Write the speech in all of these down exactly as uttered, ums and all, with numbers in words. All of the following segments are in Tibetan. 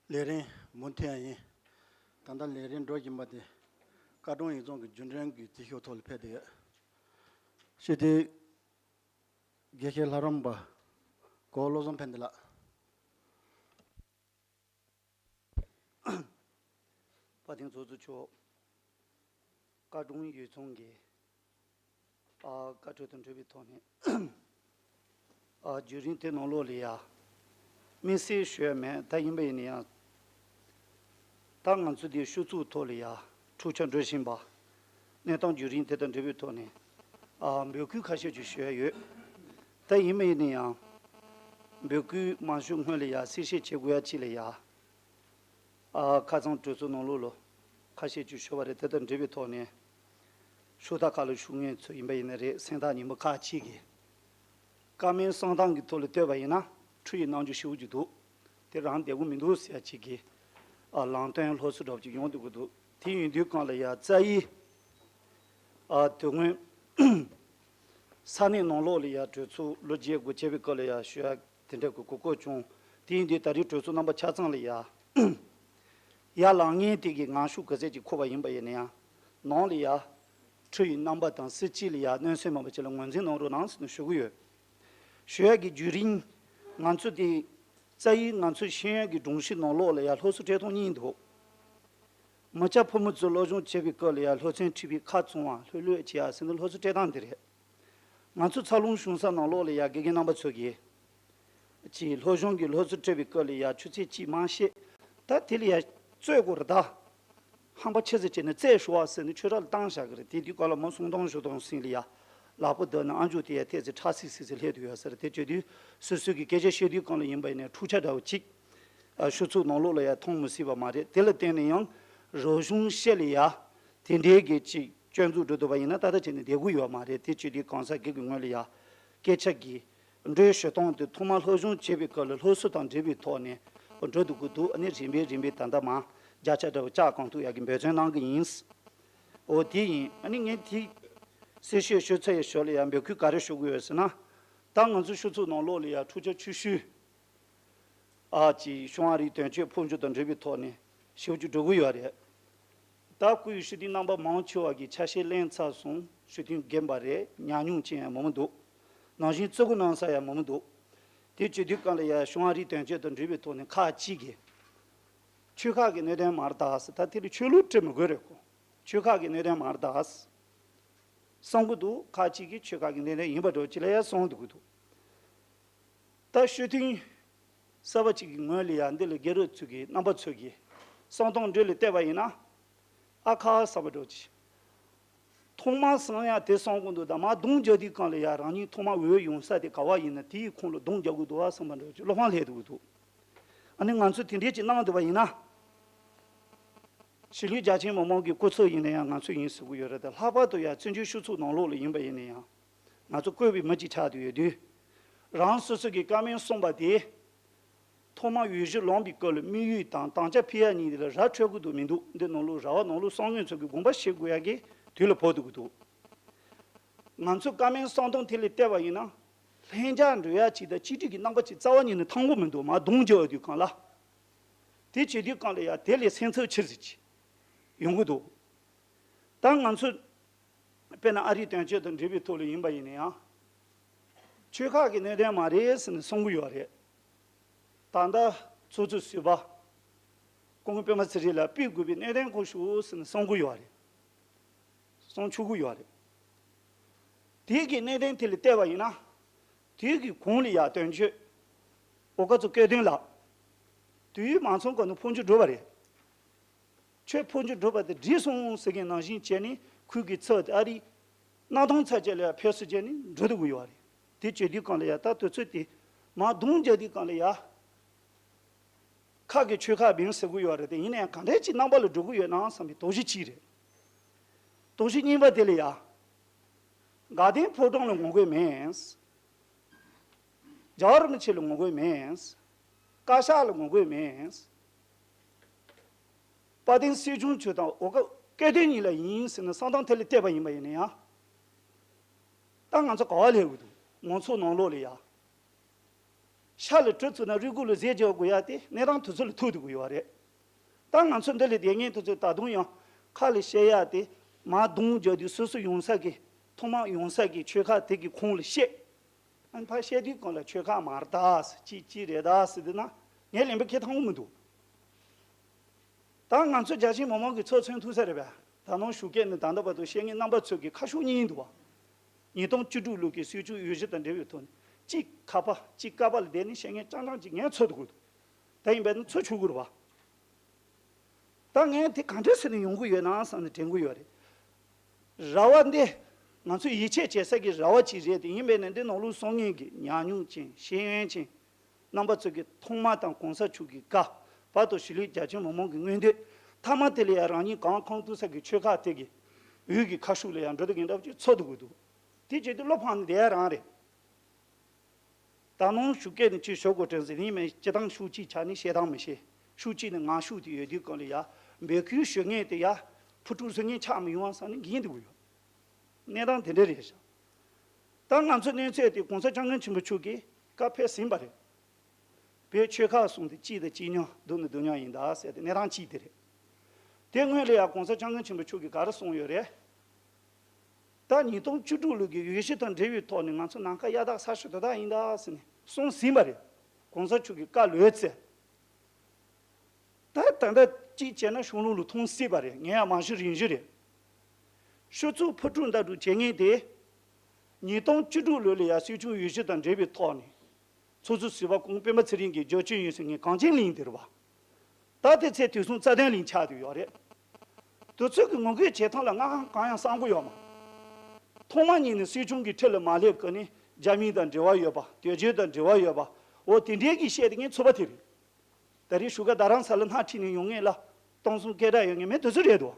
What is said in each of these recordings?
ལས་རིམ་མུ་མཐུད་ཡིན། ད་ལྟ་ལས་རིམ་འགྲོ་བཞིན་པ་དེ་ཀ་གྲོང་ཡིག་ཚང་གི་བརྒྱུད་འཕྲིན་གྱི་རྩིས་ཞུ་ཐོག་ལ་ཕེབས་བསྡད་ཡོད། སྤྱི་འཐུས་དགེ་བཤེས་ལྷ་རམས་པ་གོ་བློ་བཟང་ཕན་བདེ་ལགས། དཔལ་ལྡན་ཚོགས་གཙོ་མཆོག་ཀ་གྲོང་ཡིག་ཚང་གི་ཨ་བཀའ་འཁྲོལ་དང་འབྲེལ་བའི་ཐོག་ནས་ཨ་བརྒྱུད་རིམ་དེ་ནང་ལོགས་ལ་ཡ་དམིགས་བསལ་ཞུ་ཡ་མེད། ད་ཡིན་པ་ཡིན་ན་ཡང་ད་ང་ཚོ་འདི་ཤོག་ཚོགས་ཐོག་ལ་ཡ་འཁྲུག་ཆ་འགྲོ་བཞིན་པ་གནས་སྟངས་བརྒྱུད་རིམ་དེ་དང་འབྲེལ་བའི་ཐོག་ནས་ཨ་འབོད་སྐུལ་ཁ་ཤས་ཅིག་ཞུ་ཡ་ཡོད། ད་ཡིན་པ་ཡིན་ན་ཡང་འབོད་སྐུལ་མ་ཞུ་སྔོན་ལ་ཡ་གསལ་བཤད་བྱེད་དགོས་ཡ་ཅིག་ལ་ཡ། ཨ་ཁ་སང་གྲོས་ཚོགས་ནང་ལོགས་ལ་ཁ་ཤས་ཅིག་ཞུ་བ་རེད། དེ་དང་འབྲེལ་བའི་ཐོག་ནས་ཤོག་ཐག་ཁ་ལ་ཞུགས་མཁན་ཚོ་ཡིན་པ་ཡིན་ན་རེད། སེམས་ཐག་ཉེ་པོ་ཁག་ཅིག་གིས་བཀའ་མོལ་གསང་སྟངས་ཀྱི་ཐོག་ལ་བལྟས་པ་ཡིན་ན་ཁྲུ་ཡི་རྣམ་འགྱུར་ཞེ་པོ་ཅིག་འདུག་དེ་རང་བདེ་པོ་མི་འདུག་ཟེར་ཡ་ཅིག་གིས་ཨ་ལམ་སྟོན་སློབ་གསོ་འདྲ་པོ་ཅིག་ཡོང་སྡོད་ཀྱི་འདུག་དེ་ཡིན་དུས་གང་ལ་ཡ་རྩ་ཡི་ཨ་དེ་སྔོན་ས་གནས་ནང་ལོགས་ལ་ཡ་གྲོས་ཚོགས་ལོ་བརྒྱད་དགུ་བྱས་པའི་སྐབས་ལ་ཡ་ཞུ་ཡ་དེ་འདྲ་གི་གོ་སྐབས་བྱུང་། དེ་ཡིན་དུས་ད་རེས་གྲོས་ཚོགས་རྣམ་པ་ཆ་ཚང་ལ་ཡ་ཡར་ལངས་མཁན་དེ་གི་ངང་ཤུགས་ག་ཚད་ཅིག་འཁོར་བ་ཡིན་པ་ཡིན་ན་ཡང་ནང་ལ་ཡ་ཁྲུ་ཡི་རྣམ་པ་དང་སྲིད་སྤྱི་ལ་ཡ་གནོད་སེམས་མེད་པ་ཅིག་ལ་ངོས་འཛིན་གནང་རོགས་གནང་ཟེར་ནས་ཞུ་གི་ཡོད། ཞུ་ཡ་གི་བརྒྱུད་རིམ་ང་ཚོ་དེ་རྩ་ཡི་ང་ཚོ་ཤེས་ཡོན་གྱི་སྒྲོམ་གཞི་ནང་ལོགས་ལ་ཡ་སློབ་གསོ་སྤྲད་སྟངས་གཉིས་འདུག་མི་སྐྱ་ཕོ་མོ་ཚོས་སློབ་སྦྱོང་བྱེད་པའི་སྐབས་ལ་ཡ་སློབ་ཚན་ཁྲིད་པའི་ཁ་བཙུམ་པ་ལྷོད་ལྷོད་བྱེད་ཡ་ཟེར་ནས་སློབ་གསོ་སྤྲད་སྟངས་འདི་རེད། ང་ཚོ་འཚར་ལོངས་བྱུང་ས་ནང་ལོགས་ལ་ཡ་དགེ་རྒན་རྣམ་པ་ཚོ་གིས་ཀྱི་སློབ་སྦྱོང་གི་སློབ་གསོ་སྤྲད་པའི་སྐབས་ལ་ཡ་ཆུ་ཚོད་གཅིག་མ་ཤེས། ད་དེ་ལ་ཡ་རྩོད་དགོས་རེད་ད། ཧམ་པ་ཆེ་ཙམ་བྱས་ནས་རྩོད་ཤོག་ཨ་ཟེར་ནས་ཆོས་ར་ལ་བཏང་བཞག་གི་རེད། དེ་དུས་སྐབས་ལ་མོ་སུམ་སྟོང་བཞི་སྟོང་ཟིན་ལ་ཡ་ལག་པ་བརྡབ་ནས་ཨ་མཆོག་དེ་ཡ་ཐེ་ཚེ་ཁྲག་སིག་སིག་ཟེར་སླེབས་འདུག་ཡ་ཟེར། དེ་བྱེད་དུས་སོ་སོ་གི་སྐད་ཆ་བཤད་དུས་སྒང་ལ་ཡིན་པ་ཡིན་ནའི་འཁྲུག་ཆ་འདྲ་བོ་གཅིག་ཨ་ཤོག་ཚོགས་ནང་ལོགས་ལ་ཡ་མཐོང་མི་སྲིད་པ་མ་རེད། དེ་ལ་བརྟེན་ནས་ཡང་རོགས་གཞུང་བཤད་ལ་ཡ་དེ་འདྲའི་གི་ཅིག་སྐྱོན་འཛུགས་འགྲོ་ཐུབ་པ་ཡིན་ན་ད་ལྟ་བྱས་ནས་བསྡད་དགོས་ཡོད་མ་རེད། དེ་བྱེད་དུས་གང་ཟག་སྒེར་གྱི་ངོས་ལ་ཡ་སྐད་ཆ་གི་འགྲོས་ཞུ་སྟངས་དེ་ཐོག་མར་སློབ་སྦྱོང་བྱེད་པའི་སྐབས་ལ་སློབ་གསོ་དང་འབྲེལ་བའི་ཐོག་ནས་འགྲོ་འདུག་གི་འདུག་ཨ་ནི་རིམ་པས་རིམ་པས་ད་ལྟ་མར་བརྒྱ་ཆ་འདྲ་བོ་བཅག་གང་ཐུབ་ཡག་གི་འབད་བརྩོན་གནང་གི་ཡིན། འོ་དེ་ཡིན། ཨ་ནི་ངས་དེ་གསལ་བཤད་ཞུ་ཚར་ཡི་ཞོར་ལ་ཡང་འབོད་སྐུལ་ག་རེ་ཞུ་དགོས་ཡོད་ཟེར་ན། ད་ང་ཚོ་ཤོག་ཚོགས་ནང་ལོགས་ལ་ཡང་འཁྲུག་ཆ་ཆེ་ཤོས་ཨ་ཅིག་ཤོག་ཨ་རིའི་དོན་གཅོད་འཕོ་འགྱུར་དང་འབྲེལ་བའི་ཐོག་ནས་ཞེ་པོ་ཅིག་འགྲོ་གི་ཡོད་རེད། ད་སྐུའི་ཞུ་དོན་རྣམ་པ་མང་ཆེ་བ་གིས་ཆ་ཤས་ལེན་ཚར་སོང་། ཞུ་དོན་རྒན་པ་རེད། ཉམས་མྱོང་ཅན་ཡང་མང་པོ་འདུག་ནང་བཞིན་བརྩི་བཀུར་གནང་ས་ཡང་མང་པོ་འདུག་དེ་བྱེད་དུས་གང་ལ་ཡང་ཤོག་ཨ་རིའི་དོན་གཅོད་དང་འབྲེལ་བའི་ཐོག་ནས་ཁག་ཅིག་གིས་ཆོལ་ཁ་གི་གནད་དོན་མ་རེད་ད་ཟེར། ད་དེ་ལ་ཆོས་ལུགས་འབྲེལ་མི་དགོས་རེད་གོ། ཆོལ་ཁ་གི་གནད་དོན་མ་རེད་ད་ཟེར། གསུང་གི་འདུག་ཁ་ཅིག་གིས་ཆོལ་ཁ་གི་གནད་དོན་ཡིན་པ་འདྲ་ཅིག་ལ་ཡང་གསུང་འདུག་གི་འདུག་ད་ཤོད་དོན་གསར་པ་ཅིག་གི་ངོས་ལ་ཡང་འདི་ལ་རྒན་རབས་ཚོ་གི་རྣམ་པ་ཚོ་གི་གསང་སྟངས་འགྲོས་ལ་བལྟས་པ་ཡིན་ན་ཨ་ཁ་བསམ་པ་འདྲ་ཅིག་ཐོག་མར་གསང་ཡ་དེ་གསང་གི་འདུག་ད་མར་རྡུང་རྒྱག་དུས་གང་ལ་ཡང་རང་ཉིད་ཐོག་མར་འོས་ཡོང་ས་དེ་ག་བ་ཡིན་ན་དེའི་ཁོངས་ལ་རྡུང་རྒྱག་དགོས་འདུག་བ་བསམ་པ་འདྲ་ཅིག་བློ་ཕམ་སླེབས་འདུག་གི་འདུག་ཨ་ནི་ང་ཚོས་དེ་འདྲས་ཅིག་གནང་འདུག་པ་ཡིན་ན། གཞིས་ལུས་རྒྱ་ཆེན་མི་མང་གི་སྐུ་ཚབ་ཡིན་ན་ཡང་ང་ཚོ་ཡིན་ཟེར་གི་ཡོད་རེད་དེ། ལྷག་པར་དུ་ཡང་བཙན་བྱོལ་སྤྱི་ཚོགས་ནང་ལོགས་ལ་ཡིན་པ་ཡིན་ན་ཡང་ང་ཚོ་བསྐོས་པའི་མི་གཅིག་ཆགས་བསྡད་ཡོད་དུས། རང་སོ་སོ་གི་བཀའ་མོལ་གསུངས་པ་དེ་ཐོག་མར་འོས་གཞི་ལངས་པའི་སྐབས་ལ་དམིགས་ཡུལ་དང་དམ་བཅའ་ཕུལ་ཡ་གཉིས་དེ་ལ་ར་འཕྲོད་ཀྱི་འདུག་མི་འདུག་འདི་ནང་ལོགས་ར་བ་ནང་ལོགས་གསང་མཁན་ཚོ་གི་དགོངས་པ་བཞེས་དགོས་ཡ་གི་དུས་ལ་བབ་འདུག་གི་འདུག་ང་ཚོ་བཀའ་མོལ་གསང་སྟངས་དེ་ལ་བལྟས་པ་ཡིན་ན། ལྷིང་འཇགས་འགྲོ་ཡ་ཅིག་དང་གཅིག་སྒྲིལ་གྱི་རྣམ་པ་ཅིག་རྩ་བ་ཉིད་ནས་མཐོང་གི་མི་འདུག་མར་རྡུང་རྒྱག་དུས་གང་ལ། དེ་བྱེད་དུས་གང་ལ་ཡ་དེ་ལས་སེམས་འཚབ་ཆེ་ཙམ་ཅིག་ཡོང་གི་འདུག་ད་ང་ཚོ་དཔེར་ན་ཨ་རིའི་དོན་གཅོད་དང་འབྲེལ་བའི་ཐོག་ལ་ཡིན་པ་ཡིན་ན་ཡང་། ཆོལ་ཁ་གི་གནད་དོན་མ་རེད་ཟེར་ནས་གསུང་གི་ཡོད་རེད། ད་ལྟ་ཚོགས་གཙོ་ཟུར་པ་སྐུ་ངོ་པད་མ་ཚེ་རིང་ལགས་ཕུད་དགོས་པའི་གནད་དོན་སྐོར་ཞུ་ཟེར་ནས་གསུང་གི་ཡོད་རེད། གསུང་ཆོག་གི་ཡོད་རེད། དེ་གི་གནད་དོན་དེ་ལ་བལྟས་པ་ཡིན་ན། དེ་གི་གོང་ལ་ཡ་དོན་གཅོད་འོ་སྐབས་སུ་སྐལ་ལྡན་ལགས། དུས་ཡུན་མ་ཚང་གོང་ནས་འཕོ་འགྱུར་འགྲོ་བ་རེད། ཁྱོད་འཕོ་འགྱུར་འགྲོ་བ་དེ་འགྲིག་སོང་ཟེར་མཁན་ནང་བཞིན་བྱས་ནས་ཁུལ་གྱི་ཚབ་དེ་ཨ་རི་གནམ་ཐང་ཚ་བཅད་ལ་ཡ་ཕེབས་བསུ་བྱས་ནས་འགྲོ་ཐུབ་ཀྱི་ཡོད་རེད། དེ་བྱེད་དུས་གང་ལ་ཡ་ད་དུས་ཚོད་དེ་མར་རྡུང་རྒྱག་དུས་གང་ལ་ཡ། ཁ་གི་ཆོལ་ཁ་བིང་ཟེར་གི་ཡོད་རེད་དེ། ཡིན་ན་ཡང་ག་འདྲས་ཅིག་རྣམ་པ་ལ་འགྲོ་གི་ཡོད་ན་བསམ་པའི་དོགས་གཞི་གཅིག་རེད། དོགས་གཞི་གཉིས་པ་དེ་ལ་ཡ། དགའ་ལྡན་ཕོ་བྲང་ལ་ངོ་རྒོལ་མེད། རྒྱལ་བ་རིན་པོ་ཆེ་ལ་ངོ་རྒོལ་མེད། བཀའ་ཤག་ལ་ངོ་རྒོལ་མེད། དཔལ་ལྡན་སྲིད་སྐྱོང་མཆོག་དང་འོ་སྐབས་སྐལ་ལྡན་གཉིས་ལ་ཡིན་ཟེར་ནས་གསང་སྟངས་དེ་ལ་བལྟས་པ་ཡིན་པ་ཡིན་ན་ཡང་། ད་ང་ཚོ་ག་བ་སླེབས་ཡོད་འདུག་མང་ཚོགས་ནང་ལོགས་ལ་ཡ། ཤ་ལ་གྲི་བཙུགས་ན་རུས་ཁོག་ལ་གཟེར་རྒྱག་དགོས་ཡ་དེ་གནས་སྟངས་དེ་ཚོ་ལ་ཐུག་བསྡད་ཀྱི་ཡོད་རེད། ད་ང་ཚོ་འདི་ལ་བསྡད་མཁན་དེ་ཚོས་ད་དུང་ཡང་ཁ་ལ་བཤད་ཡ་དེ་མར་གདོང་རྒྱག་དུས་སོ་སོ་ཡོང་ས་གི་ཐོག་མར་ཡོང་ས་གི་ཆོལ་ཁ་དེ་གི་ཁོངས་ལ་བཤད། ཨ་ནི་ཕར་བཤད་དུས་གང་ལ་ཆོལ་ཁ་མ་རེད་ད་ཟེར། གཅིག་གཅིག་རེད་ད་ཟེར་དུས་ན་ངས་ལན་པ་ཁེ་ཐང་མི་འདུག་ད་ང་ཚོ་རྒྱ་ཆེའི་མི་མང་གི་ཚོ་མཚོན་ཐུབ་ས་རེད་པས། ད་ནང་ཞུགས་མཁན་ནི་ད་ལྟ་བར་དུ་བཤད་མཁན་རྣམ་པ་ཚོ་གི་ཁ་ཕྱོགས་གཉིས་འདུག་བ། ཉིས་སྟོང་བཅུ་དྲུག་ལོ་གི་སྲིད་སྐྱོང་འོས་གཞི་དང་འབྲེལ་བའི་ཐོག་ནས་གཅིག་ཁ་པ་གཅིག་ཀ་པ་ལ་བསྡད་ནས་བཤད་མཁན་རྐྱང་རྐྱང་གཅིག་ངས་ཚོར་འདུག་ད་ཡིན་པས་ན་ཚོར་ཆོག་གི་རེད་བ། ད་ངས་དེ་ག་འདྲ་ཟེར་ནས་ཡོང་གི་ཡོད་ན་བསམ་ནས་དྲན་གི་ཡོད་རེད། ར་བ་འདི་ང་ཚོས་ཡིད་ཆེས་བྱེད་ས་གི་ར་བ་གཅིག་རེད་དེ། ཡིན་པས་ན་འདི་ནང་ལོགས་གསུང་མཁན་གྱི་ཉམས་མྱོང་ཅན་ཤེས་ཡོན་ཅན་རྣམ་པ་ཚོ་གི་ཐོག་མ་དང་གོང་ས་མཆོག་གི་བཀའ། བར་དུ་གཞིས་ལུས་རྒྱ་ཆེའི་མི་མང་གི་མངོན་འདོད། མཐའ་མ་དེ་ལ་ཡང་རང་ཉིད་གང་ཁོང་ཐུག་ས་གི་ཆོལ་ཁ་དེ་གི་འོས་ཀྱི་ཁ་ཤུགས་ལ་ཡང་འགྲོ་དུ་གི་འདྲ་བ་ཅིག་ཚོར་འདུག་གི་འདུག་དེ་བྱེད་དུས་བློ་ཕམ་ནས་བསྡད་ཡ་རང་རེད། ད་ནང་ཞུགས་སྐད་ནི་ཅིག་ཞོག་གོ་དྲན་ཟིན་ཡིན་མིན་སྤྱི་བཏང་ཤུགས་གཅིག་ཆགས་ནས་བཤད་སྟངས་མི་ཤེས། ཤུགས་གཅིག་ནི་ངང་ཤུགས་དེ་ཡོད་དུས་གང་ལ་ཡ་འབོད་སྐུལ་ཞུ་མཁན་དེ་ཡ་ཕུ་དཀྲུག་བཟོ་མཁན་ཆགས་མི་ཡོང་བ་བསམ་ནས་འགན་འདུག་ཡོད། གནས་སྟངས་དེ་འདྲ་རེད་ཤག་ད་ང་ཚོ་གནས་ཚད་དེ་༸གོང་ས་༸སྐྱབས་མགོན་ཆེན་པོ་མཆོག་གིས་བཀའ་ཕེབས་ཟིན་པ་རེད། བོད་ཆོལ་ཁ་གསུམ་དེ་གཅིག་དང་གཅིག་མཉམ་སྡུག་ནི་སྡུག་མཉམ་ཡིན་ད་ཟེར་ཏེ་གནས་སྟངས་གཅིག་དེ་རེད། དེ་སྔོན་ལ་ཡང་༸གོང་ས་༸སྐྱབས་མགོན་ཆེན་པོ་མཆོག་གིས་ག་རེ་གསུངས་ཡོད་རེད། ད་ཉིས་སྟོང་བཅུ་དྲུག་ལོ་གི་འོས་གཞི་དང་འབྲེལ་བའི་ཐོག་ནས་ང་ཚོ་ནམ་མཁའ་གཡའ་དག་ས་ཕྱོགས་དེ་དག་ཡིན་ད་ཟེར་ནས་གསུངས་ཟིན་པ་རེད། གོང་ས་མཆོག་གི་བཀའ་ལོས་ཚེ། ད་ད་ལྟ་གཅིག་བྱས་ན་གཞུང་ལུགས་ལ་མཐོང་སྲིད་པ་རེད། ངས་ཡང་མང་ཤོས་རིན་བཞིན་རེད། ཤོག་ཚུགས་ཕུ་དཀྲུག་ལྟ་གྲུབ་བྱེད་མཁན་དེ། ཉིས་སྟོང་བཅུ་དྲུག་ལོ་ལ་ཡ་སྲིད་སྐྱོང་འོས་གཞི་དང་འབྲེལ་བའི་ཐོག་ནས། ཚོགས་གཙོ་ཟུར་པ་སྐུ་ངོ་སྤེན་པ་ཚེ་རིང་གིས་རྒྱབ་སྐྱོར་ཡོད་ཟེར་མཁན་གངས་ཅན་གླིང་དེ་རེད་བ། ད་དེ་ཚེ་དུས་སུང་རྩ་དོན་གླིང་ཆགས་བསྡད་ཡོད་རེད། དུས་ཚོད་ཀྱི་ངོ་རྒོལ་བྱེད་སྟངས་ལ་སྔ་གང་ཡང་བསམ་གི་ཡོད་མ། ཐོག་མ་ཉིད་ནས་སྲིད་སྐྱོང་གི་ཁྲི་ལ་མ་སླེབས་གོང་ནས་རྒྱ་མི་དང་འབྲེལ་བ་ཡོད་པ། དོལ་རྒྱལ་དང་འབྲེལ་བ་ཡོད་པ། འོ་དེ་འདྲའི་གི་བཤད་དེ་ངས་ཚོད་པ་དེ་རེད། ད་རེས་བཞུགས་སྒར་རྡ་རམ་ས་ལ་སྣེ་ཁྲིད་ནས་ཡོང་མཁན་ལ་སྟོང་གསུམ་སྐད་གྲགས་ཡོད་མཁན་མི་དེ་ཚོ་རེད་འདུག་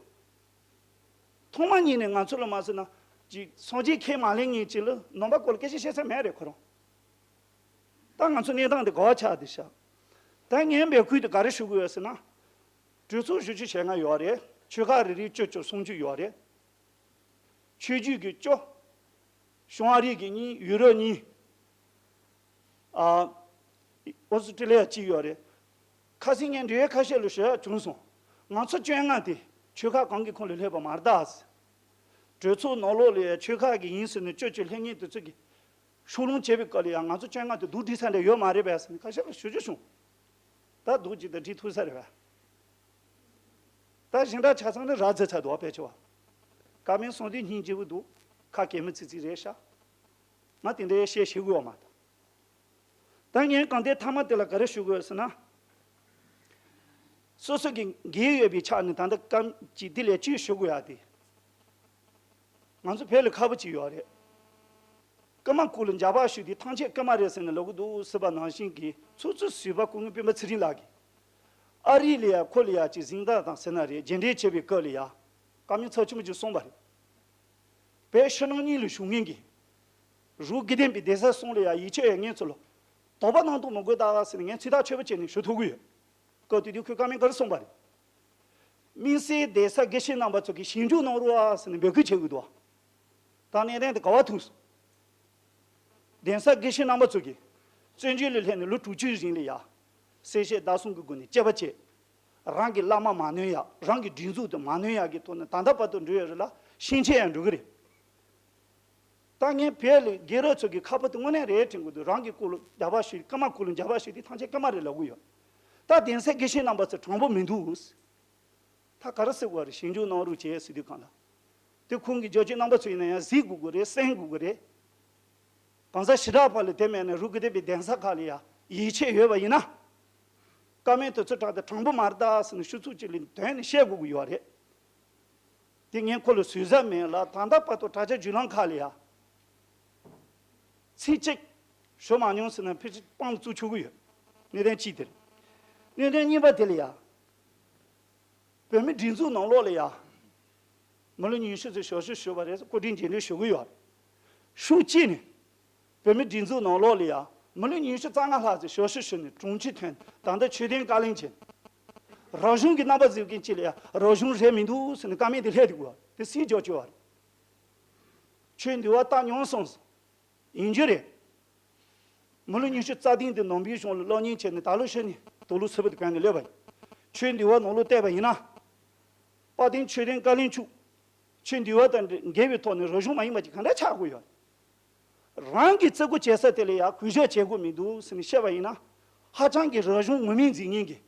ཐོག་མ་ཉིད་ནས་ང་ཚོ་ལ་མ་ཟེར་ན་ཅིག་སངས་རྒྱས་ཁས་མ་ལེན་མཁན་ཅིག་ལ་ནང་པ་སྐོར་ལ་སྐད་ཆ་བཤད་ས་མེད་རེད་ཁོ་རང་། ད་ང་ཚོ་གནས་སྟངས་དེ་ག་བ་ཆགས་བསྡད་ཤག་ད་ངའི་འབོད་སྐུལ་དེ་ག་རེ་ཞུ་དགོས་ཡོད་ཟེར་ན། གྲོས་ཚོགས་བཞི་བཅུ་ཞེ་ལྔ་ཡོད་རེད། ཆོལ་ཁ་རེ་རེ་བཅུ་བཅུ་སུམ་ཅུ་ཡོད་རེད། ཆོས་བརྒྱུད་ཀྱི་བཅུ། བྱུང་བ་རིགས་ཀྱི་གཉིས། ཡུ་རོབ་གཉིས། ཨ། ཨོ་སི་ཀྲི་ལི་ཡ་གཅིག་ཡོད་རེད། ཁ་སང་ངས་འབྲེལ་ཡོད་ཁ་ཤས་ལ་ཞུ་ཡག་བྱུང་སོང་། ང་ཚོ་བཅོ་ལྔ་དེ་ཆོལ་ཁ་གང་གི་ཁོངས་ལ་སླེབས་པ་མ་རེད་ད། གྲོས་ཚོགས་ནང་ལོགས་ལ་ཆོལ་ཁ་གི་ཡིན་ཟེར་ནས་བཅོས་བཅོས་ལྷན་ངེས་དེ་ཚོ་གི་ཤུགས་སློང་བྱས་པའི་སྐབས་ལ་ཡང་ང་ཚོ་བཅོ་ལྔ་དེ་སྡུག་སྒྲིག་ས་འདྲ་ཡོད་མ་རེད་པས་ཟེར་ནས་ཁ་ཤས་ལ་ཞུ་རྒྱུ་བྱུང་། ད་སྡུག་ཅིག་ད་སྒྲིག་ཐུབ་ས་རེད་པས། ད་གཞན་དག་ཆ་ཚང་ནི་ར་རྫི་ཚ་འདུག་བ་ཕལ་ཆེ་བ། བཀའ་མོལ་གསུང་དུས་སྙིང་རྗེ་པོ་འདུག་ཁ་གད་མོ་ཚིག་ཚིག་རེད་ཤག་ང་དེ་འདྲའི་བཤད་ཤེས་དགོས་བ་མ་གཏོགས། ད་ངས་གང་ལྟར་མཐའ་མ་དེ་ལ་ག་རེ་ཞུ་དགོས་ཟེར་ན། སོ་སོ་གི་འགན་ཡོད་པའི་ཆ་ནས་ད་ལྟ་སྐམ་གྱི་འདི་ལས་ཅིག་ཞུ་དགོས་ཡ་དེ། ང་ཚོ་བོད་ལ་ཁ་བ་ཅིག་ཡོད་རེད། རྐུ་མ་རྐུ་ལ་འཇབ་པ་ཞུས་ཏེ་ཐང་ཆད་རྐུ་མ་རེད་ཟེར་ནས་ལབ་གི་འདུག་ཟེར་བ་ནང་བཞིན་གྱི་ཚོགས་གཙོ་ཟུར་པ་སྐུ་ངོ་སྤེན་པ་ཚེ་རིང་ལགས་ཀྱིས། ཨ་རི་ལ་ཡ་ཁོ་ལ་ཡ་ཅིག་གཟེངས་རྟགས་དང་ཟེར་ན་རེད། རྗེས་འབྲེལ་བྱས་པའི་སྐབས་ལ་ཡ། བཀའ་མོལ་ཚབས་ཆེན་པོ་ཅིག་གསུངས་པ་རེད། བོད་ཕྱི་ནང་གཉིས་ལ་བཞུགས་མཁན་གྱི་རུ་དགེ་ལྡན་པའི་གདན་ས་གསུམ་ལ་ཡང་ཡིད་ཆེས་ཡོད་མཁན་ཚོ་ལ་དོགས་པ་གནང་ཐུབ་མི་དགོས་ད་ཟེར་ནས་ངས་ཚིག་ཐག་ཆོད་པོ་བྱས་ནས་ཞུ་ཐུབ་ཀྱི་ཡོད། སྐབས་དེ་དུས་ཁོས་བཀའ་མོལ་ག་རེ་གསུངས་པ་རེད། དམིགས་བསལ་གདན་ས་དགེ་བཤེས་རྣམ་པ་ཚོ་གིས་ཞིབ་འཇུག་གནང་རོགས་ཨ་ཟེར་ནས་འབོད་སྐུལ་བྱེད་དགོས་འདུག་ད་གནད་དོན་དེ་ག་བ་ཐུག་སོང་། གདན་ས་དགེ་བཤེས་རྣམ་པ་ཚོ་གིས་བཙན་བྱོལ་ལ་སླེབས་ནས་ལོ་དྲུག་ཅུའི་རིང་ལ་ཡ། གསལ་བཤད་བརྡ་གསུང་གི་སྒོ་ནས་དཔྱད་པ་བྱས། རང་གི་བླ་མ་མ་གནོན་ཡག་རང་གི་སྒྲིག་འཛུགས་དེ་མ་གནོན་ཡག་གི་ཐོག་ནས་ད་ལྟ་བར་དུ་འགྲོ་ཡོད་རེད་ལ་ཕྱིན་ཆད་ཡང་འགྲོ་གི་རེད། ད་ངས་བོད་ལ་རྒན་རབས་ཚོ་གི་ཁ་པར་དེ་དངོས་གནས་རེད་དྲན་གི་འདུག་རང་གི་སྐུ་ལ་རྒྱབ་ཕྱོགས་རྐུ་མ་རྐུ་ལ་རྒྱབ་ཕྱོགས་དེ་ཐང་ཆད་རྐུ་མ་རེད་ལབ་གི་ཡོད། ད་གདན་སའི་དགེ་བཤེས་རྣམ་པ་ཚོ་དྲང་པོ་མི་འདུག་ད་ག་རེ་ཟེར་དགོས་རེད། ཞིབ་འཇུག་གནང་རོགས་བྱས་ཟེར་དུས་གང་ལ། དེ་ཁོང་གི་རྒྱབ་སྐྱོར་རྣམ་པ་ཚོ་ཡིན་ན་ཡང་གཟིགས་དགོས་ཀྱི་རེད། གསན་དགོས་ཀྱི་རེད། གང་ཟག་ཞེ་དྲག་པ་ལ་དེ་མེད་ན་རུ་དགེ་ལྡན་པའི་གདན་ས་ཁག་ལ་ཡང་ཡིད་ཆེས་ཡོད་པ་ཡིན་ན། བཀའ་མོལ་དེ་ཚོ་དྲངས་ཏེ་དྲང་པོ་མ་རེད་ད་ཟེར་ནས་ཤུགས་ཚུགས་ཅིག་ལ་དོན་ནས་བཤད་དགོས་ཀྱི་ཡོད་རེད། དེ་ངས་ཁོ་ལ་ཟུར་ཟ་མེད་ལ་ད་ལྟ་བར་དུ་དྲ་རྒྱ་བརྒྱུད་ལམ་ཁག་ལ་ཡང་ཚིག་གཅིག་ཞུ་མ་མྱོང་ཟེར་ན་ཕལ་ཆེར་དཔང་དུ་བཙུགས་ཆོག་གི་ཡོད། གནད་དོན་གཅིག་དེ་རེད། གནད་དོན་གཉིས་པ་དེ་ལ་ཡང་། བོད་མི་སྒྲིག་འཛུགས་ནང་ལོགས་ལ་ཡང་། མི་ལོ་ཉི་ཤུ་ཙམ་ཞབས་ཞུ་ཞུས་པ་རེད། བཀའ་དྲིན་རྗེས་དྲན་ཞུ་གི་ཡོད་རེད། ཤུགས་གཅིག་ནས། བོད་མི་སྒྲིག་འཛུགས་ནང་ལོགས་ལ་ཡང་མི་ལོ་ཉི་ཤུ་རྩ་ལྔ་ལྷག་ཙམ་ཞབས་ཞུ་ཞུས་ནས་དྲུང་ཆེ་ཐོན། ད་ལྟ་ཆོས་དོན་བཀའ་བློན་ཆེན། རང་གཞུང་གི་རྣམ་པ་གཟིགས་མཁན་གཅིག་ལ་ཡང་རང་གཞུང་རེད་མི་འདུག་ཟེར་ནས་བཀའ་མོལ་དེ་སླེབས་འདུག་ག་དེ་སྲིད་འཇོག་བྱས་པ་རེད། ཆོས་འདུལ་བ་ལྟ་མྱོང་སོང་ཟེར། ཡིན་རྒྱུ་རེད། མི་ལོ་ཉི་ཤུ་རྩ་བདུན་དེ་ནང་པའི་གཞུང་ལ་སློབ་གཉེར་བྱས་ནས་ད་ལོ་ཕྱི་ནས་དུག་ལོག་སིལ་བུ་དེ་གོན་ནས་སླེབས་པ་ཡིན། ཆོས་འདུལ་བ་ནང་ལོགས་བལྟས་པ་ཡིན་ན། དཔལ་ལྡན་ཆོས་ལྡན་བཀའ་བློན་མཆོག་ཆོས་འདུལ་བ་དང་འགལ་བའི་ཐོག་ནས་རིག་གཞུང་མ་ཡིན་པ་ཅིག་ག་འདྲ་ཆགས་དགོས་ཡོད། རང་གི་བརྩི་བཀུར་བྱེད་ས་དེ་ལ་ཡང་གུས་ཞབས་བྱེད་དགོས་མི་འདུག་ཟེར་ནས་བཤད་པ་ཡིན་ན། ཧ་ཅང་གི་རིག་གཞུང་ངོ་མས་འཛིན་མཁན་གྱི།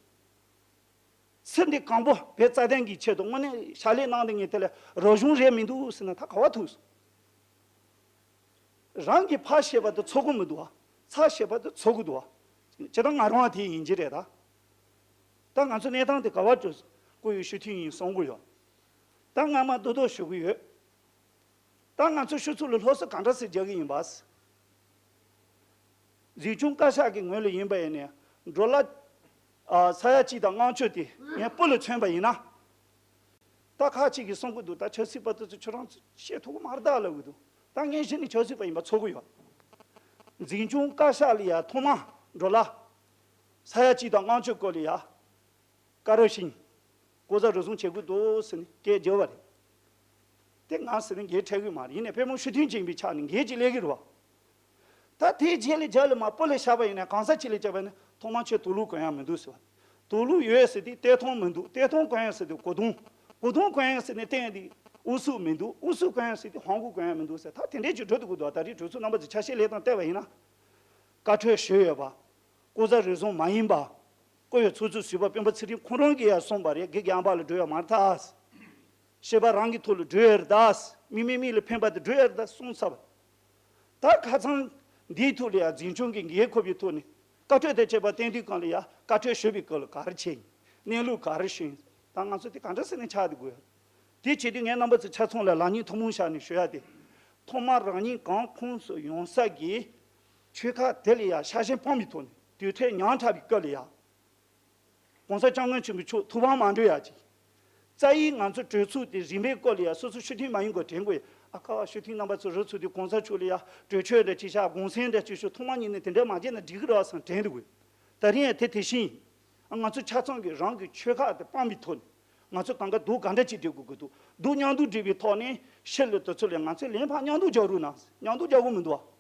ཚེ་འདི་གང་པོ་བོད་རྩ་དོན་གྱི་ཆེད་དུ་དངོས་གནས་ཕྱག་ལས་གནང་བསྡད་མཁན་དེ་ལ་རིག་གཞུང་རེད་མི་འདུག་ཟེར་ན་ད་ག་བ་ཐུག་སོང་། རང་གིས་ཕར་བཤད་པ་དེ་ཚོར་གི་མི་འདུག་བ། ཚུར་བཤད་པ་དེ་ཚོར་གི་འདུག་བ། ཇི་ལྟར་ང་རང་དེ་ཡིན་གྱི་རེད་ད། ད་ང་ཚོ་གནས་སྟངས་དེ་ག་བ་འགྲོ་སོང་། སྐུ་ཡི་ཞུ་མཐུན་ཡིན་གསུང་གི་ཡོད། ད་སྔ་མ་རྡོག་རྡོག་ཞུ་གི་ཡོད། ད་ང་ཚོ་ཤུགས་ཚུགས་ལ་སློབ་གསོ་ག་འདྲ་ཞིག་རྒྱག་གི་ཡིན་པ། འཛིན་སྐྱོང་བཀའ་ཤག་གི་ངོས་ལ་ཡིན་པ་ཡིན་ནའི་འགྲོ་ལ། ཨ། ས་ཡ་གཅིག་དང་ལྔ་བཅུ་དེ་ངས་སྤུ་ལ་མཚོན་པ་ཡིན་ན། ད་ཁ་ཅིག་གིས་གསུང་གི་འདུག་ད་ཆབ་སྲིད་པ་དེ་ཚོ་ཁྱོད་རང་ཚོ་བཤད་ཐུབ་ཀྱི་མ་རེད་ད་ལབ་གི་འདུག་ད་ངས་གཞི་ནས་ཆབ་སྲིད་པ་ཡིན་པ་ཚོར་གི་ཡོད། འཛིན་སྐྱོང་བཀའ་ཤག་ལ་ཡ་ཐོག་མ་འགྲོ་ལ། ས་ཡ་གཅིག་དང་ལྔ་བཅུ་སྐོར་ལ་ཡ། ཀ་རབ་ཤིན། ལྐོག་ཟ་རུལ་སུངས་བྱེད་དགོས་འདུག་ཟེར་ནས་སྐད་བརྗོད་པ་རེད། དེ་ང་ཟེར་ནས་འགན་འཁྲི་གི་མ་རེད། ཡིན་ནའི་དཔེ་མོ་ཤུགས་མཐུན་ཅན་པའི་ཆ་ནས་འགན་ཅིག་ལེན་གི་རེད་བ། ད་དེའི་རྗེས་ལ་རྒྱབ་ལ་མར་སྤུ་ལ་བཞག་པ་ཡིན་ན་གང་ཟག་ཅིག་ལ་བྱས་པ་ཡིན་ན་ཐོག་མར་ཁྱོད་དུག་ལོག་གོན་ཡག་མི་འདུག་ཟེར་བ། དུག་ལོག་ཡོད་ཟེར་དུས་སྟོད་ཐུང་མི་འདུག་སྟོད་ཐུང་གོན་ཡག་ཟེར་དུས་གོས་ཐུང་། གོས་ཐུང་གོན་ཡག་ཟེར་ནས་བསྟན་དུས་ཨུ་ཚུགས་མི་འདུག་ཨུ་ཚུགས་གོན་ཡག་ཟེར་དུས་ཧོང་གུ་གོན་ཡག་མི་འདུག་ཟེར། ད་དེ་འདྲའི་ཅིག་འགྲོ་དུ་གོ་འདུག་ད་རེས་གྲོས་ཚོགས་རྣམ་པ་ཚོས་ཆ་ཤས་ལས་སྟངས་བལྟས་པ་ཡིན་ན། བཀའ་འཁྲོལ་ཞུས་ཡོད་པ། ལྐོག་ཟ་རུལ་སུངས་མ་ཡིན་པ། བཀོད་པའི་ཚོགས་གཙོ་ཟུར་པ་སྤེན་པ་ཚེ་རིང་ཁོང་རང་གིས་ཡང་གསུངས་པ་རེད། དགེ་རྒན་པ་ལ་འགྲོ་ཡ་མ་རེད་ད། སྤྱི་པ་རང་གི་ཐོག་ལ་འགྲོ་ཡ་རེད་ད། མི་མི་མི་ལ་ཕན་པ་དེ་འགྲོ་ཡ་རེད་ད་གསུངས་ཚར་བ། ད་ཁ་སང་འདིའི་ཐོག་ལ་ཡང་འཛིན་སྐྱོང་གི་འགན་འཁུར་བའི་ཐོག་ནས་བཀའ་འཁྲོལ་དེ་བྱས་པ་བསྟན་དུས་གང་ལ་ཡང་བཀའ་འཁྲོལ་ཞུས་པའི་སྐབས་ལ་ག་རེ་བྱས་ཡིན། གནས་ལུགས་ག་རེ་ཞུས་ཡིན། ད་ང་ཚོ་དེ་ག་འདྲ་ཟེར་ནས་ཆགས་བསྡད་དགོས། དེ་བྱེད་དུས་ངས་རྣམ་པ་ཚོའི་ཆ་ཚང་ལ་ལག་གཉིས་ཐུན་མོང་བཞག་ནས་ཞུ་ཡ་དེ། ཐོག་མར་རང་ཉིད་གང་ཁོངས་སུ་ཡོང་ས་གི་ཆོལ་ཁ་དེ་ལ་ཡང་ཤ་ཞེན་སྤངས་པའི་ཐོག་ནས་དུས་ཚོད་ཉག་ཕྲ་བའི་སྐབས་ལ་ཡང་། ༸གོང་ས་༸སྐྱབས་མགོན་ཆེན་པོ་མཆོག་ཐུགས་ཕམ་མ་འགྲོ་ཡ་ཅིག་རྩ་ཡིག་ང་ཚོ་གྲོས་ཚོགས་དེ་རིམ་པའི་སྐོར་ལ་ཡ་སོ་སོ་ཤུགས་མཐུན་མ་ཡིན་དགོས་དྲན་དགོས། ཨ་ཁ་བ་ཤུགས་མཐུན་རྣམ་པ་ཚོ་རུ་ཚུགས་དུས་གོང་ས་མཆོག་ལ་ཡ་གྲོས་ཆོད་འདྲ་ཅིག་བཞག་དགོངས་སེལ་འདྲ་ཅིག་ཞུ། ཐོག་མ་ཉིད་ནས་དེ་འདྲ་མ་བྱས་ན་འགྲིག་གི་རེད་བསམ་དྲན་འདུག་ད་རིང་ཡང་དེ་དེ་བཞིན་ཡིན། ང་ཚོ་ཆ་ཚང་གིས་རང་གི་ཆོལ་ཁ་དེ་སྤངས་པའི་ཐོག་ནས་ང་ཚོ་གང་ག་སྡུག་ག་འདྲ་ཅིག་སྒྲིལ་དགོས་ཀྱི་འདུག་སྡུག་མཉམ་དུ་སྒྲིལ་བའི་ཐོག་ནས་ཤི་ལ་དུས་ཚོད་ལ་ང་ཚོས་ལན་ཕར་མཉམ་དུ་རྒྱག་རོགས་གནང་། མཉམ་དུ་རྒྱག་དགོས་མི་འདུག་བ།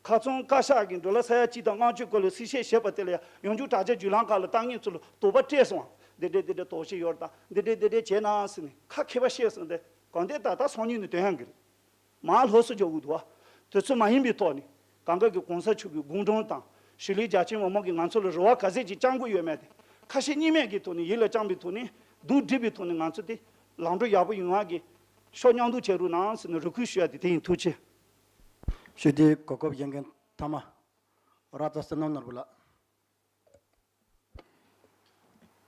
ཁ་སང་བཀའ་ཤག་གིས་འགྲོ་ལ་ས་ཡ་གཅིག་དང་ལྔ་བཅུ་སྐོར་ལ་གསལ་བཤད་བྱས་པ་དེ་ལ་ཡང་ཡང་བསྐྱར་དྲ་རྒྱ་བརྒྱུད་ལམ་ཁག་ལ་བཏང་མཁན་ཚོ་ལ་དོགས་པ་སྤྲད་སོང་། འདི་འདྲའི་འདི་འདྲའི་དོགས་གཞི་ཡོད་རེད་ད། འདི་འདྲའི་འདི་འདྲའི་བྱས་ན་ཟེར་ནས་ཁ་མཁས་པ་བཤད་སོང་སྟེ་གང་ལྟར་ད་ལྟ་སང་ཉིན་ནས་འདོན་ཡག་གི་རེད། མར་སློབ་གསོ་རྒྱག་དགོས་འདུག་བ། དུས་ཚོད་མ་ཡིན་པའི་ཐོག་ནས་གང་ག་གི་གོང་ས་མཆོག་གི་དགུང་གྲངས་དང་གཞིས་ལུས་རྒྱ་ཆེ་མི་མང་གིས་ང་ཚོ་ལ་རེ་བ་ག་ཚད་ཅིག་བཅངས་དགོས་ཡོད་མེད་དེ་ཁ་ཞེ་གཉིས་མེད་ཀྱི་ཐོག་ནས་ཡིད་ལ་བཅངས་པའི་ཐོག་ནས་སྡུག་སྒྲིལ་བའི་ཐོག་ནས་ང་ཚོ་དེ་ལམ་འགྲོ་ཡག་པོ་ཡོང་ཡག་གི་ཕྱོགས་མཉམ་དུ་བྱེད་རོགས་གནང་ཟེར་ནས་རེ་སྐུལ་ཞུ་ཡ་དེ་དེ་ཡིན། ཐུགས་རྗེ་ཆེ། ཞུ་དེ་གོ་སྐབས་ཡིན་མཁན་ཐ་མ་ར་ཙ་བསོད་ནམས་ནོར་བུ་ལགས།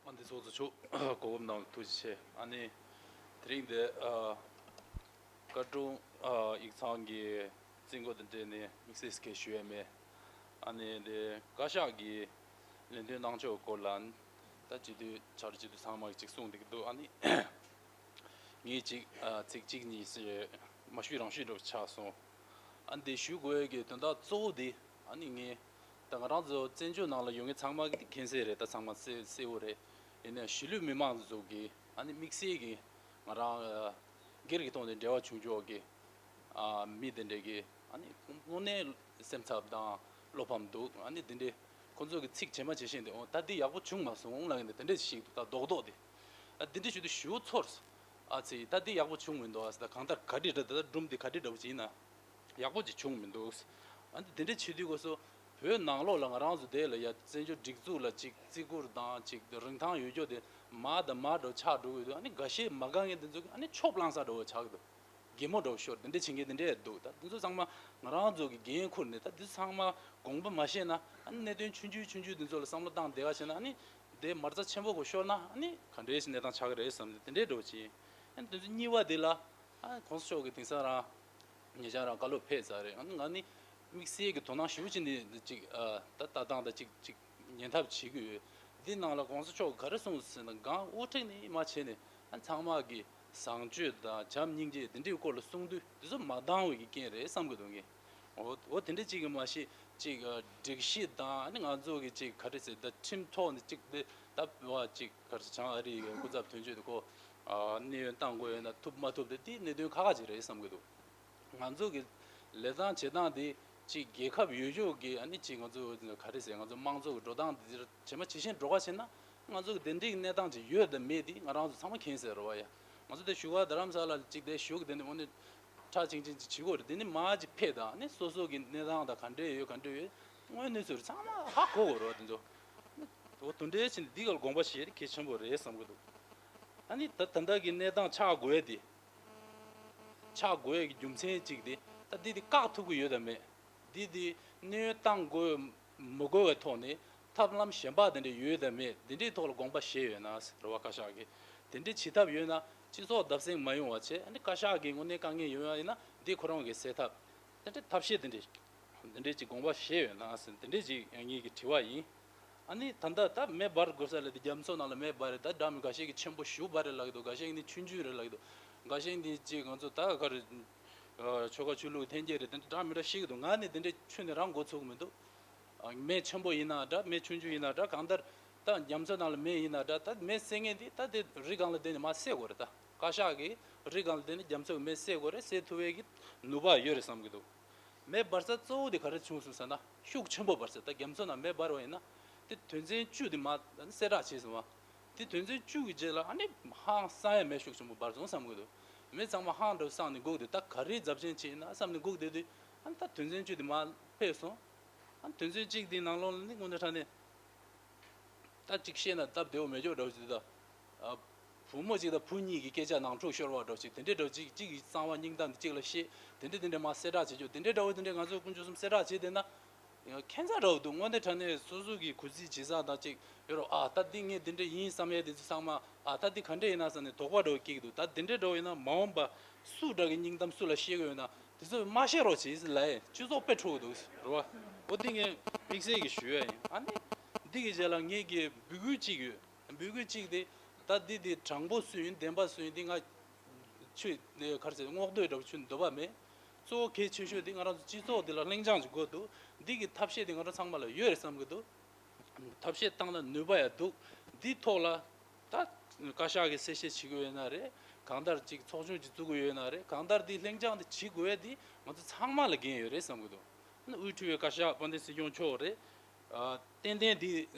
ཨ་འདི་ཚོགས་གཙོ་མཆོག་གོ་སྐབས་གནང་བ་ཐུགས་རྗེ་ཆེ། ཨ་ནི་དེ་རིང་འདི་ཨ་བཀའ་དྲུང་ཨ་ཡིག་ཚང་གི་རྩིས་འགོ་དང་འབྲེལ་ནས་དམིགས་བསལ་སྐད་ཞུ་ཡས་མེད། ཨ་ནི་འདི་བཀའ་ཤག་གི་ལས་དོན་གནང་ཕྱོགས་སྐོར་ལ་ད་སྤྱི་འཐུས་བྱ་རུ་སྤྱི་འཐུས་ཚང་མ་གཅིག་གསུངས་བསྡད་ཀྱི་འདུག་ཨ་ནི་ངས་གཅིག་ཨ་ཚིག་གཅིག་གཉིས་ཞིག་མ་ཞུས་རང་ཞུས་འདྲ་བོ་ཆགས་སོང་། ཨ་འདི་ཞུ་དགོས་ཀྱི་དོན་དག་གཙོ་བོ་འདི་ཨ་ནི་ངས་ད་ང་རང་ཚོ་བཙན་བྱོལ་ནང་ལ་ཡོད་མཁན་ཚང་མ་གི་མཁྱེན་གསལ་རེད། ད་ཚང་མ་གསལ་གསལ་བོ་རེད། ཡིན་ནའང་གཞིས་ལུས་མི་མང་ཚོ་གི་ཨ་ནི་དམིགས་བསལ་གྱི་ང་རང་ཨ་སྒེར་གྱི་ཐོག་ནས་འབྲེལ་བ་བྱུང་ཆོག་གི་ཨ་མི་དེ་འདྲས་ཀྱི་ཨ་ནི་དངོས་གནས་སེམས་འཚབ་དང་བློ་ཕམ་འདུག་ཨ་ནི་དེ་འདྲས་ཁོ་ཚོ་གི་ཚིག་ཇི་མ་ཇི་བཞིན་དེ་འོ་ད་འདི་ཡག་པོ་བྱུང་མ་སོང་ལབ་ཡིན་དེ་དེ་འདྲས་ཞིག་འདུག་ད་རྡོག་རྡོག་དེ་ཨ་འདི་འདྲས་ཞུ་དུས་ཞུ་ཚོར། ཨ་ཙི་ད་འདི་ཡག་པོ་བྱུང་མི་འདུག་ཨ་ཙི་ད་གང་ལྟར་ག་འདྲས་འདྲ་ད་ད་སྒྲུང་འདི་ག་འདྲས་འདྲ་བོ་ཅིག་ཡིན་ན། ཡག་པོ་ཅིག་བྱུང་མི་འདུག་ཨ་ནི་དེ་འདྲ་བྱེད་དུས་སྐབས་སུ་བོད་ནང་ལོགས་ལ་ང་རང་ཚོ་དེ་ལ་ཡ་བཙན་བྱོལ་སྒྲིག་འཛུགས་ལ་ཅིག་བརྩི་བཀུར་དང་ཅིག་རིན་ཐང་ཡོད་རྒྱུ་དེ་མར་དང་མར་འགྲོ་ཆགས་འགྲོ་གི་འདུག་ཨ་ནི་འགའ་ཤས་མ་དགའ་མཁན་དེ་ཚོ་གི་ཨ་ནི་ཆོབ་བླངས་ས་འདྲ་བོ་ཆགས་ཀྱི་འདུག་གད་མོ་འདྲ་བོ་ཤོར་དེ་འདྲ་བྱེད་མཁན་དེ་འདྲ་འདུག་ད་དེ་ཚོ་ཚང་མ་ང་རང་ཚོ་གི་འགན་ཁུར་ནས་ད་དེ་ཚོ་ཚང་མ་དགོངས་པ་མ་བཞེས་ན་ཨ་ནི་གནད་དོན་ཆུང་ཆུང་ཆུང་ཆུང་དེ་ཚོ་ལ་བསམ་བློ་བཏང་བསྡད་པ་བྱས་ན་ཨ་ནི་དེ་མ་རྩ་ཆེན་པོ་གོ་ཤོར་ན་ཨ་ནི་ག་འདྲའི་གནས་སྟངས་ཆགས་ཀྱི་རེད་བསམ་ནས་དེ་འདྲའི་འདྲ་བོ་བྱས། ཨ་ནི་དེ་ཚོ་གཉིས་པ་དེ་ལ་ཨ་གོང་ས་མཆོག་གི་དེང་སང་རང་། ཉེ་ཆར་རང་བཀའ་སློབ་ཕེབས་ཚར་རེད། ང་ནི་དམིགས་བསལ་གྱི་དོ་སྣང་ཞེ་པོ་ཅིག་འདི་ཅིག་ཨ་ད་ལྟ་སྟངས་དང་ཅིག་ཅིག་ཉེན་ཐབས་བྱེད་ཀྱི་ཡོད། འདི་ནང་ལ་གོང་ས་མཆོག་ག་རེ་གསུངས་ཟེར་ན་སྒང་དབུ་ཁྲིད་ནས་མར་བྱས་ནས་ཨ་ཚང་མ་གི་བཟང་སྤྱོད་དང་བྱམས་སྙིང་རྗེ་འདི་འདྲའི་སྐོར་ལ་གསུངས་དུས་འདི་ཚོ་མ་འདང་བའི་གི་རྐྱེན་རེད་བསམ་གི་འདུག་ངས། འོ་འོ་དེ་འདྲ་ཅིག་གི་མ་གཞི་ཅིག་ཨ་སྒྲིག་གཞི་དང་ཨ་ནི་ང་ཚོ་གི་ཅིག་ག་རེ་ཟེར་ད་ཁྲིམས་ཐོག་ནས་ཅིག་འདི་ད་བ་ཅིག་ག་རེ་ཟེར་བྱང་ཨ་རི་གི་སྐུ་ཚབ་དོན་གཅོད་དེ་ཁོ་ཨ་གནས་དབྱུང་བཏང་དགོས་ཡོད་ན་ཐུབ་མ་ཐུབ་དེ་དེ་གནད་དོན་ཁག་ཁག་ཅིག་རེད་བསམ་གི་འདུག་ང་ཚོ་གི་ལས་སྟངས་བྱེད་སྟངས་དེ་ ཅིག་རྒྱལ་ཁབ་ཡོད་ཕྱོགས་ཀྱི་ཨ་ནི་ཅིག་ང་ཚོ་ག་རེ་ཟེར། ང་ཚོ་དམངས་གཙོ་གི་འགྲོ་སྟངས་འདི་ཇེ་མ་ཇེ་ཞན་འགྲོ་ག་ཕྱིན་ན། ང་ཚོ་གི་དེ་འདྲའི་གནས་སྟངས་ཅིག་ཡོད་དམ་མེད་དེ་ང་རང་ཚོ་ཚང་མ་མཁྱེན་གསལ་རེད་བ་ཡ། ང་ཚོ་དེ་བཞུགས་སྒར་རྡ་རམ་ས་ལ་ཅིག་དེ་བཞུགས། དེ་ནི་དངོས་གནས་ཁྲ་ཆིང་ཆིང་ཅིག་བྱེད་དགོས་རེད། དེ་ནི་མར་ཅིག་ཕེབས་དང་ནི་སོ་སོ་གི་གནས་སྟངས་དང་ག་འདྲས་ཡོད་ག་འདྲས་ཡོད་དངོས་གནས་ཚུལ་ཚང་མ་ཧ་གོ་དགོས་རེད་བ། དེ་ཚོ་འོ་དེ་འདྲའི་ཕྱིན་འདི་ག་ལ་དགོངས་པ་བཞེས་གལ་ཆེན་པོ་རེད་བསམ་གི་འདུག་ཨ་ནི་ད་ད་ལྟ་གི་གནས་སྟངས་ཆགས་དགོས་དེ། ཆགས་དགོས་ཀྱི་རྒྱུ་མཚན་གཅིག་དེ་ད་འདི་དེ་བཀག་ཐུབ་ཀྱི་ཡོད་དམ་མེད། འདི་དེ་གནོན་གཏོང་དགོས་མི་དགོས་པའི་ཐོག་ནས་ཐབས་ལམ་གཞན་པ་དེ་འདྲ་ཡོད་དམ་མེད། དེ་འདྲའི་ཐོག་ལ་དགོངས་པ་བཞེས་ཡོད་ན་ཟེར་བ། བཀའ་ཤག་གིས་དེ་འདྲའི་བྱེད་ཐབས་ཡོད་ན་སྤྱི་ཚོགས་བརྡབ་གསིག་མ་ཡོང་བ་བྱས། ཨ་ནི་བཀའ་ཤག་གིས་དངོས་གནས་དཀའ་ངལ་ཡོད་ཡ་ཡིན་ན་འདི་ཁོ་རང་གིས་སེལ་ཐབས་དེ་འདྲའི་ཐབས་ཤེས་དེ་འདྲའི་དེ་འདྲའི་ཅིག་དགོངས་པ་བཞེས་ཡོད་ན་ཟེར། དེ་འདྲའི་ཅིག་ངེད་ཀྱི་དྲི་བ་ཡིན། ཨ་ནི་ད་ལྟ་ད་མེ་འབར་དགོས་ས་ལ་དེ་རྒྱ་མཚོ་ནང་ལ་མེ་འབར་རེད། ད་འདྲ་མི་འགའ་ཤས་ཀྱིས་ཆེན་པོ་ཞེ་པོ་འབར་རེད་ལབ་ཀྱི་འདུག་འགའ་ཤས་ཀྱིས་ནི་ཆུང་ཆུང་རེད་ལབ་ཀྱི་འདུག་འགའ་ཤས་ཀྱིས་ནི་ཅིག་ང་ཚོ་ད་ག་རེ་ཆོལ་ཁ་ཆོས་ལུགས་འཐེན་འཁྱེར་རེད། དེ་འདྲ་འདྲ་མི་འདྲ་བཤད་ཀྱི་འདུག་ང་ནི་དེ་འདྲ་ཁྱོན་ནས་རང་མགོ་ཚོད་ཀྱི་མི་འདུག་མེ་ཆེན་པོ་ཡིན་ན་འདྲ། མེ་ཆུང་ཆུང་ཡིན་ན་འདྲ། གང་ལྟར་ད་རྒྱ་མཚོ་ནང་ལ་མེ་ཡིན་ན་འདྲ། ད་མེ་སེལ་མཁན་དེ་ད་དེ་རི་སྒང་ལ་བསྡད་ནས་མར་སེལ་དགོས་རེད། ད་བཀའ་ཤག་གིས་རི་སྒང་ལ་བསྡད་ནས་རྒྱ་མཚོ་གི་མེ་སེལ་དགོས་རེད། སེལ་ཐུབ་པའི་གི་ནུས་པ་ཡོད་རེད་བསམ་གྱི་འདུག་མེ་འབར་ས་གཙོ་བོ་དེ་ག་རེ་བྱུང་སོང་ཟེར་ན། ཤུགས་ཆེན་པོ་འབར་ས། ད་རྒྱ་མཚོ་ནང་མེ་འབར་བ་ཡིན་ན་དེ་དོན་ཚན་བཅུ་དེ་མར་གསལ་བསྒྲགས་བྱས་སོང་བ། དེ་དོན་ཚན་བཅུ་གི་རྗེས་ལ་ཨ་ནི་ཧང་སང་ཡ་མེ་ཤུགས་ཆེན་པོ་འབར་སོང་བསམ་གྱི་འདུག་མི་ཚང་མ་ཧང་འདྲ་བོ་སངས་ནས་སྒུག་བསྡད། ད་ག་རེ་རྫབ་ཆེན་བྱས་ཡིན་ན་བསམ་ནས་སྒུག་བསྡད་དུས། ཨ་ནི་ད་དོན་ཚན་བཅུ་དེ་མར་ཕེབས་སོང་། ཨ་ནི་དོན་ཚན་གཅིག་དེའི་ནང་ལོགས་ལ་ནི་དངོས་གནས་དྲང་གནས། ད་གཅིག་བཤད་ན་སྟབས་བདེ་བོ་མེད་ཅོག་འདྲ་བོ་ཞིག་འདུག་ད། ཨ། བུ་མོ་གཅིག་དང་བུ་གཉིས་ཀྱི་སྐད་ཆ་ནང་འཁྲུག་ཤོར་བ་འདྲ་བོ་ཞིག་དེ་འདྲའི་འདྲ་བོ་གཅིག་གཅིག་གི་གསང་བ་སྙིང་གཏམ་དེ་གཅིག་ལ་བཤད། དེ་འདྲ་དེ་འདྲ་མར་གསལ་བསྒྲགས་བྱེད་ཅོག་དེ་འདྲའི་འདྲ་བོ་དེ་འདྲའི་ང་ཚོ་དཀོན་མཆོག་གསུམ་གསལ་བསྒྲགས་བྱས་བསྡད་ན། ཡང་ཁྱད་མཚར་འདྲ་བོ་འདུག་དངོས་གནས་དྲང་གནས་སོ་སོ་གི་གུས་བརྩི་བྱེད་ས་དང་གཅིག་ཡོད་རོགས། ཨ་ད་འདི་ངས་འདི་འདྲ་ཡིན་བསམ་ཡས་དེ་ཚོ་ཚང་མ། ཨ་ད་འདི་ག་འདྲ་ཡིན་ན་བསམ་ནས་དོགས་པ་འདྲ་བོ་སྐྱེ་གི་འདུག་ད་འདི་འདྲ་འདྲ་བོ་ཡིན་ན་མ་འོངས་པ་སུ་འདྲ་གི་སྙིང་གཏམ་སུ་ལ་བཤད་གི་ཡོད་ན། དེ་ཚོ་མ་བཤད་རོགས་བྱེད་ཟེར་ལབ་ཡས་སྤྱི་ཚོགས་དཔེ་འཁྲུག་གི་འདུག་རེད་བ། འོ་དེ་ངས་དམིགས་བསལ་གྱི་ཞུ་ཡ་ཡིན། ཨ་ནི་འདི་གི་རྗེས་ལ་ངེད་ཀྱི་འབོད་སྐུལ་གཅིག་ཡོད། འབོད་སྐུལ་གཅིག་དེ་ད་འདི་དེ་དྲང་པོ་སུ་ཡིན་བདེན་པ་སུ་ཡིན་དེ་ང་ཆུ་ནས་ག་རེ་ཟེར་སྔོག་འདོད་འདྲ་བོ་ཆུ་འདོད་པ་མེད། གཙོ་བོ་གལ་ཆེ་ཤོས་དེ་ང་རང་ཚོ་སྤྱི་ཚོགས་འདི་ལ་ལྷིང་འཇགས་ཅིག་དགོས་འདུག་འདི་གི་ཐབས་ཤེས་དེ་ང་རང་ཚང་མ་ལ་ཡོད་རེད་བསམ་གི་འདུག་ཐབས་ཤེས་བཏང་ན་ནུས་པ་ཡང་འདུག་འདི་ཐོག་ལ་ད་བཀའ་ཤག་གིས་གསལ་བཤད་བྱེད་དགོས་ཡོད་ན་རེད། གང་ལྟར་ཅིག་ཚོགས་ཆུང་ཅིག་བཙུགས་དགོས་ཡོད་ན་རེད། གང་ལྟར་འདི་ལྷིང་འཇགས་འདི་བྱེད་དགོས་ཡ་འདི་ང་ཚོ་ཚང་མ་ལ་འགན་ཡོད་རེད་བསམ་གི་འདུག་ཨ་ནི་དབུས་ཁྲི་པའི་བཀའ་ཤག་དཔལ་ལྡན་སྲིད་སྐྱོང་མཆོག་རེད། ཨ། ཏན་ཏན་འདི་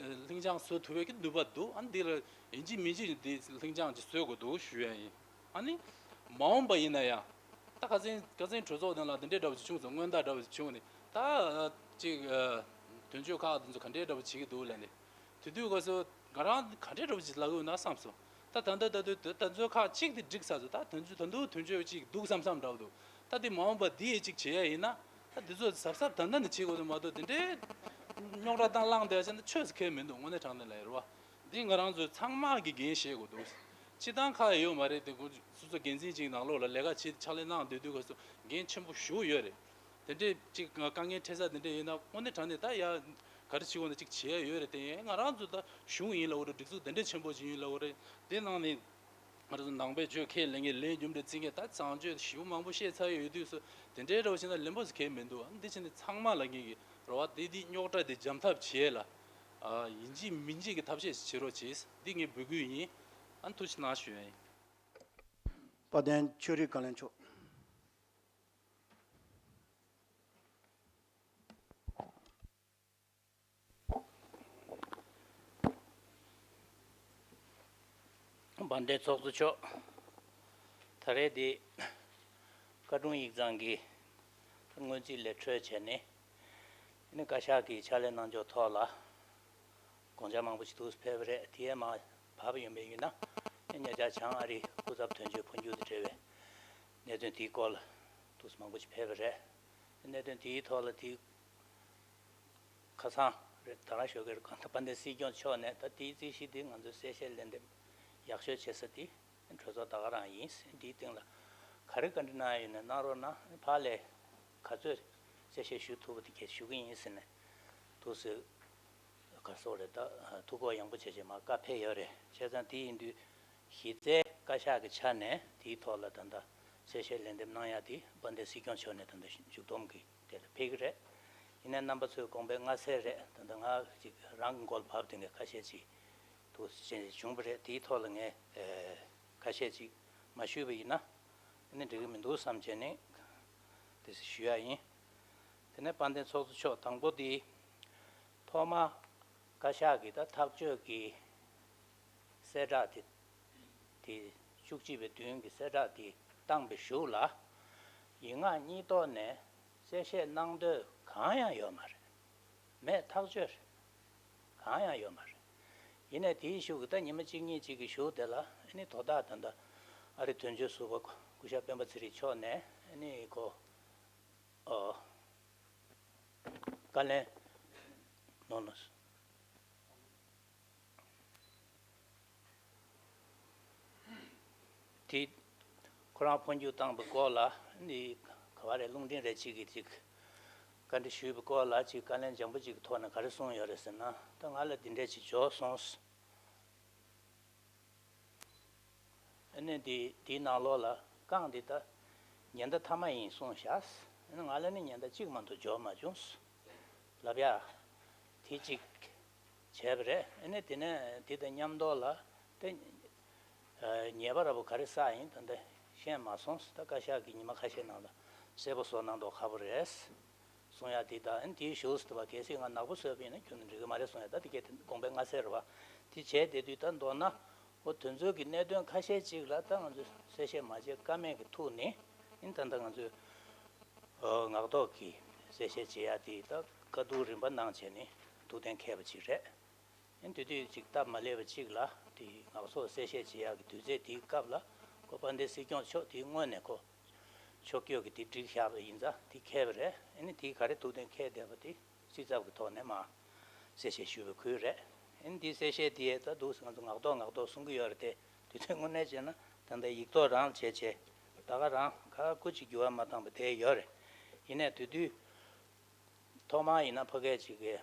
ལྷིང་འཇགས་བཟོ་ཐུབ་པའི་གི་ནུས་པ་འདུག་ཨ་ནི་འདི་ལ་ཡིན་གཅིག་མིན་གཅིག་འདི་ལྷིང་འཇགས་ཅིག་བཟོ་དགོས་འདུག་ཞུ་ཡ་ཡིན། ཨ་ནི་མ་འོངས་པ་ཡིན་ན་ཡང་། ད་ཁ་སང་ཁ་སང་གྲོས་ཚོགས་ནང་ལ་འདི་འདྲའི་འདྲ་བོ་ཅིག་བྱུང་སོང་། སྔོན་བརྡ་འདྲ་བོ་ཅིག་བྱུང་ནས་ད་ཅིག་ཨ། དོན་གཅོད་ཁག་དེ་ཚོ་ག་འདྲའི་འདྲ་བོ་བྱེད་ཀྱི་འདུག་ལབ་ནས། དེ་དུས་སྐབས་སུ་ང་རང་ག་འདྲའི་འདྲ་བོ་ཅིག་ལབ་ཀྱི་ཡོད་ན་བསམ་སོང་། ད་ད་ལྟ་ད་དུས་དེ་ད་ཚོ་ཁག་གཅིག་དེ་འགྲིག་ཚར་སོང་། ད་དོན་གཅོད་ད་དུང་དོན་གཅོད་ཅིག་འདུག་བསམ་བསམ་འདྲ་བོ་འདུག་ད་དེ་མ་འོངས་པ་འདི་ཡི་ཅིག་བྱེད་ཡ་ཡིན་ན། ད་འདི་ཚོ་གཟབ་གཟབ་ད་ལྟ་ནས་བྱེད་དགོས་ཚོད་མ་གཏོགས་དེ་འདྲའི་རྙོག་དྲ་བཏང་བླངས་བསྡད་ཡ་བྱས་ན་ཆོས་སུ་ཁེལ་མི་འདུག་དངོས་གནས་དྲང་གནས་ལ་ཡོད་རེད་བ། འདི་ང་རང་ཚོ་ཚང་མ་གི་འགན་བཞེས་དགོས་འདུག་སྤྱི་བཏང་ཁག་ཡོད་མ་རེད་དེ། སོ་སོ་འགན་འཛིན་ཅིག་ནང་ལོགས་ལ་ལས་ཀ་བྱེད་ཕྱག་ལས་གནང་སྡོད་དུས་སྐབས་སུ་འགན་ཆེན་པོ་ཞེ་པོ་ཡོད་རེད། དེ་འདྲའི་ཅིག་དཀའ་ངལ་འཕྲད་ས་དེ་འདྲ་ཡོད་ན་དངོས་གནས་དྲང་གནས་ད་ཡ་ག་རེ་བྱེད་དགོས་ན་ཅིག་བྱེད་ཡ་ཡོད་རེད་དེ། ཡང་ང་རང་ཚོ་ད་གཞུང་ཡིན་ལབ་དགོས་རེད། སྒྲིག་འཛུགས་དེ་འདྲ་ཆེན་པོ་ཅིག་ཡིན་ལབ་དགོས་རེད། དེ་ནང་ནས། ང་རང་ཚོ་ནང་པའི་ཆོས་ཁས་ལེན་མཁན་ལས་རྒྱུ་འབྲས་བརྩི་མཁན་ད་བཟང་སྤྱོད་ཞེ་པོ་མང་པོ་བཤད་ཚར་ཡོད་དུས་སུ་དེ་འདྲའི་འདྲ་བོ་ཞིག་ན་ལེན་པོ་ཟེར་མཁན་མི་འདུག་ཨ་འདི་བྱས་ནས་ཚང་མ་ལ་ངེད་ཀྱི་རེ་བ་དེ་འདི་རྙོག་དྲ་དེ་འཇམ་ཐབས་བྱས་ལ། ཨ་ཡིན་གཅིག་མིན་གཅིག་གི་ཐབས་ཤེས་ཤིག་བྱེད་རོགས་བྱེད། འདི་ངའི་འབོད་སྐུལ་ཡིན། ཨ་ཐུགས་རྗེ་གནང་ཞུ་ཡ་ཡིན། དཔལ་ལྡན་ཆོས་རིག་བཀའ་བློན་མཆོག་དཔལ་ལྡན་ཚོགས་གཙོ་མཆོག་ད་རེས་འདི་བཀའ་དྲུང་ཡིག་ཚང་གི་སྔོན་རྩིས་ལས་འཕྲོས་བྱས་ནས་ཨ་ནི་བཀའ་ཤག་གི་ཕྱག་ལས་གནང་ཕྱོགས་ཐོག་ལ་དགོངས་འཆར་མང་པོ་ཞིག་འདུག་སེ་ཕེབས་པ་རེད། དེ་ཡང་མར་བབས་ཡོང་བ་ཡིན་ན་ཨ་ནི་ཉེ་ཆར་བྱང་ཨ་རིའི་སྐུ་ཚབ་དོན་གཅོད་འཕོ་འགྱུར་དང་འབྲེལ་བའི་གནད་དོན་དེའི་སྐོར་ལ་འདུག་སེ་མང་པོ་ཞིག་ཕེབས་པ་རེད། གནད་དོན་དེའི་ཐོག་ལ་དེའི་ཁ་སང་རེད། ད་རང་ཞོགས་ཀས་གང་ལྟར་དཔལ་ལྡན་སྲིད་སྐྱོང་མཆོག་ནས་ད་དེའི་རྩིས་གཞི་འདི་ང་ཚོའི་གསལ་བཤད་ལན་འདེབས་ཡག་ཤོས་བྱེད་ས་དེ་གྲོས་ཚོགས་ད་ག་རང་ཡིན། འདིའི་སྟེང་ལ་ག་རེ་བཀའ་འདྲི་གནང་ཡ་ཡོད་ན་གནང་རོགས་གནང་། ཕར་ལས་ག་ཚོད་གསལ་བཤད་ཞུ་ཐུབ་པ་དེ་གས་ཞུ་གི་ཡིན་ཟེར་ནས་འདུག་སེ་ག་རེ་ཟེར་དགོས་རེད། ད་ཐུགས་ཁུར་ཡངས་པོ་བྱས་བྱས་མར་བཀའ་ཕེབས་ཡོད་རེད། བྱས་ཙང་དེ་ཡིན་དུས་གཞི་རྩའི་བཀའ་ཤག་གི་ཆ་ནས་དེའི་ཐོག་ལ་ད་ལྟ་གསལ་བཤད་ལན་འདེབས་གནང་ཡ་དེ་དཔལ་ལྡན་སྲིད་སྐྱོང་མཆོག་ནས་ད་ལྟ་མཇུག་བསྡོམས་ཀྱི་དེ་ལ་ཕེབས་ཀྱི་རེད། ཡིན་ནའི་རྣམ་པ་ཚོས་དགོངས་པའི་མངའ་གསལ་རེད། ད་ལྟ་ང་ཅིག་རང་གི་མགོ་ལ་བབས་དེ་འདྲ་ཁ་ཤས་ཅིག་འདུག་ཅེས་བྱུང་བ་རེད། དེའི་ཐོག་ལ་ངས་ཨེ་ཁ་ཤས་ཅིག་མ་ཞུས་པ་ཡིན་ན་ཨ་ནི་འགྲིག་གི་མི་འདུག་བསམ་བྱས་ནས་དེ་ཞུ་ཡ་ཡིན། དེ་ནས་དཔལ་ལྡན་ཚོགས་གཙོ་མཆོག། དང་པོ་དེ་ཐོག་མ་བཀའ་ཤག་གི་ད་ཐག་གཅོད་ཀྱི་གསལ་བསྒྲགས་དེ། དེ་བཅུ་གཅིག་པའི་བདུན་གྱི་གསལ་བསྒྲགས་དེ་བཏང་པའི་གཞུག་ལ། ཡིག་ངག་གཉིས་ཐོག་ནས་གསལ་བཤད་གནང་འདོད་གང་ཡང་ཡོད་མ་རེད། མེད། ཐག་ཆོད་རེད། གང་ཡང་ཡོད་མ་རེད། ཡིན་ནའི་དེའི་གཞུག་གི་ད་ཉི་མ་གཅིག་གཉིས་གཅིག་གི་གཞུག་དེ་ལ་ཨ་ནི་དོ་བདག་ད་ལྟ་ཨ་རི་དོན་གཅོད་ཟུར་པ་སྐུ་ཞབས་སྤེན་པ་ཚེ་རིང་མཆོག་ནས་ཨ་ནི་ཁོ། ཨོ། བཀའ་ལན། ནོ་ནོ། དེ། ཁོ་རང་འཕོ་འགྱུར་བཏང་པའི་སྐོར་ལ་ནི་ག་བ་རེད། རླུང་འཕྲིན་རེ་གཅིག་གིས་ཅིག་བཀའ་འདྲི་ཞུས་པའི་སྐོར་ལ་ཅིག་བཀའ་ལན་འཇམ་པོ་ཅིག་གི་ཐོག་ནས་ག་རེ་གསུངས་ཡོད་རེད་ཟེར་ན། ད་ང་ལ་འདི་འདྲས་ཅིག་འབྱོར་སོང་། ཨ་ནི་འདི་འདིའི་ནང་ལོགས་ལ་རྐང་འདི་ད་ཉེན་བརྡ་མཐའ་མ་ཡིན་གསུངས་བཞག་ཨ་ནི་ང་ལ་ནི་ཉེན་བརྡ་གཅིག་མ་གཏོགས་འབྱོར་མ་བྱུང་། ལབ་ཡ། དེ་གཅིག་བྱས་པ་རེད། ཨ་ནི་དེ་ནས་འདི་དང་མཉམ་དུ་ལ་དེ་ཉེས་པ་ར་བོ་ག་རེ་བསགས་ཡིན་ད་ལྟ་ཤེས་མ་སོང་། ད་བཀའ་ཤག་གིས་ཉི་མ་ཁ་ཤས་ནང་ལ་གསལ་པོ་བཟོ་གནང་མདོག་ཁ་པོ་རེད། གསུང་ཡ་དེ་དང་ཨ་ནི་དེའི་གཞུག་སུ་དུ་བ་གལ་སྲིད་ང་ནག་པོ་བཟོས་པ་ཡིན་ན་ཁྱོན་ནས་འགྲིག་གི་མ་རེད་གསུང་ཡ། ད་དེ་གས་དེ་དགོངས་པའི་མངའ་གསལ་རེད་བ། དེ་བྱས་བསྡད་དུས་ད་མདོར་ན་འོ་དོན་ཚོད་ཀྱི་གནད་དོན་ཁ་ཤས་ཅིག་ལ་ད་ང་ཚོས་གསལ་བཤད་མ་བྱས་ཀ་མེད་ཀྱི་ཐུག་ནས་ཨིན། ད་ལྟ་ང་ཚོས་ཨོ་ངག་ཐོག་གི་གསལ་བཤད་བྱེད་ཡ་དེ་ད་བཀའ་བསྡུར་རིམ་པ་གནང་བྱས་ནས་ཐུགས་གཏན་འཁེལ་བ་ཅིག་རེད། ཨིན་དེ་དུས་ཅིག་སྟབས་མ་ལེགས་པ་ཅིག་ལ་དེ་ངག་ཐོག་གསལ་བཤད་བྱེད་ཡ་གི་དུས་ཚོད་དེའི་སྐབས་ལ་ཁོ་དཔལ་ལྡན་སྲིད་སྐྱོང་མཆོག་དེའི་སྔོན་ནས་ཁོ་ཕྱོགས་བསྐྱོད་ཀྱི་དེ་བསྒྲིགས་བཞག་པ་ཡིན་ཙང་དེ་འཁེལ་བ་རེད། ཨ་ནི་དེ་ག་རེ་ཐུགས་གཏན་འཁེལ་བསྡད་པ་དེ་སྲིད་ཚབ་ཀྱི་ཐོག་ནས་མར་གསལ་བཤད་ཞུས་པའི་ཁུལ་རེད། ཨ་ནི་དེའི་གསལ་བཤད་དེ་ད་འདུག་ང་ཚོ་ངག་ཐོག་ངག་ཐོག་གསུང་གི་ཡོད་རེད་དེ། དུས་ཚོད་དངོས་གནས་བྱས་ན་ད་ལྟ་ཡིག་ཐོག་རང་བྱས་བྱས་ད་ག་རང་ག་སྐུ་ཅིག་འགྱུར་བ་མ་བཏང་པ་དེ་ཡོད་རེད། ཡིན་ནའི་དེ་དུས། ཐོག་མར་ཡིན་ན་ཕ་གི་ཅིག་གིས་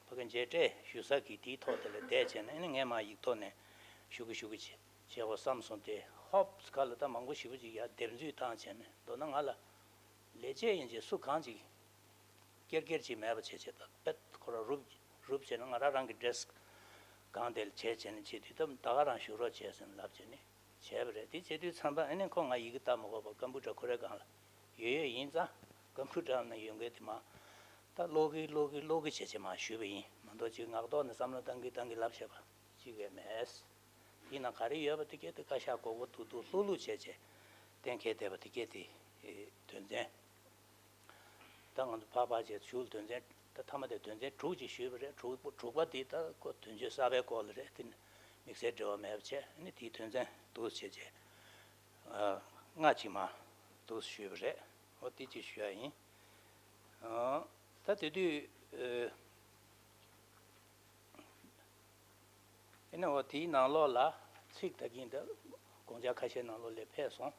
ཕ་གི་མཇལ་འཕྲད་ཞུ་ས་གི་དེའི་ཐོག་དེ་ལ་བསྡད་བྱས་ནས་ཨ་ནི་ངས་མར་ཡིག་ཐོག་ནས་ཞུ་གི་ཞུ་གི་བྱས་བྱས་འོ་བསམ་སོང་སྟེ། ཧོབ་ཁ་ལ་ད་མང་པོ་ཞེ་པོ་ཅིག་ཡར་སྡེབ་འཛུལ་བཏང་བྱས་ནས། མདོར་ན་ང་ལ་ལས་བྱེད་ཡིན་ཅེས་སུ་གང་ཅིག་ཀེར་ཀེར་ཅིག་མེད་པ་བྱས་བྱས་ད་པད་ཁོ་ར་རུབ་རུབ་བྱས་ན་ང་རང་རང་གི་ཌེ་སི་ཀི་སྒང་དེ་ལ་བྱས་བྱས་ནས་བྱེད་དུས་ད་ད་ག་རང་ཞུ་རོགས་བྱས་ཟེར་ནས་ལབ་བྱས་ནས་བྱས་པ་རེད། དེ་བྱེད་དུས་ཙམ་པ་ཨ་ནི་ཁོ་ང་ཡི་གེ་ལྟ་མ་དགོས་པར་ཀམ་པུ་ཊར་ཁོ་རའི་སྒང་ལ་ཡོད་ཡོད་ཡིན་ཙང་། ཀམ་པུ་ཊར་ནང་ཡོད་མཁན་དེ་མར་ད་ཀློག་གི་ཀློག་གི་ཀློག་གི་བྱས་བྱས་མར་ཞུས་པ་ཡིན་མ་གཏོགས་ཅིག་ངག་ཐོག་ནས་བསམ་བློ་བཏང་གི་བཏང་གི་ལབ་བྱས་པ་ཅིག་ཡོད་མེད། དེའི་ནང་ག་རེ་ཡོད་པ་དེ་གས་དེ་བཀའ་ཤག་མགོ་སྐོར་ཏུ་ཏུ་ལྷུག་ལྷུག་བྱས་བྱས་གཏན་འཁེལ་བསྡད་པ་དེ་གས་དེ་དོན་ཚན། ད་ང་ཚོ་ཕར་ཕར་བྱས་ཞུ་དོན་ཚན་ད་མཐའ་མ་དེ་དོན་ཚན་དྲུག་ཅིག་ཞུས་པ་རེད། དྲུག་པ་དྲུག་པ་དེ་ད་ཁོ་དོན་གཅོད་གསར་པའི་སྐོར་ལ་རེད། དེ་ནི་དམིགས་བསལ་འབྲེལ་བ་མེད་པ་བྱས་ཨ་ནི་དེའི་དོན་ཚན་འདུག་བྱས་བྱས། ཨ། ལྔ་ཅིག་མར་འདུག་ཞུས་པ་རེད། འོ་དེ་ཅིག་ཞུ་ཡ་ཡིན། ཨ། ད་དེ་དུས་ཨ་ནི་འོ་དེའི་ནང་ལོགས་ལ་ཚིག་ད་གིན་ད་དགོངས་འཆར་ཁ་ཤས་ནང་ལོགས་ལ་ཕེབས་སོང་།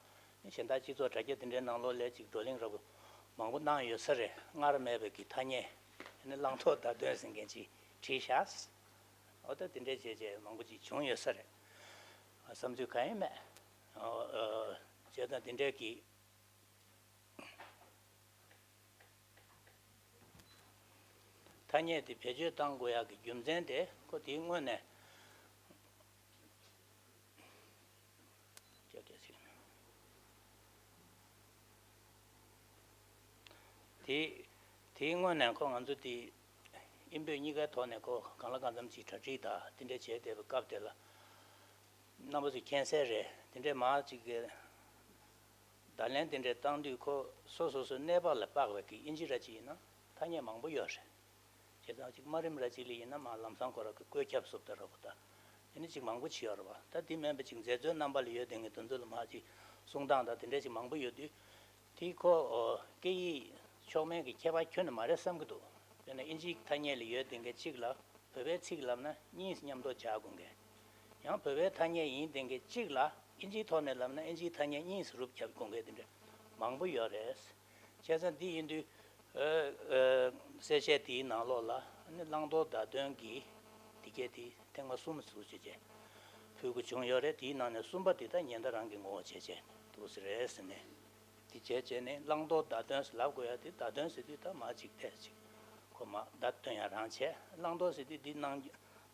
གཞན་དག་སྤྱི་ཚོགས་དྲ་རྒྱ་དེ་འདྲའི་ནང་ལོགས་ལ་ཅིག་བགྲོ་གླེང་ར་བོ་མང་པོ་གནང་ཡོད་ས་རེད། སྔར་མེད་པའི་གི་ཐ་སྙད་ཨ་ནི་བླང་དོར་བརྡ་དོན་ཟེར་མཁན་ཅིག་བྲིས་ཤག་འོ་ད་དེ་འདྲའི་བྱས་བྱས་མང་པོ་ཅིག་བྱུང་ཡོད་ས་རེད། བསམ་ཚུལ་གང་ཡང་མེད། ཨོ། ཨོ། བྱས་ཙང་དེ་འདྲའི་གི་ཐ་སྙད་དེ་བེད་སྤྱོད་གཏང་དགོས་ཡག་གི་རྒྱུ་མཚན་དེ་ཁོ་དེའི་སྔོན་ནས། དེ་དེའི་སྔོན་ནས་ཁོ་ང་ཚོ་དེ་ཨིན་བོད་གཉིས་ཀའི་ཐོག་ནས་ཁོ་གང་ལ་གང་འཚམ་ཅིག་གྲ་སྒྲིག་དང་དེ་འདྲ་བྱས་བསྡད་པའི་སྐབས་དེ་ལ། རྣམ་པ་ཚོས་མཁྱེན་གསལ་རེད། དེ་འདྲའི་མར་ཅིག་གི་བརྡ་ལན་དེ་འདྲའི་བཏང་དུས་ཁོ་སོ་སོ་སོའི་གནས་བབ་ལ་དཔག་པའི་གི་ཨིན་ཇི་ར་ཅིག་ཡིན་ན་ཐ་སྙད་མང་པོ་ཡོད་རེད། བྱས་ཙང་ཅིག་དམའ་རིམ་ར་ཅིག་ལ་ཡིན་ན་མར་ལམ་སང་ཁོ་རང་གི་བཀོད་ཁྱབ་བཟོ་ལྟ་ར་བོ་ད་དེ་ནི་ཅིག་མང་པོ་ཅིག་ཡོད་རེད་བ། ད་དེ་མིན་པ་ཅིག་མཛད་གཙོའི་རྣམ་པ་ལ་ཡོད་དེ་ངས་དེ་ཚོ་ལ་མར་ཅིག་གསུང་སྟངས་དང་དེ་འདྲ་ཅིག་མང་པོ་ཡོད་དུས། དེ་ཁོ་ཨོ་སྐད་ཡིག་མཆོག་དམན་གྱི་ཁྱད་པར་ཁྱོན་ནས་མ་རེད་བསམ་གྱི་འདུག་དཔེར་ན་ཨིན་ཇིའི་ཐ་སྙད་ལ་ཡོད་དེ་འགའི་གཅིག་ལ་བོད་པའི་ཚིག་ལབ་ན་གཉིས་མཉམ་དུ་སྦྱར་དགོས་མཁན། ཡང་བོད་པའི་ཐ་སྙད་ཡིན་དེ་འགའི་གཅིག་ལ་ཨིན་ཇིའི་ཐོག་ནས་ལབ་ན་ཨིན་ཇིའི་ཐ་སྙད་གཉིས་སུ་རུབ་རྒྱབ་དགོས་མཁན་དེ་འདྲ་མང་པོ་ཡོད་རེད། བྱས་ཙང་འདི་ཡིན་དུས་ཨ་ཨ་གསལ་བཤད་དེའི་ནང་ལོགས་ལ་ནི་བླང་དོར་བརྡ་དོན་གྱི་དེ་གས་དེ་ཐེངས་མ་གསུམ་ཙམ་བྱས་བྱས་ཕུལ་དགོས་བྱུང་ཡོད་རེད། དེའི་ནང་ནས་གསུམ་པ་དེ་ད་ཉེན་བརྡ་རང་གི་ངོ་བོ་བྱས་བྱས་འདུག་ཟེར་རེད་ཟེར་ནས། དེ་བྱས་བྱས་ནས་བླང་དོར་བརྡ་དོན་ཟེར་ལབ་དགོས་ཡ་དེ། བརྡ་དོན་ཟེར་དུས་ད་མ་གཅིག་ཐད་ཅིག་ཁོ་མ་བརྡ་སྟོན་ཡ་རང་བྱས། བླང་དོར་ཟེར་དུས་འདི་གནང་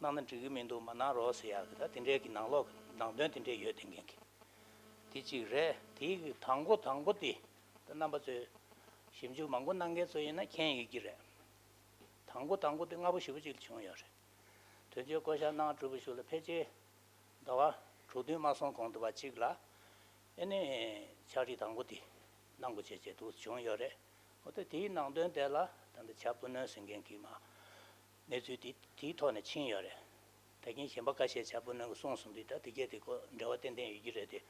གནང་ན་འགྲིག་གི་མི་འདུག་མ་གནང་རོགས་ཟེར་ཡ་གི་ད་དེ་འདྲའི་གི་ནང་ལོགས་ནང་དོན་དེ་འདྲའི་ཡོད་དེ་མཁན་གི་དེ་གཅིག་རེད། དེའི་གི་དང་པོ་དང་པོ་དེ་ད་རྣམ་པ་ཚོས་ ཞིབ་འཇུག་མང་པོ་གནང་མཁན་ཚོ་ཡིན་ན་མཁྱེན་ཡོད་ཀྱི་རེད། དང་པོ་དང་པོ་དེ་སྔ་པོ་ཞེ་པོ་ཅིག་བྱུང་ཡོད་རེད། དོན་གཅོད་བསྐོ་བཞག་གནང་གྲུབ་པ་ཞིག་ལ་ཕལ་ཆེར་ཟླ་བ་དྲུག་བདུན་མ་སོང་གོང་དུ་བ་གཅིག་ལ་ཨེ་ནི་ཕྱག་བྲིས་དང་པོ་དེ་གནང་དགོས་བྱས་བྱས་འདུག་བྱུང་ཡོད་རེད། འོ་ད་དེའི་ནང་དོན་དེ་ལ་ད་ལྟ་བྱ་སྤུ་ནོན་ཟེར་མཁན་གྱི་མ་གནས་ཚུལ་དེ་དེའི་ཐོག་ནས་ཕྱིན་ཡོད་རེད། ད་གིན་གཞན་པ་ཁ་ཤས་བྱ་སྤུ་ནོན་གྱི་གསུངས་སོང་དུས་ད་དེ་གས་དེ་ཁོ་འབྲེལ་བ་ཏན་ཏན་ཡོད་ཀྱི་རེད་དེ།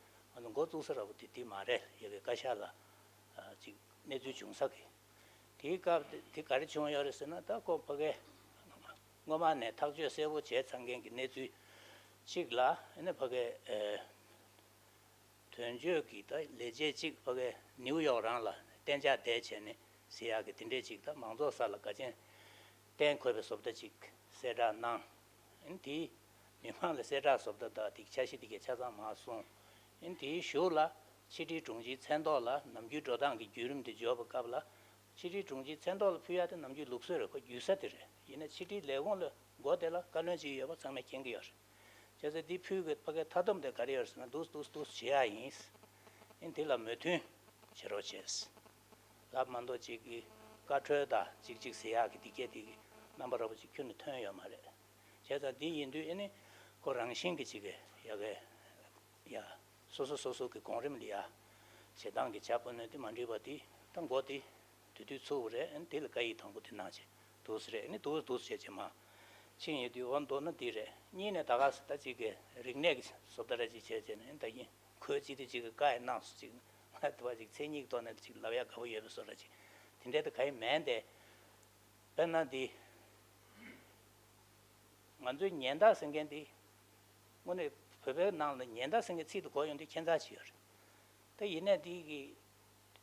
ང་ཚོ་འགོ་བཙུགས་ས་ར་བོ་དེ་དེ་མ་རེད། ཡ་གི་བཀའ་ཤག་ལ་ཅིག་གནས་ཚུལ་བྱུང་ས་གི། དེའི་སྐབས་དེ་དེ་ག་རེ་བྱུང་ཡོད་རེད་ཟེར་ན། ད་ཁོ་ཕ་གའི་སྔོན་མ་ནས་ཐག་གཅོད་གསལ་པོ་བྱས་ཚར་མཁན་གྱི་གནས་ཚུལ་གཅིག་ལ་ཨ་ནི་ཕ་གའི་དོན་གཅོད་ཀྱི་ད་ལས་བྱེད་ཅིག་ཕ་གའི་ནིའུ་ཡོག་རང་ལ་གཏན་འཇགས་བསྡད་བྱས་ནས་ཟེར་ཡག་གི་དེ་འདྲས་ཅིག་ད་མང་ཚོགས་ས་ལ་དགའ་ཆེན་བསྟན་དགོས་པའི་བཟོ་ལྟ་ཅིག་གསལ་བསྒྲགས་གནང་། ཨིན་དེའི་མི་མང་ལ་གསལ་བསྒྲགས་བཟོ་ལྟ་ད་དེ་འཆར་གཞི་དེ་གས་ཆ་ཚང་མ་གསུངས། ཨིན་དེའི་གཞུག་ལ་ཕྱི་དྲིལ་དྲུང་ཆེའི་མཚན་ཐོག་ལ་ནམ་རྒྱུན་འགྲོ་སྟངས་ཀྱི་བརྒྱུད་རིམ་དེ་འབྱོར་བའི་སྐབས་ལ་ཕྱི་དྲིལ་དྲུང་ཆེའི་མཚན་ཐོག་ལ་ཕུལ་ཡག་དེ་ནམ་རྒྱུན་ལུགས་སྲོལ་རེད། ཁོ་བརྒྱུད་ས་དེ་རེད། ཡིན་ན་ཕྱི་དྲིལ་ལས་ཁུངས་ལ་འགོ་དེ་ལ་བཀའ་བློན་ཅིག་ཡོད་པ་ཚང་མས་མཁྱེན་གྱི་ཡོད་རེད། བྱས་ཙང་འདི་ཕུལ་གི་ཕ་གའི་མཐའ་སྡོམ་དེ་ག་རེ་ཡོད་ཟེར་ན། འདུག་འདུག་འདུག་བྱེད་ཡག་ཡིན། ཨིན་དེ་ལ་མོས་མཐུན་བྱེད་རོགས་བྱས། ལབ་མ་གཏོགས་ཅིག་གི་བཀའ་འཁྲོལ་དང་ཅིག་ཅིག་ཟེར་ཡག་གི་དེ་སྐད་དེ་རྣམ་པ་ར་བ་ཅིག་ཁྱོན་ནས་ཐོན་ཡོད་མ་རེད། བྱས་ཙང་འདི་ཡིན་དུས་ཨེ་ནི་ཁོ་རང་བཞིན་གྱི་ཅིག་གི་ཡ་གི་ཡ་སོ་སོ་སོ་སོ་གི་གོང་རིམ་ལ་ཡ་བྱེད་སྟངས་ཀྱི་བྱ་སྤུ་ནོན་དེ་མ་འགྲིག་པ་དེ་ད་མགོ་དེ་དེ་དུས་ཚུགས་པ་རེད། ཨེ་ནི་དེ་ལ་བཀའ་ཡིག་དང་པོ་དེ་གནང་བྱས་འདུག་ཟེར་རེད། ཨེ་ནི་འདུག་འདུག་བྱས་བྱས་མ་ཕྱིན་ཡོད་དུས། འོ་མདོར་ན་འདི་རེད། གཉིས་ནས་ད་ག་ས་ད་ཅིག་གི་རིག་གནས་ཀྱི་བཟོ་ལྟ་ར་ཅིག་བྱས་བྱས་ནས་ཨེ་ནི་ད་ཡིན། ཁོས་ཅི་སྟེ་ཅིག་གི་བཀའ་ཡང་གནང་སོང་ཅིག་ང་དུ་བ་ཅིག་མཚན་ཉིད་ཐོག་ནས་ཅིག་ལབ་ཡག་དགའ་པོ་ཡོད་པའི་བཟོ་འདྲ་ཅིག་དེ་འདྲའི་དེ་ག་ཡིན་མིན་དེ། དཔེར་ན་འདི་ང་ཚོའི་ཉེན་བརྡ་ཟེར་མཁན་འདི་དངོས་གནས་བོད་པའི་ནང་ལ་ཉེན་བརྡ་ཟེར་མཁན་ཚིག་དེ་གོ་ཡོང་དུས་ཁྱད་མཚར་ཅིག་ཡོད་རེད། ད་ཡིན་ནའི་འདི་གི་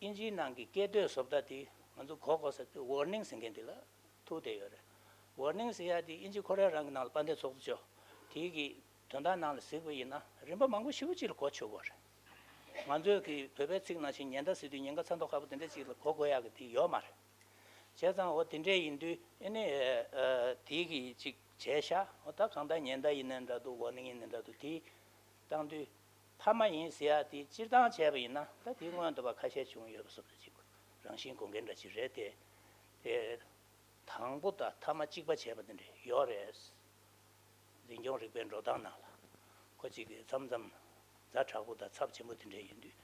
ཨིན་ཇིའི་ནང་གི་སྐད་དོད་བཟོ་ལྟ་དེ་ང་ཚོ་གོ་གོ་ས་དེ་ཝར་ནིང་ཟེར་མཁན་འདི་ལ་ཐུག་བསྡད་ཡོད་རེད། ཝར་ནིང་ཟེར་ཡག་དེ་ཨིན་ཇི་ཁོ་རའི་རང་གི་ནང་ལ་དཔལ་ལྡན་ཚོགས་གཙོ་མཆོག་དེའི་གི་དོན་དག་ནང་ལ་གཟིགས་པ་ཡིན་ན་རིམ་པ་མང་པོ་ཞེ་པོ་ཅིག་ལ་གོ་ཆོད་ཀྱི་ཡོད་རེད། ང་ཚོས་ཀྱི་བོད་པའི་ཚིག་ནང་བཞིན་ཉེན་བརྡ་ཟེར་དུས་ཉེན་ཁ་ཚ་མདོག་ཁ་པོ་དེ་འདྲ་ཅིག་ལ་གོ་དགོས་ཡག་གི་དེ་ཡོད་མ་རེད། བྱས་ཙང་འོ་དེ་འདྲས་ཡིན་དུས་ཨེ་ནི་ཨ་དེའི་གི་ཅིག་བྱས་ཤག་འོ་ད་གང་ལྟར་ཉེན་བརྡ་ཡིན་ནའི་འདྲ་འདུག་ཝར་ནིང་ཡིན་ནའི་འདྲ་འདུག་དེ་བཏང་དུས་མཐའ་མ་ཡིན་ཟེར་ཡག་དེ་སྤྱིར་བཏང་བྱས་པ་ཡིན་ན་ད་དེའི་སྔོན་དུ་བ་ཁ་ཤས་བྱུང་ཡོད་པ་བཟོ་འདྲ་ཅིག་རང་བཞིན་གོ་མཁན་འདྲ་ཅིག་རེད་དེ། དེ་དང་པོ་དང་མཐའ་མ་གཅིག་པ་བྱས་པ་དེ་འདྲ་ཡོད་རེད། འཛིན་སྐྱོང་རིག་པའི་འགྲོ་སྟངས་ནང་ལ་ཁོ་གཅིག་གིས་མཚམས་མཚམས་ཛ་དྲག་པོ་དང་ཚབས་ཆེན་པོ་དེ་འདྲ་ཡིན་དུས་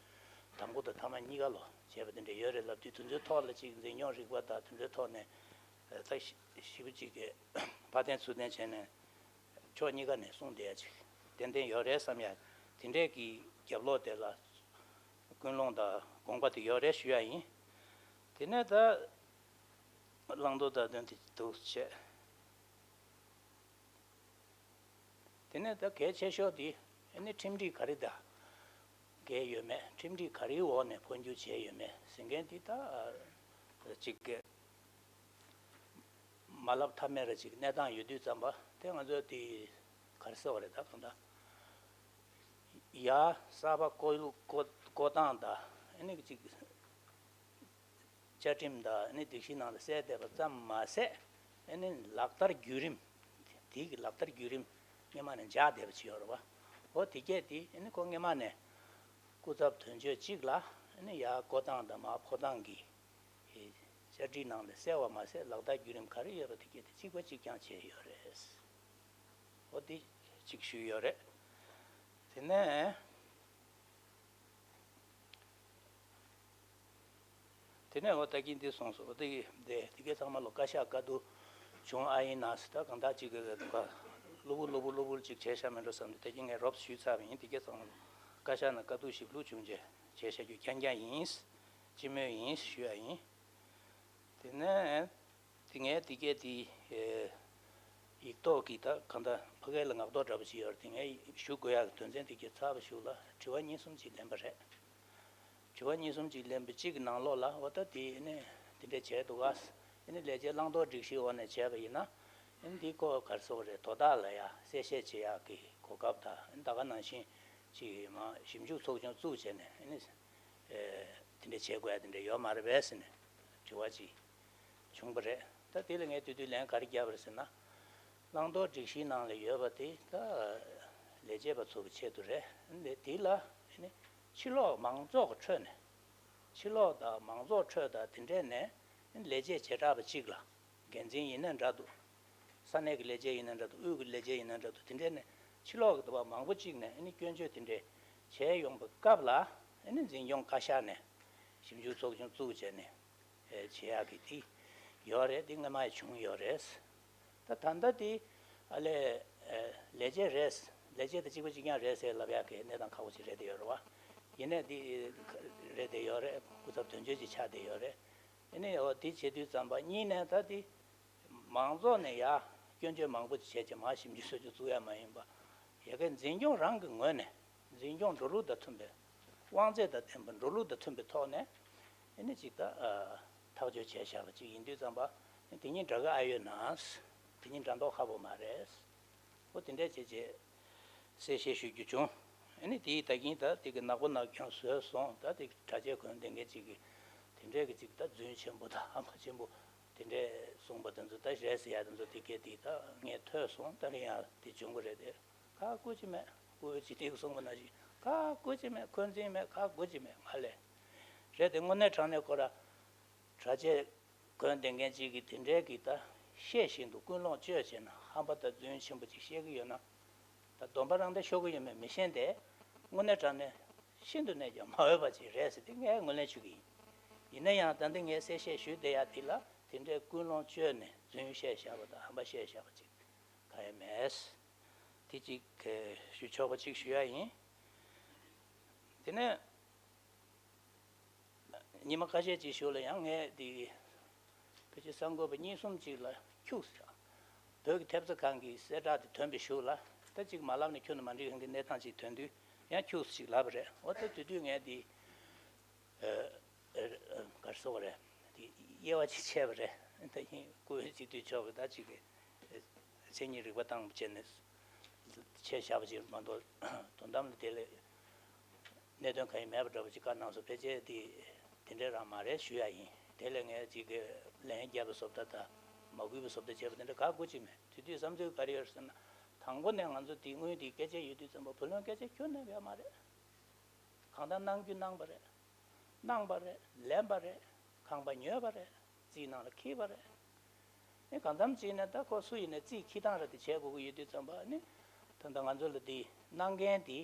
དང་པོ་དང་མཐའ་མ་གཉིས་ཀ་ལོ་བྱས་པ་དེ་འདྲ་ཡོད་རེད་ལབ་དུས། དེ་ཚོའི་ཐོག་ལ་གཅིག་འཛིན་སྐྱོང་རིག་པ་དང་དེ་ཚོའི་ཐོག་ནས་ད་ཞིབ་པོ་གཅིག་གིས་ཕར་འཐེན་ཚུར་འཐེན་བྱས་ནས་ཕྱོགས་གཉིས་ཀ་ནས་གསུངས་བསྡད་ཡ་ཅིག་ཏན་ཏན་ཡོད་རེད་བསམ་ཡ། དེ་འདྲས་ཀྱི་རྒྱབ་ལོགས་དེ་ལ་ཀུན་སློང་དང་དགོངས་པ་དེ་ཡོད་རེད་ཞུ་ཡ་ཡིན། དེ་ནས་ད་བླང་དོར་བརྡ་དོན་དེ་འདུག་བྱས། དེ་ནས་ད་གལ་ཆེ་ཤོས་དེ་ཨ་ནི་ཁྲིམས་སྒྲིག་ག་རེ་དང་འགལ་ཡོད་མེད། ཁྲིམས་སྒྲིག་ག་རེའི་འོག་ནས་འཕོ་འགྱུར་བྱས་ཡོད་མེད་ཟེར་མཁན་དེ་ད་ཅིག་མ་ལབ་ཐབས་མེད་ར་ཅིག་གནས་སྟངས་ཡོད་དུས་ཙམ་པ་དེ་ང་ཚོས་དེ་ག་རེ་ཟེར་བ་རེད། ད་གང་ལྟར་ཡ་གསར་པ་བསྐོ་བསྐོ་བསྐོ་སྟངས་དང་ཨ་ནི་ཅིག་བཅའ་ཁྲིམས་དང་ཨ་ནི་སྒྲིག་གཞི་ནང་ལ་གསལ་བསྡད་པ་ཙམ་མ་ཟད། ཨ་ནི་ལག་བསྟར་བརྒྱུད་རིམ། དེའི་གི་ལག་བསྟར་བརྒྱུད་རིམ་སྔོན་མ་ནས་འཇགས་བསྡད་པ་ཅིག་ཡོད་རེད་བ། འོ་དེ་གས་དེ་ཨ་ནི་ཁོ་སྔོན་མ་ནས་སྐུ་ཚབ་དོན་གཅོད་གཅིག་ལ་ཨ་ནི་ཡར་བསྐོ་སྟངས་དང་མར་འཕོ་སྟངས་ཀྱི་བཅའ་སྒྲིག་ནང་ལ་གསལ་བ་མ་ཟད། ལག་བསྟར་བརྒྱུད་རིམ་ག་རེ་ཡོད་པ་དེ་གས་དེ་གཅིག་པ་གཅིག་རྐྱང་བྱས་ཡོད་རེད། འོ་དེ་གཅིག་ཞུས་ཡོད་རེད། དེ་ནས། དེ་ནས་འོ་ད་གིན་འདི་སོང་སོང་། འོ་དེ་གི་དེ་དེ་གའི་ཚང་མ་ལོ་བཀའ་ཤག་བཀའ་བསྡུ་བྱུང་ཨ་ཡིན་ན་ཟེར། ད་གང་ལྟར་ཅིག་གི་གློ་བུར་གློ་བུར་གློ་བུར་ཅིག་བྱས་ཤག་མེད་འགྲོ་བསམ་སྟེ་ད་གིན་ངས་རོབ་ཞུས་ཚར་བ་ཡིན། དེ་གའི་ཚང་མ་ལོ་བཀའ་ཤག་ནས་བཀའ་བསྡུ་ཞིབ་ལྷུག་བྱུང་རྗེས་བྱས་བཞག་རྒྱུ་རྐྱང་རྐྱང་ཡིན། སྤྱི་མོས་ཡིན་ཞུ་ཡ་ཡིན། དེ་ནས་དེ་ངས་དེ་གའི་དེ་ཡིག་ཐོག་གི་ད་གང་ལྟར་ཕ་གི་ལ་ངག་ཐོག་འདྲ་པོ་ཅིག་ཡོད་རེད། དེ་ངས་ཞུ་དགོས་ཡ་གི་དོན་ཚན་དེ་གའི་ཚར་བ་ཞུ་ལ་དྲི་བ་གཉིས་གསུམ་ཅིག་ལེན་པ་རེད། དྲི་བ་གཉིས་གསུམ་ཅིག་ལེན་པའི་གཅིག་གི་ནང་ལོགས་ལ་འོ་ད་དེ་ནས་དེ་འདྲས་བྱས་འདུག་ག་ཨ་ནི་ལས་བྱེད་བླང་དོར་སྒྲིག་གཞིའི་འོག་ནས་བྱས་པ་ཡིན་ན་ཨ་ནི་འདི་ཀོ་ག་རེ་ཟེར་དགོས་རེད། དོ་བདག་ལ་ཡ་གསལ་བཤད་བྱེད་ཡག་གི་གོ་སྐབས་དང་ཨ་ནི་ད་ག་ནང་བཞིན་ཅིག་མ་ཞིབ་འཇུག་ཚོགས་ཆུང་བཙུགས་བྱས་ནས་ཨ་ནི་དེ་འདྲས་བྱེད་དགོས་ཡ་དེ་འདྲས་ཡོད་མ་རེད་པས་ཟེར་ནས་དྲི་བ་ཅིག་བྱུང་པ་རེད། ད་དེ་ལ་ངས་དེ་དུས་ལན་ག་རེ་བརྒྱབ་པ་རེད་ཟེར་ན། བླང་དོར་སྒྲིག་གཞིའི་ནང་ལ་ཡོད་པ་དེ་ད་ལས་བྱེད་པ་ཚོ་གི་ཆེད་དུ་རེད། འདི་དེ་ལ་ནི་ཕྱི་ལོགས་མང་ཚོགས་ཀྱི་ཁྲོད་ནས་ ཕྱི་ལོགས་དང་མང་ཚོགས་ཁྲོད་དང་དེ་འདྲས་ནས་ལས་བྱེད་བྱེ་བྲག་པ་གཅིག་ལ། འགན་འཛིན་ཡིན་ན་འདྲ་འདུག་ས་གནས་ཀྱི་ལས་བྱེད་ཡིན་ན་འདྲ་འདུག་དབུས་ཀྱི་ལས་བྱེད་ཡིན་ན་འདྲ་འདུག་དེ་འདྲས་ནས་ཕྱི་ལོགས་ཀྱི་འདུ་བ་མང་པོ་གཅིག་ནས་ཨ་ནི་སྐྱོན་བརྗོད་དེ་འདྲས་བྱས་ཡོང་པའི་སྐབས་ལ། ཨ་ནི་འཛིན་སྐྱོང་བཀའ་ཤག་ནས་ཞིབ་འཇུག་ཚོགས་ཆུང་བཙུགས་བྱས་ནས་བྱེད་ཡག་གི་དེ་ཡོད་རེད། དེ་སྔ་མ་ཡང་བྱུང་ཡོད་རེད། ད་ད་ལྟ་དེ་ཨ་ལས་ལས་བྱེད་རེད། ལས་བྱེད་དེ་གཅིག་པ་གཅིག་རྐྱང་རེད་ཟེར་ལབ་ཡག་གི་གནས་སྟངས་ཁག་པོ་ཅིག་རེད་དེ་ཡོད་རེད་བ། ཡིན་ནའི་དེ་རེད་དེ་ཡོད་རེད། སྐུ་ཚབ་དོན་གཅོད་ཅིག་ཆགས་བསྡད་ཡོད་རེད། ཡིན་ནའི་འོ་དེ་བྱེད་དུས་ཙམ་པ་གཉིས་ནས་ད་དེ་མང་ཚོགས་ནས་ཡ་སྐྱོན་བརྗོད་མང་པོ་ཅིག་བྱས་བྱས་མར་ཞིབ་འཇུག་ཚོགས་ཆུང་བཙུགས་ཡ་མ་ཡིན་པ། ཡ་གི་འཛིན་སྐྱོང་རང་གི་ངོས་ནས་འཛིན་སྐྱོང་འགྲོ་ལུགས་དང་མཐུན་པའི་དབང་ཚད་དང་ལྡན་པ་འགྲོ་ལུགས་དང་མཐུན་པའི་ཐོག་ནས་ཨ་ནི་ཅིག་ད་ཐག་གཅོད་བྱས་བཞག་པ་ཅིག་ཡིན་དུས་ཙམ་པ་དེ་གཉིས་འདྲ་གི་ཨ་ཡོད་ན། དེ་གཉིས་འདྲ་མདོག་ཁ་པོ་མ་རེད། འོ་དེ་འདྲས་བྱས་བྱས་གསལ་བཤད་ཞུ་རྒྱུ་བྱུང་། ཨ་ནི་དེའི་ད་གིན་ད་དེ་གི་ནག་པོ་ནག་རྐྱང་བཟོས་སོང་། ད་དེ་གྲྭ་ཆས་གོན་བསྡད་མཁན་ཅིག་གིས་དེ་འདྲས་གི་ཅིག་ད་རྫུན་ཆེན་པོ་དང་ཧམ་པ་ཆེན་པོ་དེ་འདྲས་གསུངས་པ་དེ་ཚོ་ད་རེད་ཟེར་ཡ་དེ་ཚོ་དེ་གས་དེ་ད་ངས་ཐོས་སོང་། ད་རེད་ཡང་དེ་བྱུང་གི་རེད་དེ། ཁག་དགོས་ཀྱི་མེད། སྐུ་བོས་ཇི་ལྟར་གསུངས་པ་ནང་བཞིན་ཁག་དགོས་ཀྱི་མེད། འཁོན་འཛིན་མེད། ཁག་དགོས་ཀྱི་མེད། ང་ལས་རེད་དེ། དངོས་གནས་དྲང་གནས་ཁོ་ར་གྲྭ་ཆས་གོན་བསྡད་མཁན་ཅིག་གིས་དེ་འདྲའི་གི་ད་བཤད་བཞིན་དུ་ཀུན་སློང་བཅོས་བྱས་ན་ཧམ་པ་དང་རྫུན་ཆེན་པོ་ཅིག་བཤད་ཀྱི་ཡོད་ན། ད་སྡོམ་པ་རང་དེ་ཤོར་གི་ཡོད་མེད་མི་ཤེས་ཏེ། དངོས་གནས་དྲང་གནས་ཤིན་ཏུ་ནས་ཀྱང་མ་འོས་པ་ཅིག་རེད་ཟེར་ཏེ་ངས་ངོས་ལེན་ཞུ་གི་ཡིན། ཡིན་ན་ཡང་ད་འདི་ངས་གསལ་བཤད་ཞུས་བསྡད་ཡ་དེ་ལ་དེ་འདྲའི་ཀུན་སློང་བཅོས་ནས་རྫུན་བཤད་བཞག་པ་དང་ཧམ་པ་བཤད་བཞག་པ་ཅིག་གང་ཡང་མེད། དེ་གཅིག་ཞུ་ཆོག་པ་ཅིག་ཞུ་ཡ་ཡིན། དེ་ནས་ཉི་མ་ཁ་ཤས་ཅིག་ཞོར་ལ་ཡང་ངས་དེ་ཕལ་ཆེར་གསར་འགོད་པ་གཉིས་གསུམ་ཅིག་ལ་ཁྱུགས་ཟེར། བོད་ཀྱི་ཐེབས་རྩ་ཁང་གི་གསལ་བསྒྲགས་དེ་ཐོན་པའི་གཞུག་ལ་ད་ཅིག་མ་ལབ་ནས་ཁྱོན་ནས་མ་འགྲིག་མཁན་གྱི་གནས་སྟངས་ཅིག་ཐོན་དུས་ཡང་ཁྱུགས་ཅིག་ལབ་པ་རེད། འོ་ད་དེ་དུས་ངས་དེ་ག་རེ་ཟེར་བ་རེད། དེ་དབྱེ་བ་ཅིག་ཕྱེ་བ་རེད། ད་ཡིན་སྐུ་བོའི་སྤྱི་འཐུས་མཆོག་གིས་ད་ཅིག་གི་མཚན་ཉིད་རིག་པ་བཏང་བྱས་ནས་ཆེད་བཞག་པ་ཅིག་མ་གཏོགས་དོན་དམ་ལ་དེ་ལས་གནད་དོན་གང་ཡང་མེད་པ་འདྲ་པོ་ཅིག་བཀའ་གནང་སོང་། ཕལ་ཆེར་དེ་དེ་འདྲས་རང་མ་རེད་ཞུ་ཡ་ཡིན། དེ་ལས་ངས་ཅིག་གི་ལན་བརྒྱབ་པའི་བཟོ་ལྟ་དང་མ་གུས་པའི་བཟོ་ལྟ་བྱས་པ་དེ་འདྲ་ག་དགོས་ཅིག་མེད། དེ་དུས་བསམ་ཚུལ་ག་རེ་ཡོད་ཟེར་ན། དང་པོ་ནས་ང་ཚོ་དེ་དངུལ་དེ་སྐད་ཆ་ཡོད་དུས་ཙམ་པ་བུ་ལོན་སྐད་ཆ་ཁྱོན་ནས་ཡོད་མ་རེད། གང་ལྟར་གནང་རྒྱུ་གནང་པ་རེད། གནང་པ་རེད། ལེན་པ་རེད། ཁང་པ་ཉོས་པ་རེད། རྩིས་ནང་ལ་འཁྱེར་བ་རེད། ཨེ་གང་འཚམ་བྱས་ནས་ད་ཁོ་སུ་ཡིན་ནའི་རྩིས་འཁྱེར་སྟངས་རེ་དེ་བྱེད་དགོས་ཀྱི་ཡོད་དུས་ཙམ་པ་ནི། ད་ལྟ་ང་ཚོ་ལ་དེ་གནང་མཁན་དེ་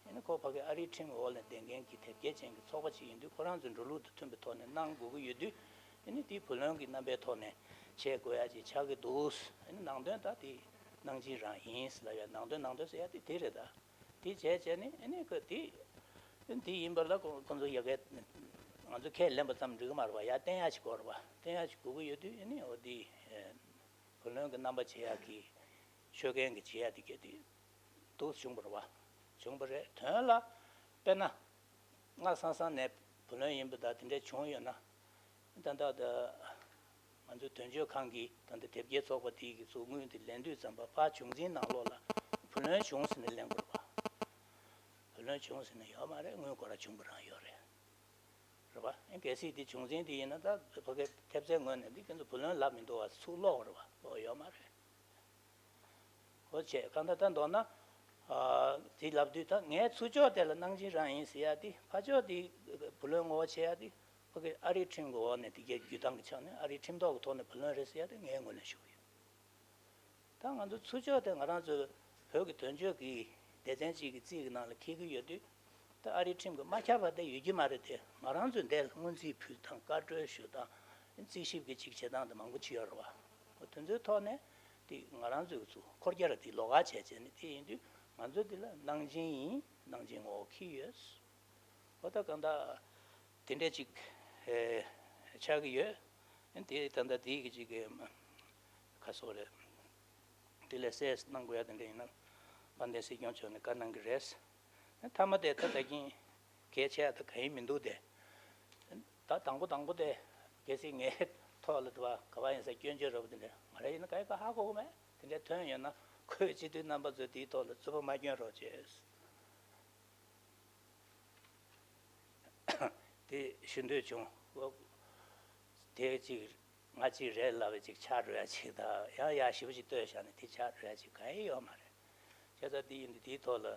ཨེ་ནི་ཁོ་ཕ་གི་ཨ་རིའི་ཁྲིམས་འོག་ལ་བསྡད་མཁན་གྱི་དེབ་སྐྱེལ་ཅན་གྱི་ཚོགས་པ་ཅིག་ཡིན་དུས་ཁོ་རང་ཚོའི་འགྲོ་ལུགས་དང་མཐུན་པའི་ཐོག་ནས་གནང་དགོས་ཀྱི་ཡོད་དུས་ཨེ་ནི་དེ་བུ་ལོན་གྱི་རྣམ་པའི་ཐོག་ནས་བྱེད་དགོས་ཡ་ཅིག་ཆགས་ཀྱི་འདུག་ཨེ་ནི་ནང་དོན་ད་དེ་གནང་སྦྱིན་རང་ཡིན་ལབ་ཡ། ནང་དོན་ནང་དོན་ཟེར་ཡ་དེ་དེ་རེད་ད། དེ་བྱས་བྱས་ནས་ཨ་ནི་ཁོ་དེ་དེ་ཡིན་པ་ལ་ཁོ་ཁོ་ཚོ་ཡ་གི་ང་ཚོ་ཁས་ལེན་པ་ཙམ་འགྲིག་གི་མ་རེད་པ། ཡ་བསྟན་ཡ་ཞིག་དགོས་རེད་པ། བསྟན་ཡ་ཞིག་དགོས་ཀྱི་ཡོད་དུས་ཨ་ནི་འོ་དེ་བུ་ལོན་གྱི་རྣམ་པ་བྱེད་ཡ་གི་ཤོད་མཁན་གྱི་བྱེད་ཡ་དེ་གས་དེ་འདུག་བྱུང་བ་རེད་པ། བྱུང་བ་རེད། དོན་ལ་དཔེར་ན། སྔ་ས་ས་ནས་བུ་ལོན་ཡིན་པ་དང་དེ་འདྲ་བྱུང་ཡོད་ན། ད་ལྟ་ད་ང་ཚོའི་དོན་གཅོད་ཁང་གིས་ད་ལྟ་དེབ་སྐྱེལ་ཚོགས་པ་དེའི་གི་ཚུར་དངུལ་དེ་ལེན་དུས་ཙམ་པ་ཕར་བྱུང་འཛིན་ནང་ལོགས་ལ་བུ་ལོན་བྱུང་ཟེར་ནས་ལེན་དགོས་རེད་པ། བུ་ལོན་བྱུང་ཟེར་ནས་ཡོད་མ་རེད། དངུལ་ཁོ་རང་བྱུང་པ་རང་ཡོད་རེད། རེད་པ། ཨེ་གལ་སྲིད་དེ་བྱུང་འཛིན་དེ་ཡིན་ན་ད་ཕ་གི་ཐེབས་རྩའི་ངོས་ནས་འདི་ཁྱེད་ཚོ་བུ་ལོན་ལབ་མི་འདུག་བ། ཚུར་སློག་རེད་པ། ཨོ་ཡོད་མ་རེད། ཨོ་བྱས་གང་ལྟར་ད་མདོར་ན། ཨ་དེ་ལབ་དུས་ད་ངའི་ཚུར་ཕྱོགས་དེ་ལ་གནང་སྦྱིན་རང་ཡིན་ཟེར་ཡ་དེ། ཕར་ཕྱོགས་དེ་བུ་ལོན་ངོ་རྒོལ་བྱེད་ཡ་དེ་ཕ་གི་ཨ་རིའི་ཁྲིམས་ཀྱི་འོག་ནས་དེ་གའི་བརྒྱུད་སྟངས་ཀྱི་ཆ་ནས་ཨ་རིའི་ཁྲིམས་ཐོག་གི་ཐོག་ནས་བུ་ལོན་རེད་ཟེར་ཡ་དེ་ངས་ངོས་ལེན་ཞུ་གི་ཡོད། ད་ང་ཚོ་ཚུར་ཕྱོགས་དེ་ང་རང་ཚོའི་བོད་ཀྱི་དོན་གཅོད་ཀྱི་སྡེ་ཚན་གཅིག་གི་རྩིས་ཀྱི་ནང་ལ་འཁེལ་གྱི་ཡོད་དུས། ད་ཨ་རིའི་ཁྲིམས་ཀྱིས་མ་ཁྱབ་པ་དེ་ཡོད་ཀྱི་མ་རེད་དེ། ང་རང་ཚོས་འདི་ལ་སྔོན་རྩིས་ཕུལ་སྟངས། བཀའ་འཁྲོལ་ཞུ་སྟངས། རྩིས་ཞིབ་ཀྱི་ཅིག་བྱེད་སྟངས་དེ་མང་པོ་ཅིག་ཡོད་རེད་པ། འོ་དེ་ཚོའི་ཐོག་ནས་དེ་ང་རང་ཚོས་ཚུར་འཁོར་རྒྱ་ར་དེ་ལོགས་ཀ་བྱས་བྱས་ནས་དེ་ཡིན་དུས་ང་ཚོ་འདི་ལ་གནང་སྦྱིན་ཡིན། གནང་སྦྱིན་ངོ་རྒོལ་འཁྱེར་ཡོད། འོ་ད་གང་ལྟར་དེ་འདྲས་ཅིག་ཨེ་ཆགས་ཀྱི་ཡོད། དེ་ད་ལྟ་དེའི་གི་ཅིག་གི་ཁ་སོ་རེད། དེ་ལས་སེལ་གནང་དགོས་ཡ་དེ་འདྲ་ཡིན་ན་དཔལ་ལྡན་སྲིད་སྐྱོང་མཆོག་ནས་བཀའ་གནང་གི་རེད། མཐའ་མ་དེ་ད་ད་གིན་གལ་ཆེ་ཡ་ད་གང་ཡང་མི་འདུག་དེ། ད་དང་པོ་དང་པོ་དེ་གལ་སྲིད་ངའི་ཐོག་ལ་དུ་བ་ག་བ་ཡིན་ས་སྐྱོན་བརྗོད་རོགས་པ་དེ་འདྲ་ང་རང་ཡིན་ན་ག་ཡི་ག་ཧ་གོ་གི་མེད། དེ་འདྲ་ཐོན་ཡོད་ན་ཁོའི་སྤྱི་འཐུས་རྣམ་པ་ཚོས་དེའི་ཐོག་ལ་རྩུབ་པ་མ་སྐྱོན་རོགས་བྱེད། དེ་ཞུ་འདོད་བྱུང་། དེ་གཅིག་ང་གཅིག་རེད་ལབ་པའི་ཅིག་ཆགས་འགྲོ་ཡ་ཅིག་དང་། ཡང་ཡ་ཞེ་པོ་ཅིག་ལྟོས་བཞག་ནས་དེ་ཆགས་འགྲོ་ཡ་ཅིག་གང་ཡང་ཡོད་མ་རེད། བྱས་ཙང་དེ་ཡིན་དུས་དེའི་ཐོག་ལ་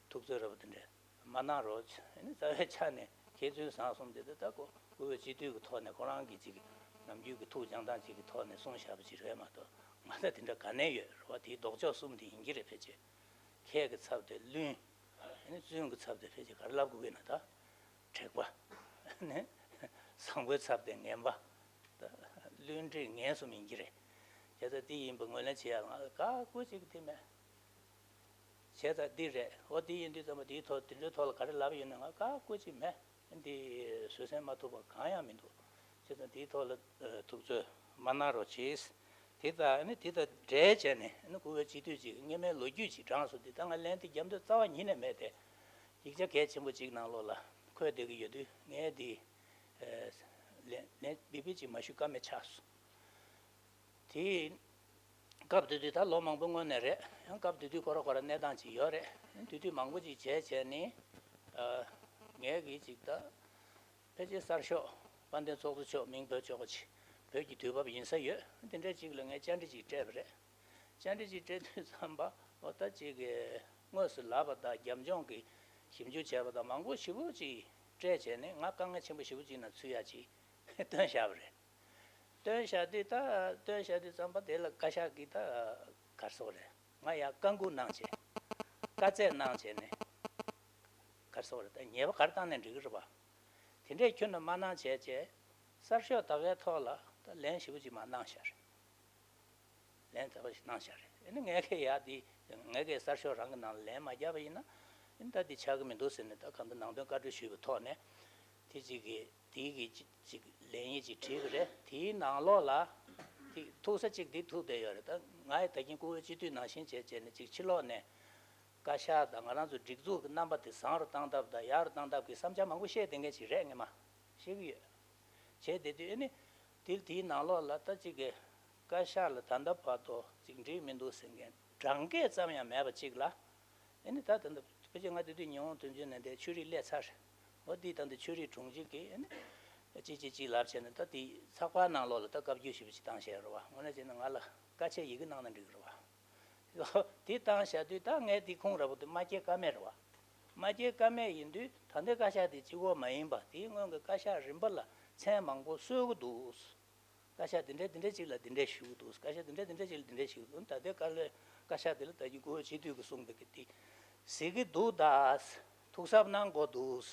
ཐུགས་ཚོད་ར་བ་དེ་འདྲ་མ་གནང་རོགས། ཨ་ནི་རྩ་བའི་ཆ་ནས་མཁས་བཙུན་བཟང་གསུམ་དེ་ད་ལྟ་ཁོ་ བཀུར་འོས་སྤྱི་འཐུས་ཀྱི་ཐོག་ནས་ཁོ་རང་གིས་ཅིག་ནམ་རྒྱུན་གྱི་ཐུགས་སྦྱང་སྟངས་ཅིག་གི་ཐོག་ནས་གསུངས་བཞག་པ་ཅིག་རེད་མ་གཏོགས། ང་ལ་དེ་འདྲ་ག་ནས་ཡོད་རེད་བ། དེའི་ལྡོག་ཕྱོགས་གསུམ་དེ་ཡིན་གྱི་རེད། ཕལ་ཆེར་ཁྱེད་ཀྱི་ཚབ་དེ་བླུན། ཨ་ནི་བཙུན་གྱི་ཚབ་དེ་ཕལ་ཆེར་ག་རེ་ལབ་དགོས་ཀྱི་ན་ད། དྲེགས་པ། ཨ་ནི་བཟང་པོའི་ཚབ་དེ་ངན་པ། ད་བླུན་དྲེགས་ངན་གསུམ་ཡིན་གྱི་རེད། བྱས་ཙང་དེ་ཡིན་པ་ངོས་ལེན་བྱེད་ཡག་ང་ལ་དགའ་པོ་ཅིག་དེ་མེད། བྱས་ཙང་འདི་རེད། ཨོ་འདི་ཡིན་དུས་ཙམ་པ་འདིའི་ཐོག་དེ་འདྲའི་ཐོག་ལ་ག་རེ་ལབ་ཡོད་ན་ང་དགའ་པོ་ཅིག་མེད། འདི་བཟོད་བསྲན་མ་ཐུབ་པ་གང་ཡང་མི་འདུག་བྱས་ཙང་འདིའི་ཐོག་ལ་ཐུགས་ཚོད་མ་གནང་རོགས་གྱིས། དེ་དང་ཨ་ནི་དེ་དང་འབྲེལ་བྱས་ནས་ཨ་ནི་བཀུར་འོས་སྤྱི་འཐུས་ཅིག་སྔོན་མའི་ལོ་རྒྱུས་ཅིག་བགྲངས་སོང་། འདི་ད་ང་ལན་དེ་རྒྱབ་འདོད་རྩ་བ་ཉིད་ནས་མེད་དེ། ཡིག་ཆ་གལ་ཆེན་པོ་ཅིག་ནང་ལོགས་ལ་འཁོད་བསྡད་ཀྱི་ཡོད་དུས་ངས་འདི་ལན་ལན་བི་བི་ཅིག་མ་ཞུ་ཀ་མེད་ཆགས་སོང་། དེ་སྐབས་དེ་དུས་ད་ལོ་མང་པོ་སྔོན་ནས་རེད། ཡང་སྐབས་དེ་དུས་ཁོ་ར་ཁོ་ར་གནས་སྟངས་ཅིག་ཡོད་རེད། དེ་དུས་མང་པོ་ཅིག་བྱས་བྱས་ནས་ཨ་ངས་གི་ཅིག་ད་ཕལ་ཆེར་གསར་ཤོག་དཔལ་ལྡན་ཚོགས་གཙོ་མཆོག་མིང་འབོད་ཆོག་པ་ཅིག་བོད་ཀྱི་དུས་བབ་ཡིན་ས་ཡོད། དེ་འདྲ་ཅིག་ལ་ངས་བཅར་འདྲི་ཅིག་སྤྲད་པ་རེད། བཅར་འདྲི་ཅིག་སྤྲད་དུས་ཙམ་པ་འོ་ད་ཅིག་གི་དངོས་སུ་ལབ་པ་དང་རྒྱབ་ལྗོངས་ཀྱི་ཞིབ་འཇུག་བྱས་པ་དང་མང་པོ་ཞེ་པོ་ཅིག་སྤྲད་བྱས་ནས་ང་དཀའ་ངལ་ཆེན་པོ་ཞེ་པོ་ཅིག་ནང་ཚུད་ཡ་ཅིག་བཏོན་བཞག་པ་རེད། བཏོན་བཞག་དུས་ད་བཏོན་བཞག་དུས་ཙམ་པ་དེ་ལ་བཀའ་ཤག་གིས་ད་ག་རེ་ཟེར་དགོས་རེད། ང་ཡང་བཀའ་འགུག་གནང་བྱས། བཀའ་སྩལ་གནང་བྱས་ནས་ག་རེ་ཟེར་དགོས་རེད། ད་ཉེས་པ་ག་རེ་བཏང་ནས་འགྲིག་གི་རེད་པ། དེ་འདྲས་ཁྱོན་ནས་མ་གནང་བྱས་བྱས། གསར་ཤོག་ད་གའི་ཐོག་ལ་ད་ལན་ཞེ་པོ་ཅིག་མར་གནང་བཞག་རེད། ལན་ཚ་པོ་ཞིག་གནང་བཞག་རེད། ཨ་ནི་ངས་ཁེ་ཡ་དེ་ངས་ཁེ་གསར་ཤོག་རང་གི་ནང་ལ་ལན་མ་བརྒྱབ་པ་ཡིན་ན་ཨ་ནི་ད་དེ་ཆགས་ཀྱི་མི་འདུག་ཟེར་ནས། ད་གང་ལྟར་ནང་དོན་བཀའ་འཁྲོལ་ཞུས་པའི་ཐོག་ནས་དེ་གཅིག་གིས་དེའི་གི་གཅིག་ལན་ཡིག་ཅིག་བྲིས་པ་རེད། དེའི་ནང་ལོགས་ལ་དེ་ཐུག་ས་གཅིག་དེ་ཐུག་བསྡད་ཡོད་རེད། ད་ང་ཡི་ད་གིན་བཀུར་འོས་སྤྱི་འཐུས་ནང་བཞིན་བྱས་བྱས་ནས་གཅིག་ཕྱི་ལོགས་ནས་བཀའ་ཤག་དང་ང་རང་ཚོ་སྒྲིག་འཛུགས་ཀྱི་རྣམ་པ་དེ་བཟང་རུ་བཏང་ཐབས་དང་ཡག་རུ་བཏང་ཐབས་ཀྱི་བསམ་འཆར་མང་པོ་བཤད་བསྡད་མཁན་ཅིག་རེད། ངས་མ་བཤད་ཀྱི་ཡོད། བྱས་བསྡད་དུས་ཨ་ནི་དེ་དེའི་ནང་ལོགས་ལ་ད་གཅིག་གིས་བཀའ་ཤག་ལ་ད་ལྟ་བར་དུ་གཅིག་འགྲིག་མི་འདུག་ཟེར་མཁན་གྲངས་ཀ་ཙམ་ཡང་མེད་པ་གཅིག་ལ། ཨ་ནི་ད་ད་ལྟ་ཕལ་ཆེར་ང་དེ་དུས་ཉི་ཧོང་དོན་གཅོད་ནས་འདས་ཆོས་རིག་སླེབས་ཚར། འོ་འདི་ད་ལྟ་ཆོས་རིག་དྲུང་ཆེ་གིས་ཨ་ནི་ཅི་ཅི་ཅི་ལབ་བྱས་ནས་ད་དེ་ཚགས་པར་ནང་ལོགས་ལ་ད་བཀའ་བཀྱོན་ཞེ་པོ་ཅིག་བཏང་བཞག་རེད་བ། དངོས་གནས་བྱས་ན་ང་ལ་བཀའ་ཆད་ཡི་གེ་གནང་ན་འགྲིག་གི་རེད་བ། དེ་བཏང་བཞག་དུས་ད་ངས་དེ་ཁུངས་ར་བོ་དེ་མ་སྐྱེལ་ཀ་མེད་རེད་བ། མ་སྐྱེལ་ཀ་མེད་ཡིན་དུས་ད་ལྟའི་བཀའ་ཤག་དེ་གཅིག་པོ་མ་ཡིན་པ་དེའི་སྔོན་གྱི་བཀའ་ཤག་རིམ་པ་ལ་མཚན་མང་པོ་གསོལ་གྱི་འདུག་བཀའ་ཤག་དེ་འདྲས་དེ་འདྲས་ཅིག་ལ་དེ་འདྲས་ཞུ་གི་འདུག་བཀའ་ཤག་དེ་འདྲས་དེ་འདྲས་ཅིག་ལ་དེ་འདྲས་ཞུ་གི་འདུག་ད་ལྟའི་བཀའ་བློན་བཀའ་ཤག་དེ་ལ་ད་གིན་བཀུར་འོས་སྤྱི་འཐུས་ཀྱིས་གསུངས་པའི་གི་དེ་གཟིགས་ཀྱི་འདུག་ད་ཐུགས་གཟབ་གནང་དགོས་འདུག་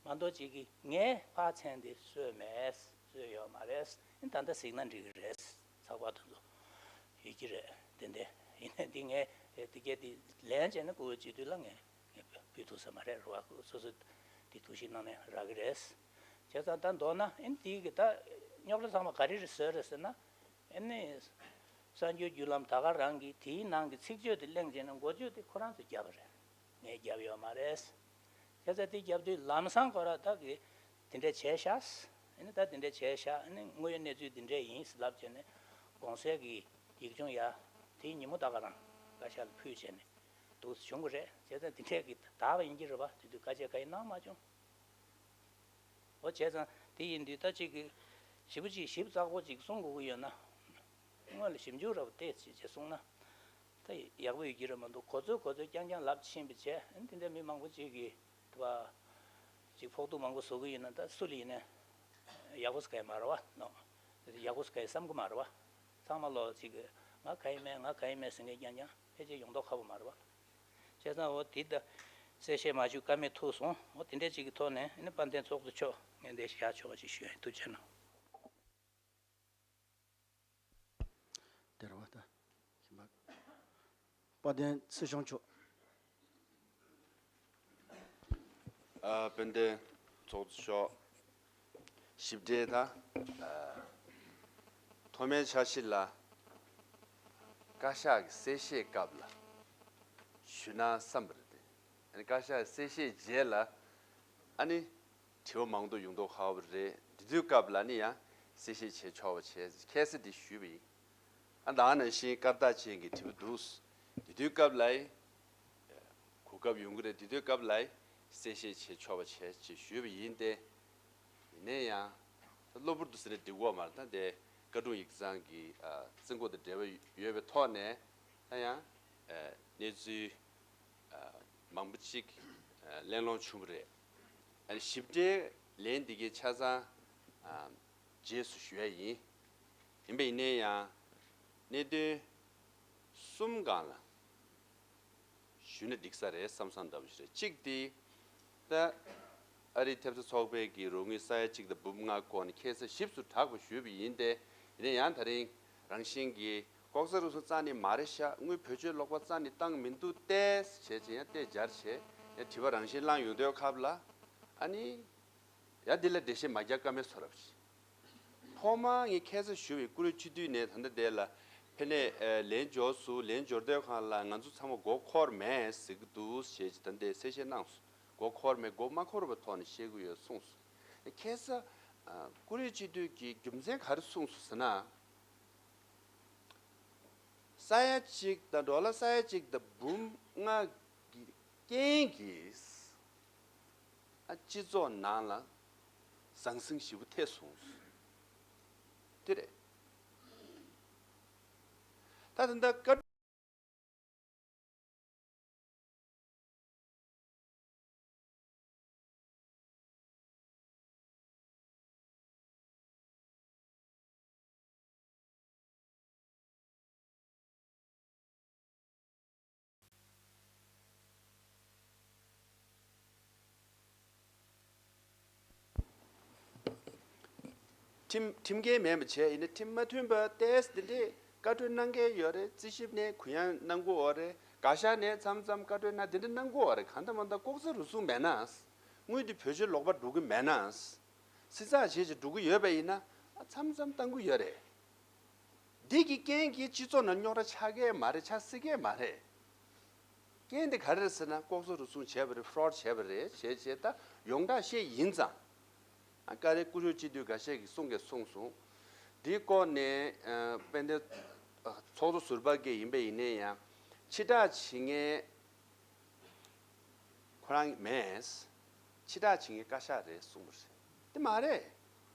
མ་གཏོགས་གཅིག་གིས་ངས་ཕར་མཚན་དེ་གསོལ་མེད། གསོལ་ཡོད་མ་རེད། ཨ་ནི་ད་ལྟ་གཟིགས་ན་འགྲིག་གི་རེད། ཚགས་པར་དེ་ཚོ་ཡོད་ཀྱི་རེད། དེ་འདྲ་ཡིན་ན་འདི་ངས་དེ་གས་དེ་ལན་བྱས་ན་བཀུར་འོས་སྤྱི་འཐུས་ལ་ངས་ངས་ཕུལ་ཐུབ་ས་མ་རེད་རེད་བ། སོ་སོ་དེ་ཐུགས་ཞིབ་གནང་ནས་རག་གི་རེད། བྱས་ཙང་ད་མདོར་ན་ཨ་ནི་དེའི་གི་ད་རྙོག་དྲ་ཚང་མ་ག་རེ་རེད་བཟོས་རེད་ཟེར་ན། ཨ་ནི་གསར་འགྱུར་བརྒྱུད་ལམ་ད་ག་རང་གིས་དེའི་ནང་གི་ཚིག་བརྗོད་དེ་གླེང་བྱས་ན་འགོ་བརྗོད་དེ་ཁོ་རང་ཚོས་བརྒྱབ་པ་རེད། ངས་བརྒྱབ་ཡོད་མ་རེད། བྱས་ཙང་དེ་བརྒྱབ་དུས་ལམ་སང་ཁོ་ར་ད་གི་དེ་འདྲ་བྱས་ཤག་ཨ་ནི་ད་དེ་འདྲ་བྱས་ཤག་ཨ་ནི་དངོས་ཡོད་གནས་ཚུལ་དེ་འདྲ་ཡིན་ལབ་བྱས་ནས་གོང་གསལ་གྱི་ཡིག་ཆུང་ཡ་དེའི་ཉིན་མོ་ད་ག་རང་བཀའ་ཤག་ལ་ཕུལ་བྱས་ནས་འདུག་སེ་བྱུང་གི་རེད། བྱས་ཙང་དེ་འདྲས་ཀྱི་དག་པ་ཡིན་གྱི་རེད་བ། དེ་དུས་བཀའ་ཆད་གང་ཡང་གནང་མ་བྱུང་། འོ་བྱས་ཙང་དེ་ཡིན་དུས་ད་ཅིག་གི་ཞེ་པོ་ཅིག་ཞིབ་ཚགས་པོ་ཅིག་གསུང་དགོས་ཀྱི་ཡོད་ན། སྔོན་ལ་ཞིབ་འཇུག་ར་བ་ཏོག་ཙམ་བྱས་གསུངས་ན་ད་ཡག་པོ་ཡོད་ཀྱི་རེད་མ་གཏོགས། གོ་ཚོད་གོ་ཚོད་རྐྱང་རྐྱང་ལབ་ཕྱིན་པ་བྱས། ཨ་ནི་དེ་འདྲ་མི་མང་པོ་ཅིག་གིས་དེ་བ་ཅིག་ཕོག་ཐུག་མང་པོ་བཟོ་གི་ཡིན་ན་ད་སུ་ལ་ཡིན་ནའི་ཡག་པོ་ཟེར་གི་མ་རེད་བ། ནོ། ཡག་པོ་ཟེར་གི་བསམ་གི་མ་རེད་བ། ཚང་མ་ལོག་ཅིག་གིས་ང་ག་ཡིན་མེད་ང་ག་ཡིན་མེད་ཟེར་མཁན་རྐྱང་རྐྱང་ཕལ་ཆེར་ཡོང་མདོག་ཁ་པོ་མ་རེད་བ། བྱས་ཙང་འོ་དེ་ད་གསལ་བཤད་མ་ཞུ་ཀ་མེད་ཐུག་སོང་། འོ་དེ་འདྲ་ཅིག་གི་ཐོག་ནས་ཨ་ནི་དཔལ་ལྡན་ཚོགས་གཙོ་མཆོག་ངས་འདི་བཞག་ཆོག་པ་ཅིག་ཞུ་ཡ་ཡིན། ཐུགས་རྗེ་གནང་། དེ་རེད་བ་ད། ཞིམ་པ། དཔལ་ལྡན་སྲིད་སྐྱོང་མཆོག་ཨ། དཔལ་ལྡན་ཚོགས་གཙོ་མཆོག་ཞིབ་ཕྲའི་ད། ཨ། ཐོག་མའི་འཆར་གཞི་ལ་བཀའ་ཤག་གི་གསལ་བཤད་སྐབས་ལ་ཞུས་ན་བསམ་པ་རེད་དེ། ཨ་ནི་བཀའ་ཤག་གི་གསལ་བཤད་རྗེས་ལ་ཨ་ནི་དྲི་བ་མང་དུ་ཡོང་མདོག་ཁ་པོ་རེད། དེ་དུས་སྐབས་ལ་ནི་ཡང་གསལ་བཤད་བྱེད་ཆོག་པ་བྱས་ཁ་སང་དེ་ཞུས་པ་ཡིན། ཨ། ད་ག་ནང་བཞིན་སྐར་རྟགས་ཅན་གྱི་དྲི་བ་འདུག་དེ་དུས་སྐབས་ལ་གོ་སྐབས་ཡོང་གི་རེད། དེ་དུས་སྐབས་ལ་གསལ་བཤད་བྱེད་ཆོག་པ་བྱས་ཅེས་ཞུས་པ་ཡིན་ཏེ། ཡིན་ན་ཡང་ད་གློ་བུར་དུ་ཟེར་ན་འགྲིག་གི་མ་རེད། ད་དེ་བཀའ་དྲུང་ཡིག་ཚང་གི། ཨ། རྩིས་འགོ་དང་འབྲེལ་བ་ཡོད་པའི་ཐོག་ནས་ད་ཡང་། ཨ། གནས་ཚུལ་ཨ། མང་པོ་ཅིག་ཨ། གླེང་སློང་བྱུང་བ་རེད། ཨ་ནི་ཞིབ་ཕྲའི་ལན་འདི་གའི་ཆ་ཚང་ རྗེས་སུ་ཞུ་ཡ་ཡིན། ཡིན་པ་ཡིན་ནའི་ཡང་གནད་དོན་གསུམ་སྒང་ལ་ཞུས་ན་འགྲིག་ས་རེད་བསམ་བསམ་འདྲ་པོ་ཞིག་རེད། གཅིག་དེ་ད་ཨ་རིའི་ཐེབས་རྩ་ཚོགས་པའི་གི་རོགས་དངུལ་ས་ཡ་གཅིག་དང་འབུམ་ལྔ་སྐོར་ནས་ཁ་སང་ཞིབ་ཏུ་དྲག་པོ་ཞུས་པ་ཡིན་ཏེ། ཡིན་ན་ཡང་ད་རིང་རང་བཞིན་གྱི་ལྐོག་ཟ་རུལ་སུངས་རྩ་ནས་མ་རེད་ཤག་དངུལ་བེད་སྤྱོད་ལོག་པ་རྩ་ནས་བཏང་མི་འདུག་སྟེ་བྱས་ཙང་ཡང་ལྟས་སྦྱར་བྱས་ཡང་དྲི་བ་རང་བཞིན་བསླངས་ཡོང་དུས་སྐབས་ལ། ཨ་ནི་ཡང་འདི་ལ་འགྲེལ་བཤད་མ་རྒྱག་ཀ་མེད་བཟོ་འདྲ་པོ་ཞིག་ཐོག་མར་ངས་ཁ་སང་ཞུས་པའི་བཀུར་འོས་སྤྱི་འཐུས་ནས་ད་ལྟ་དེ་ལ་ཕེབས་ནས་ལན་འབྱོར་སོང་། ལན་འབྱོར་དུས་སྒང་ལ་ང་ཚོ་ཚང་མ་མགོ་འཁོར་མེད་ཟེར་གྱི་འདུག་ཞེས་ད་ལྟ་གསལ་བཤད་གནང་སོང་། མགོ་འཁོར་མེད། མགོ་མ་འཁོར་བའི་ཐོག་ནས་བཤད་ཀྱི་ཡོད་གསུངས་སོང་། ཁ་སང་བཀུར་འོས་སྤྱི་འཐུས་ཀྱིས་རྒྱུ་མཚན་ག་རེ་གསུངས་སོང་ཟེར་ན། ས་ཡ་གཅིག་དང་ཌོ་ལར་ས་ཡ་གཅིག་དང་འབུམ་ལྔ་གི་རྐྱེན་གྱིས་ཨ་སྤྱི་ཚོགས་ནང་ལ་ཟང་ཟིང་ཞེ་པོ་ཐེབས་སོང་། དེ་རེད། ད་ད་ལྟ་བཀའ། ཁྲིམས་ཁྲིམས་འགལ་མིན་པ་བྱས། ཡིན་ན་ཁྲིམས་མ་མཐུན་པ་ཏོག་ཙམ་འདི་འདྲས་བཀའ་འཁྲོལ་གནང་མཁན་ཡོད་རེད། རྩིས་ཞིབ་ནས་གུ་ཡངས་གནང་གི་ཡོད་རེད། བཀའ་ཤག་ནས་མཚམས་མཚམས་བཀའ་འཁྲོལ་གནང་འདི་འདྲ་གནང་གི་ཡོད་རེད། གང་ལྟར་མ་ལྟར་ལྐོག་ཟ་རུལ་སུངས་མེད་ན། དངུལ་འདི་བེད་སྤྱོད་ལོག་པ་འགྲོ་གི་མེད་ན། བསྲི་ཚགས་བྱས་བྱས་འགྲོ་གི་ཡོད་པ་ཡིན་ན། ཨ་མཚམས་མཚམས་བཏང་གི་ཡོད་རེད། འདི་གི་རྐྱེན་གྱིས་སྤྱི་ཚོགས་ནང་རྙོག་དྲ་ཆགས་ཀྱི་མ་རེད། ཆགས་སྲིད་ཀྱི་མ་རེད། རྐྱེན་དེ་ག་རེ་རེད་ཟེར་ན། ལྐོག་ཟ་རུལ་སུངས་བྱས་པ་རེད། ཕོ་རོཌ་བྱས་པ་རེད་ཞེས་བྱས་ད་ཡོངས་གྲགས་བཤད་ཡིན་ཙང་། ཨ་ཀ་རེ་བཀུར་འོས་སྤྱི་འཐུས་འགའ་ཤས་ཀྱིས་གསུང་གི་གསུངས་སོང་། འདིའི་སྐོར་ནས་ཨ་དཔལ་ལྡན་ཨ་ཚོགས་གཙོ་ཟུར་པ་གིས་ཡིན་པ་ཡིན་ནའི་ཡང་ཕྱིར་བསྒྲགས་བྱེད་མཁན་ཁོ་རང་མེད། ཕྱིར་བསྒྲགས་བྱེད་མཁན་བཀའ་ཤག་རེད་གསུངས་པ་རེད། དེ་མ་རེད།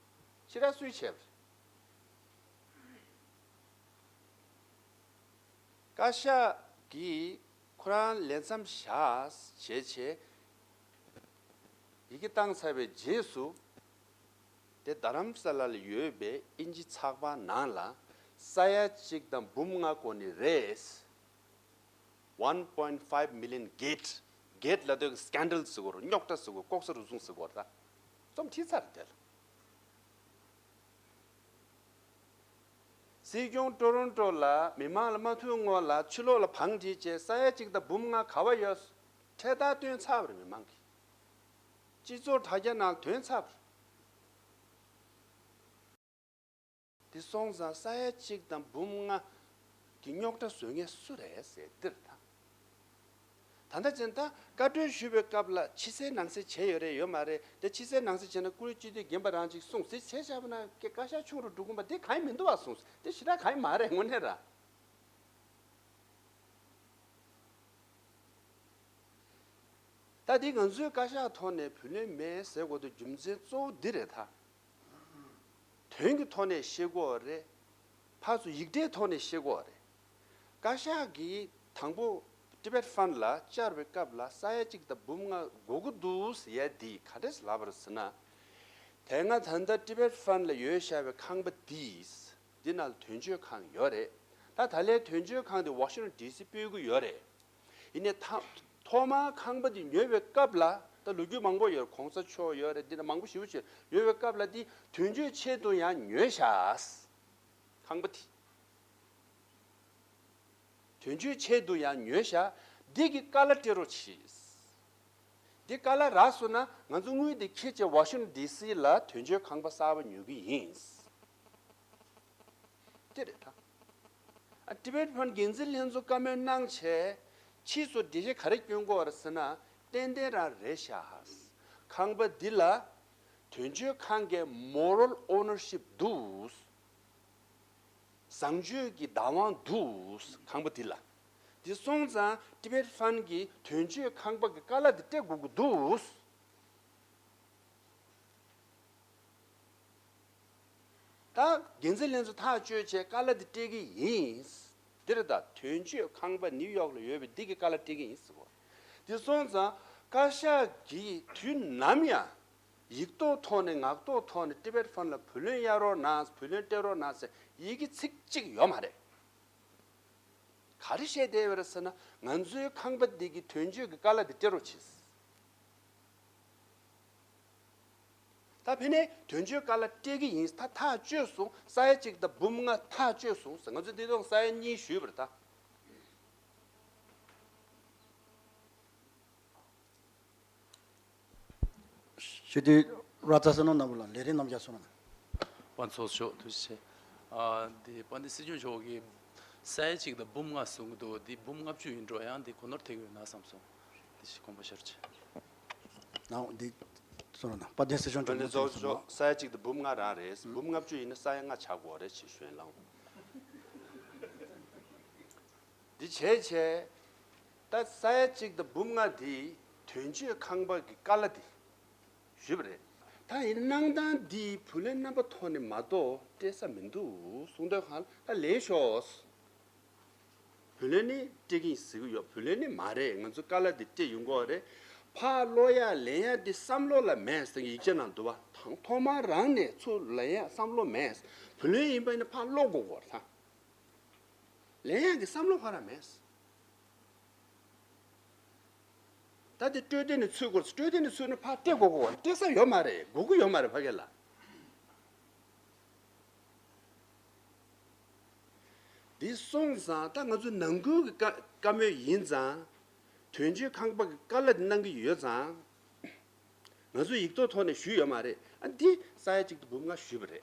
ཕྱིར་བསྒྲགས་སུས་བྱས་པ་རེད། བཀའ་ཤག་གིས་ཁོ་རང་ལས་མཚམས་བཞག་བྱས་བྱས་ཡི་གེ་བཏང་ཚར་བའི་རྗེས་སུ། དེ་རྡ་རམ་ས་ལ་ལ་ཡོད་པའི་དབྱིན་ཇི་ཚགས་པར་ནང་ལ་ས་ཡ་གཅིག་དང་འབུམ་ལྔ་སྐོར་ནས་རེད། One point five million gate, gate ལབ་དུས་སི་ཀན་ཌལ་ཟེར་གོ་རེད། རྙོག་དྲ་ཟེར་གོ། ལྐོག་ཟ་རུལ་སུངས་ཟེར་གོ་རེད། ད་རྩོམ་བྲིས་ཚར་རེད་དེ་ལ། སྲིད་སྐྱོང་ཊོ་རོན་ཊོ་ལ་མི་མང་ལ་མ་ཐུག་སྔོན་ལ་ཕྱི་ལོགས་ལ་བང་བསྒྲིགས་བྱས་ས་ཡ་གཅིག་དང་འབུམ་ལྔ་ག་པར་ཡོད། འཕྲེད་དར་བཏོན་ཚར་བ་རེད། མི་མང་གིས་སྤྱི་ཚོགས་དྲ་རྒྱ་ནང་ཐོན་ཚར་བ་རེད། དེ་སོང་ཙང་ས་ཡ་གཅིག་དང་འབུམ་ལྔ་གི་རྙོག་དྲ་བཟོ་མཁན་སུ་རེད་ཟེར་འདིར་ད། ད་ལྟ་ཅན་ད་བཀའ་འཁྲོལ་ཞུས་པའི་སྐབས་ལ་ཕྱི་གསལ་ནང་གསལ་བྱས་ཡོད་རེད་ཡོད་མ་རེད། དེ་ཕྱི་གསལ་ནང་གསལ་བྱས་ན་བཀུར་འོས་སྤྱི་འཐུས་རྒན་པ་རང་གཅིག་གསུངས་ཟེར་བྱས་བཞག་པ་ན་སྐད་བཀའ་ཤག་ཆུང་རུ་འགྲོ་གི་ཡིན་པ་དེ་གང་ཡང་མི་འདུག་བ་གསུངས། དེ་ཞེ་དྲག་གང་ཡང་མ་རེད་དངོས་གནས་ར། ད་དེ་ང་ཚོའི་བཀའ་ཤག་ཐོག་ནས་བུ་ལོན་མེད་ཟེར་དགོས་དུས་རྒྱུ་མཚན་གཙོ་བོ་འདི་རེད་ད། དོན་གྱི་ཐོག་ནས་ཤེས་དགོས་རེད། ཕར་ཚུར་ཡིག་ཕྲའི་ཐོག་ནས་ཤེས་དགོས་རེད། བཀའ་ཤག་གིས་དང་པོ་Tibet Fund ལ་བཅར་བའི་སྐབས་ལ་ས་ཡ་གཅིག་དང་འབུམ་ལྔ་དགོས་ཀྱི་འདུག་ཟེར་ཡ་འདི་ག་འདྲས་ལབ་པ་རེད་ཟེར་ན། དེ་སྔ་ད་ལྟ་Tibet Fund ལ་ཡོད་བཞག་པའི་ཁང་པ་འདིས་འདི་ནང་ལ་དོན་གཅོད་ཁང་ཡོད་རེད། ད་ད་ལན་དོན་གཅོད་ཁང་འདི་ཝ་ཤིང་ཊོན་ཌི་སི་སྤོས་ཀྱི་ཡོད་རེད། ཡིན་ནའི་ཐ་ཐོག་མར་ཁང་པ་འདི་ཉོས་པའི་སྐབས་ལ་ད་ལོ་རྒྱུས་མང་པོ་ཡོད་རེད། གོང་ས་མཆོག་ཡོད་རེད། འདི་ན་མང་པོ་ཞེ་པོ་ཅིག་ཡོད་པའི་སྐབས་ལ་འདི་དོན་གཅོད་ཆེད་དུ་ཡང་ཉོས་ཤག་ཁང་པ་འདི་དོན་གཅོད་ཆེད་དུ་ཡང་ཉོས་ཤག་འདི་གི་ཀ་ལ་སྤྲད་རོགས་གྱིས། འདི་ཀ་ལ་རག་སོང་ན་ང་ཚོ་དངུལ་འདི་འཁྱེར་བྱས་ཝ་ཤིང་ཊོན་ཌི་སི་ལ་དོན་གཅོད་ཁང་པ་གསར་པ་ཉོ་གི་ཡིན། དེ་རེད་ད། ཨ་Tibet Fund འགན་འཛིན་ལྷན་ཚོགས་བཀའ་མོལ་གནང་བྱས་ཕྱིས་སུ་འགྲེལ་བཤད་ག་རེ་སྐྱོན་དགོས་རེད་ཟེར་ན། ཏན་ཏན་རང་རེད་ཤག་ཁང་པ་འདི་ལ་དོན་གཅོད་ཁང་གི་moral ownership འདུག་བཟང་སྤྱོད་ཀྱི་བདག་དབང་འདུག་ཁང་པ་འདི་ལ། འདི་སོང་ཙང་Tibet Fund གིས་དོན་གཅོད་ཁང་པ་གི་ཀ་ལ་འདི་སྤྲད་དགོས་ཀྱི་འདུག་ད་འགན་འཛིན་ལྷན་ཚོགས་ཐག་གཅོད་བྱས་ཀ་ལ་འདི་སྤྲད་ཀྱི་ཡིན། འདི་རེད་ད། དོན་གཅོད་ཁང་པ་ནིའུ་ཡོག་ལ་ཡོད་པའི་འདི་གི་ཀ་ལ་སྤྲད་ཀྱི་ཡིན་ཟེར་བ། འདི་སོང་ཙང་བཀའ་ཤག་གིས་དུས་ནམ་ཡང་ ཡིག་ཐོག་ཐོག་ནས་ངག་ཐོག་ཐོག་ནས་ཊི་བེཊ་ཕན་ལ་བུ་ལོན་གཡར་རོགས་གནང་། བུ་ལོན་སྤྲད་རོགས་གནང་ཟེར་ཡི་གེ་ཚིག་གཅིག་ཡོད་མ་རེད། ག་རེ་བཤད་བསྡད་ཡོད་རེད་ཟེར་ན། ང་ཚོའི་ཁང་པ་འདི་གི་དོན་གཅོད་ཀྱི་ཀ་ལ་འདི་སྤྲད་རོགས་བྱེད། ད་ཕན་ནས་དོན་གཅོད་ཀ་ལ་སྤྲད་ཀྱི་ཡིན། ད་ཐག་གཅོད་སོང་། ས་ཡ་གཅིག་དང་འབུམ་ལྔ་ཐག་གཅོད་སོང་ཟེར། ང་ཚོས་འདི་དང་ས་ཡ་གཉིས་ཞུས་པ་རེད་ད། ཞུ་དུས་ར་ཙ་ས་ནོ་ནམ་ལ་ལས་རིགས་རྣམ་རྒྱལ་སོང་ན། པ་ཚོགས་ཤོག་ཐུགས་རྗེ་ཆེ། ཨ་འདི་དཔལ་ལྡན་སྲིད་སྐྱོང་མཆོག་གིས་ས་ཡ་གཅིག་དང་འབུམ་ལྔ་གསུང་གི་འདུག་འདི་འབུམ་ལྔ་བཅུ་ཡིན་འགྲོ། ཡང་འདི་གོ་ནོར་ཐེབས་ཡོད་ན་བསམ་སོང་། འདི་ཞིག་དགོངས་པ་ཞར་ཆེ། ནའོ་འདི་སོང་ན་དཔལ་ལྡན་སྲིད་སྐྱོང་མཆོག་ལ་ཚོགས་ཤོག། ས་ཡ་གཅིག་དང་འབུམ་ལྔ་རང་རེད། འབུམ་ལྔ་བཅུ་ཡིན་ན་ས་ཡ་ལྔ་ཆགས་དགོས་རེད་ཅེས་ཞུས་ལང་། འདི་བྱས་བྱས། ད་ས་ཡ་གཅིག་དང་འབུམ་ལྔ་འདི་དོན་གཅོད་ཁང་པ་གི་ཀ་ལ་འདི་ཞུས་པ་རེད། ད་ཡིན་གནང་སྟངས་འདི་བུ་ལོན་རྣམ་པ་ཐོག་ནས་མ་གཏོགས་སྤྲད་ས་མི་འདུག་གསུང་དོན་གང་ལ་ད་ལེན་ཤོག། བུ་ལོན་ནི་སྤྲད་ཀྱི་ཡིན་ཟེར་གྱི་ཡོད། བུ་ལོན་ནི་མ་རེད། ང་ཚོ་ཀ་ལ་འདི་སྤྲད་ཡོང་གི་ཡོད་རེད། ཕར་སློག་ཡ་ལེན་ཡ་འདི་བསམ་བློ་ལ་མེད་ཟེར་གྱི་ཡིག་ཆ་ནང་འདུག་བ། དང་ཐོག་མར་རང་ནས་ཚུར་ལེན་ཡ་བསམ་བློ་མེད། བུ་ལོན་ཡིན་པ་ཡིན་ན་ཕར་སློག་དགོས་གོ་རེད་ད། ལེན་ཡག་གི་བསམ་བློ་ཕར་ར་མེད། ད་དེ་སྤྲོད་བདེ་ནས་ཚུད་དགོས། སྤྲོད་བདེ་ནས་ཚུད་ན་ཕར་སྤྲད་དགོས་གོ། སྤྲད་ས་ཡོད་མ་རེད། དགོས་ཀྱི་ཡོད་མ་རེད་ཕ་གི་ལ། འདི་སོང་ཙང་ད་ང་ཚོ་ནང་ཁུལ་གྱི་བཀའ་བཀའ་མོལ་ཡིན་ཙང་། དོན་གཅོད་ཁང་པ་གི་བཀའ་སློབ་གནང་གི་ཡོད་ཙང་། ང་ཚོས་ཡིག་ཐོག་ཐོག་ནས་ཞུས་ཡོད་མ་རེད། ཨ་འདི་ས་ཡ་གཅིག་དང་འབུམ་ལྔ་ཞུས་པ་རེད།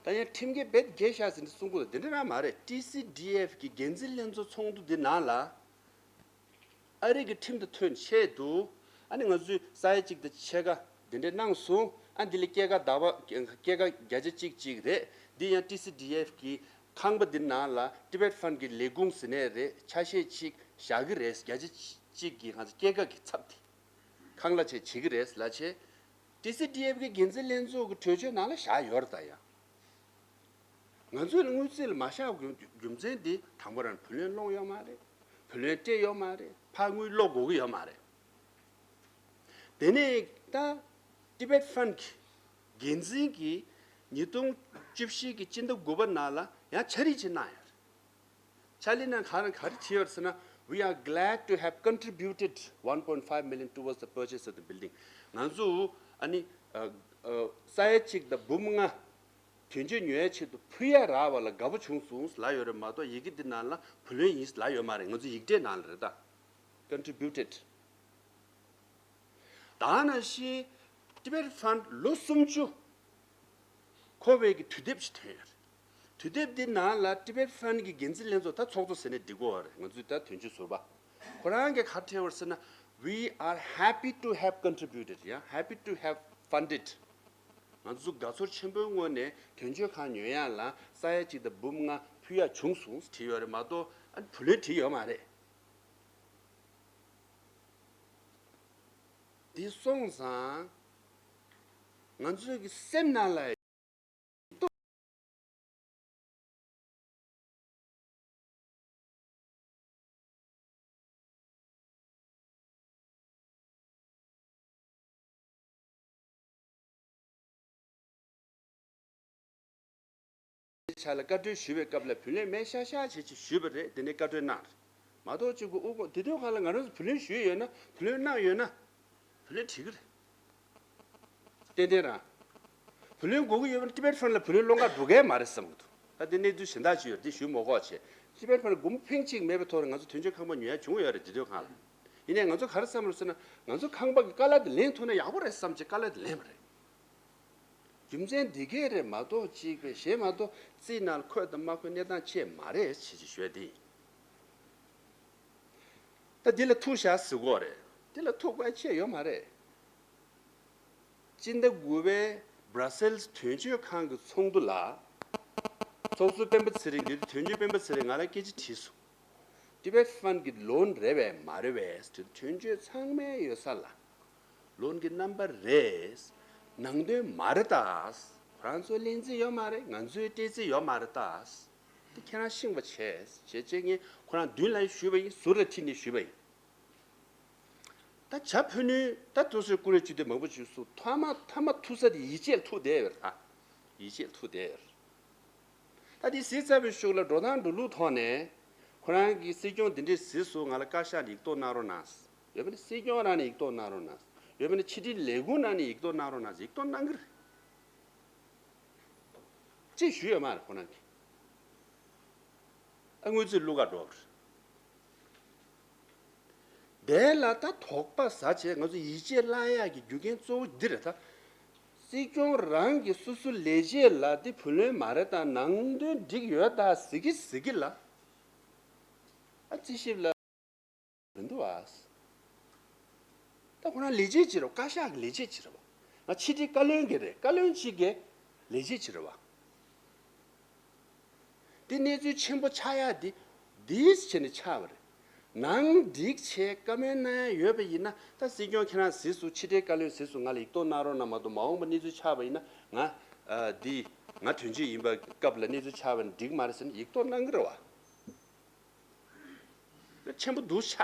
ད་ཡང་ཁྲིམས་འགལ་རྦད་དེ་བརྒལ་བཞག་ཟིན་འདི་གསུང་གི་འདུག་འདི་འདྲ་རང་མ་རེད། ཊི་སི་ཌི་ཨེཕ་གི་འགན་འཛིན་ལྷན་ཚོགས་ཚོགས་འདུ་འདི་ནང་ལ། ཨ་རི་གི་ཁྲིམས་དང་མཐུན་ཆེད་དུ། ཨ་ནི་ང་ཚོས་ས་ཡ་གཅིག་དང་ཕྱེད་ཀ་འདི་འདྲ་གནང་སོང་། ཨ་འདི་ལ་སྐྱེད་ཀ་ཟླ་བ་སྐྱེད་ཀ་བརྒྱ་ཆ་གཅིག་གཅིག་རེད། འདི་ཡང་ཊི་སི་ཌི་ཨེཕ་གི་ཁང་པ་འདི་ནང་ལ་ཊི་བེཊ་ཕན་གྱི་ལས་ཁུངས་ཟེར་ནས་རེད། ཆ་ཤས་ཅིག་བཞག་གི་རེད། བརྒྱ་ཆ་གཅིག་གི་ང་ཚོ་སྐྱེད་ཀ་གི་ཚབ་དེ་ཁང་གླ་ཆེད་བྱེད་ཀྱི་རེད་ལ་ཆེ། ཊི་སི་ཌི་ཨེཕ་གི་འགན་འཛིན་ལྷན་ཚོགས་ཀྱི་གྲོས་ཆོད་ནང་ལ་བཞག་ཡོད་རེད་ད་ཡ། ང་ཚོས་དངུལ་རྩིས་ལ་མ་བཞག་རྒྱུ་རྒྱུ་མཚན་འདི་དང་པོ་རང་བུ་ལོན་སློག་ཡོད་མ་རེད། བུ་ལོན་སྤྲད་ཡོད་མ་རེད། ཕར་དངུལ་སློག་དགོས་ཀྱི་ཡོད་མ་རེད། དེ་ནས་ད་ཊི་བེཊ་ཕན་གྱི་འགན་འཛིན་གྱིས་ཉིས་སྟོང་བཅུ་བཞི་གི་སྤྱི་ཟླ་དགུ་པ་ནང་ལ་ཡང་ཕྱག་བྲིས་ཅིག་གནང་ཡོད་རེད། ཕྱག་ལས་ནང་ག་རེ་ག་རེ་བྲིས་ཡོད་ཟེར་ན། We are glad to have contributed one point five million towards the purchase of the building. ང་ཚོ་ཨ་ནི་ཨ་ཨ་ས་ཡ་གཅིག་དང་འབུམ་ལྔ་དོན་གཅོད་ཉོ་ཡའི་ཆེད་དུ་ཕུལ་ཡ་རག་པ་ལ་དགའ་པོ་བྱུང་སོང་ལབ་ཡོད་རེད་མ་གཏོགས་ཡི་གེ་འདི་ནང་ལ་བུ་ལོན་ཡིན་ལབ་ཡོད་མ་རེད། ང་ཚོ་ཡིག་ཕྲེང་ནང་ལ་རེད་ད། Contributed. ད་ནང་བཞིན་ཊི་བེཊ་ཕན་ལོ་སུམ་ཅུ་འཁོར་བའི་གི་དུས་དེབ་ཅིག་ཐོན་ཡོད་རེད། དུས་དེབ་འདི་ནང་ལ་ཊི་བེཊ་ཕན་གི་འགན་འཛིན་ལྷན་ཚོགས། ད་ཚོགས་གཙོ་ཟེར་ནས་འགྲིག་གོ་རེད། ང་ཚོས་ད་དོན་གཅོད་ཟུར་པ། ཁོ་རང་གིས་ག་རེ་བྲིས་ཡོད་རེད་ཟེར་ན། We are happy to have contributed, yeah, happy to have funded. ང་ཚོ་དགའ་ཚོར་ཆེན་པོའི་ངོས་ནས་དོན་གཅོད་ཁང་ཉོ་ཡག་ལ་ས་ཡ་གཅིག་དང་འབུམ་ལྔ་ཕུལ་ཡག་བྱུང་སོང་བྲིས་ཡོད་རེད་མ་གཏོགས་ཨ་བུ་ལོན་བྲིས་ཡོད་མ་རེད། འདི་སོང་ཙང་ང་ཚོའི་གི་སེམས་ནང་ལ་ཆ་ལ་བཀའ་འཁྲོལ་ཞུས་པའི་སྐབས་ལ་བུ་ལོན་མེད་ཤག་ཤག་བྱས་ཅིག་ཞུས་པ་རེད། དེ་ནས་བཀའ་འཁྲོལ་གནང་རེད་མ་གཏོགས་གཅིག་པུ་དབུ་དགོངས་དེ་དུས་སྒང་ལ་ང་རང་ཚོ་བུ་ལོན་ཞུས་ཡོད་ན་བུ་ལོན་གནང་ཡོད་ན་བུ་ལོན་བྲིས་ཀྱི་རེད། ཏན་ཏན་རང་། བུ་ལོན་དགོས་ཀྱི་ཡོད་པ་ན་ཊི་བེཊ་ཕན་ལ་བུ་ལོན་སློག་ག་འགྲོ་གི་མ་རེད་བསམ་གྱི་འདུག་ད་དེ་གནས་ཚུལ་གཞན་དག་ཅིག་ཡོད་རེད། དེ་ཞུ་མ་དགོས་བྱས། ཊི་བེཊ་ཕན་ལ་སྒོར་མོ་ཕེང་གཅིག་མེད་པའི་ཐོག་ནས་ང་ཚོ་དོན་གཅོད་ཁང་པ་ཉོ་ཡག་བྱུང་ཡོད་རེད། དེ་དུས་སྒང་ལ། ཡིན་ནའི་ང་ཚོ་ག་རེ་བསམ་རེད་ཟེར་ན། ང་ཚོ་ཁང་པ་གི་ཀ་ལ་དེ་ལེན་ཐུབ་ན་ཡག་པོ་རེད་བསམ་བྱས་ཀ་ལ་དེ་ལེན་པ་རེད། རྒྱུ་མཚན་འདི་གས་རེད་མ་གཏོགས་གཅིག་པའི་གཞན་མ་གཏོགས་རྩིས་ནང་འཁོད་དང་མ་འཁོད་གནས་སྟངས་ཅིག་མ་རེད་ཅེས་ཅིག་ཞུ་ཡ་དེ་ཡིན། ད་འདི་ལ་ཐུག་ཤག་ཟེར་གྱི་ཡོད་རེད། འདི་ལ་ཐུག་དགོས་ཡ་ཅིག་ཡོད་མ་རེད། སྤྱི་ཟླ་དགུ་པའི་Brussels་དོན་གཅོད་ཁང་གི་ཚོགས་འདུ་ལ། ཚོགས་ཟུར་སྤེན་པ་ཚེ་རིང་། དེ་དུས་དོན་གཅོད་སྤེན་པ་ཚེ་རིང་ང་ལ་སྐད་ཆ་དྲིས་སོང་། ཊི་བེཊ་ཕན་གྱི་ལོན་རེད་པས་མ་རེད་པས་དྲིས། དོན་གཅོད་ཚང་མའི་ཡོད་ས་ལ་ལོན་གྱི་རྣམ་པ་རེད། ནང་དོན་མ་རེད་ད། ཁོ་རང་ཚོ་ལེན་རྩིས་ཡོད་མ་རེད། ང་ཚོས་སྤྲད་རྩིས་ཡོད་མ་རེད་ད། དེ་ཁྱེད་རང་ཤེས་པ་བྱས་བྱས་བྱས། ངས་ཁོ་རང་མདུན་ལ་ཞུས་པ་ཡིན། ཟུར་ལ་ཁྲིད་ནས་ཞུས་པ་ཡིན། ད་བྱ་ཕོ་ནུས་ད་དུས་སུ་ཀུ་རེ་བཅུ་དུས་མང་པོ་བྱུས་སུ་ཐ་མ་ཐ་མ་ཐུག་ས་དེ་ཡིད་ཆེས་ཐུག་བསྡད་ཡོད་རེད། ད་ཡིད་ཆེས་ཐུག་བསྡད་ཡོད་རེད། ད་དེ་གཟིགས་ཚར་བའི་གཞུག་ལ་འགྲོ་སྟངས་འགྲོ་ལུགས་ཐོག་ནས་ཁོ་རང་གིས་སྲིད་སྐྱོང་འདི་འདྲས་གཟིགས་སུ་ང་ལ་བཀའ་ཤག་ནས་ཡིག་ཐོག་གནང་རོགས་གནང་། ཡོད་པ་ནི་སྲིད་སྐྱོང་རང་ནས་ཡིག་ཐོག་གནང་རོགས་གནང་། ཡོད་པ་ནི་ཕྱི་དྲིལ་ལས་ཁུངས་ནང་ནས་ཡིག་ཐོག་གནང་རོགས་གནང་ཡིག་ཐོག་གནང་གི་རེད། ཅེས་ཞུས་ཡོད་མ་རེད་ཁོ་རང་གིས། ཨ་དངུལ་རྩིས་བླུག་ག་འགྲོ་བ་རེད། དེ་ལ་ད་དོགས་པ་ཟ་བྱས་ང་ཚོ་ཡིད་ཆེས་བརླག་ཡག་གི་རྒྱུ་རྐྱེན་གཙོ་བོ་འདི་རེད་ད། སྲིད་སྐྱོང་རང་གི་སོ་སོ་ལས་བྱེད་ལ་འདི་བུ་ལོན་མ་རེད་ད་ནང་དོན་འགྲིག་ཡོད་ད་ཟེར་གི་ཟེར་གི་ལ། ཨ་རྩིས་ཞིབ་ལ། མི་འདུག་ཨ། ད་ཁོ་རང་ལས་བྱེད་ཅིག་རེད་བཀའ་ཤག་གི་ལས་བྱེད་ཅིག་རེད་བ། ང་ཕྱི་དྲིལ་བཀའ་བློན་གྱི་རེད་བཀའ་བློན་གཅིག་གི་ལས་བྱེད་ཅིག་རེད་བ། འདི་གནས་ཚུལ་ཆེན་པོ་ཆགས་ཡག་འདི་འདིས་བྱས་ནས་ཆགས་པ་རེད། ནང་འགྲིག་བྱས་བཀའ་མོལ་གནང་ཡག་ཡོད་པ་ཡིན་ན་ད་སྲིད་སྐྱོང་ཁྱེད་རང་གཟིགས་སུ་ཕྱི་དྲིལ་བཀའ་བློན་གཟིགས་སུ་ང་ལ་ཡིག་ཐོག་གནང་རོགས་གནང་མ་གཏོགས་མ་འོངས་པ་གནས་ཚུལ་ཆགས་པ་ཡིན་ན་ང་ཨ་འདི་ང་དོན་གཅོད་ཡིན་པ་སྐབས་ལ་གནས་ཚུལ་ཆགས་པ་ཡིན་ན་འགྲིག་མ་རེད་ཟེར་ནས་ཡིག་ཐོག་གནང་གི་རེད་བ། ཆེན་པོ་འདུག་ཤག་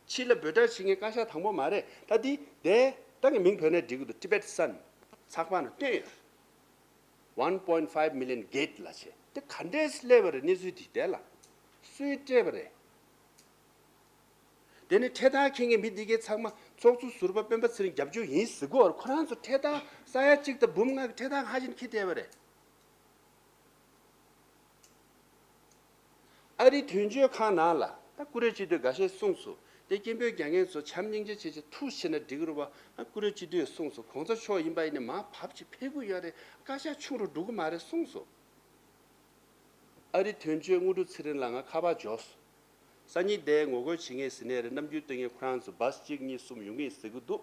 ཕྱི་ལ་འབོད་སྒྲ་བྱེད་མཁན་བཀའ་ཤག་དང་པོ་མ་རེད་ད་འདི་དེ་ད་ངས་མིང་བོས་ནས་འགྲིག་གི་འདུག Tibet Sun ཚགས་པར་ནང་བཏོན་ཡོད། One point five million gate ལ་བྱས་དེ་ག་འདྲས་སླེབས་པ་རེད་གནས་ཚུལ་འདི་དེ་ལ་སུས་སྤྲད་པ་རེད། དེ་ནས་འཕྲེད་ཐག་འཁྱེར་མཁན་མི་འདི་གའི་ཚང་མ་ཚོགས་གཙོ་ཟུར་པ་སྤེན་པ་ཚེ་རིང་རྒྱབ་སྐྱོར་ཡིན་ཟེར་གོ་ཁོ་རང་ཚོ་འཕྲེད་ཐག་ས་ཡ་གཅིག་དང་འབུམ་ལྔ་གི་འཕྲེད་ཐག་ཧ་ཅང་འཁྱེར་བསྡད་པ་རེད། ཨ་རིའི་དོན་གཅོད་ཁང་ནང་ལ་ད་ཀུ་རེ་སྤྱི་འཐུས་འགའ་ཤས་གསུངས་སོང་། དེ་སྐད་འབོད་རྒྱག་མཁན་ཚོ་བྱམས་སྙིང་རྗེ་བྱེད་ཅིག་ཐུགས་ཆེ་ན་འགྲིག་གི་རེད་བ། ཨ་ཀུ་རེ་སྤྱི་འཐུས་གསུངས་སོང་གོང་ས་མཆོག་ཡིན་པ་ཡིན་ན་མར་བབས་ཅིག་ཕེབས་ཀྱི་ཡོད་རེད། བཀའ་ཤག་ཆུང་རུ་འགྲོ་གི་མ་རེད་གསུངས་སོང་། ཨ་རིའི་དོན་གཅོད་དངོས་གྲུབ་ཚེ་རིང་ལ་ང་ཁ་པར་འབྱོར་སོང་། སང་ཉིན་དེ་ངོ་རྒོལ་བྱེད་མཁན་ཟེར་ནའི་རེད་རྣམ་འགྱུར་སྟོན་མཁན་ཁོ་རང་ཚོ་བཱས་གཅིག་གཉིས་གསུམ་ཡོང་གི་ཡིན་ཟེར་གི་འདུག་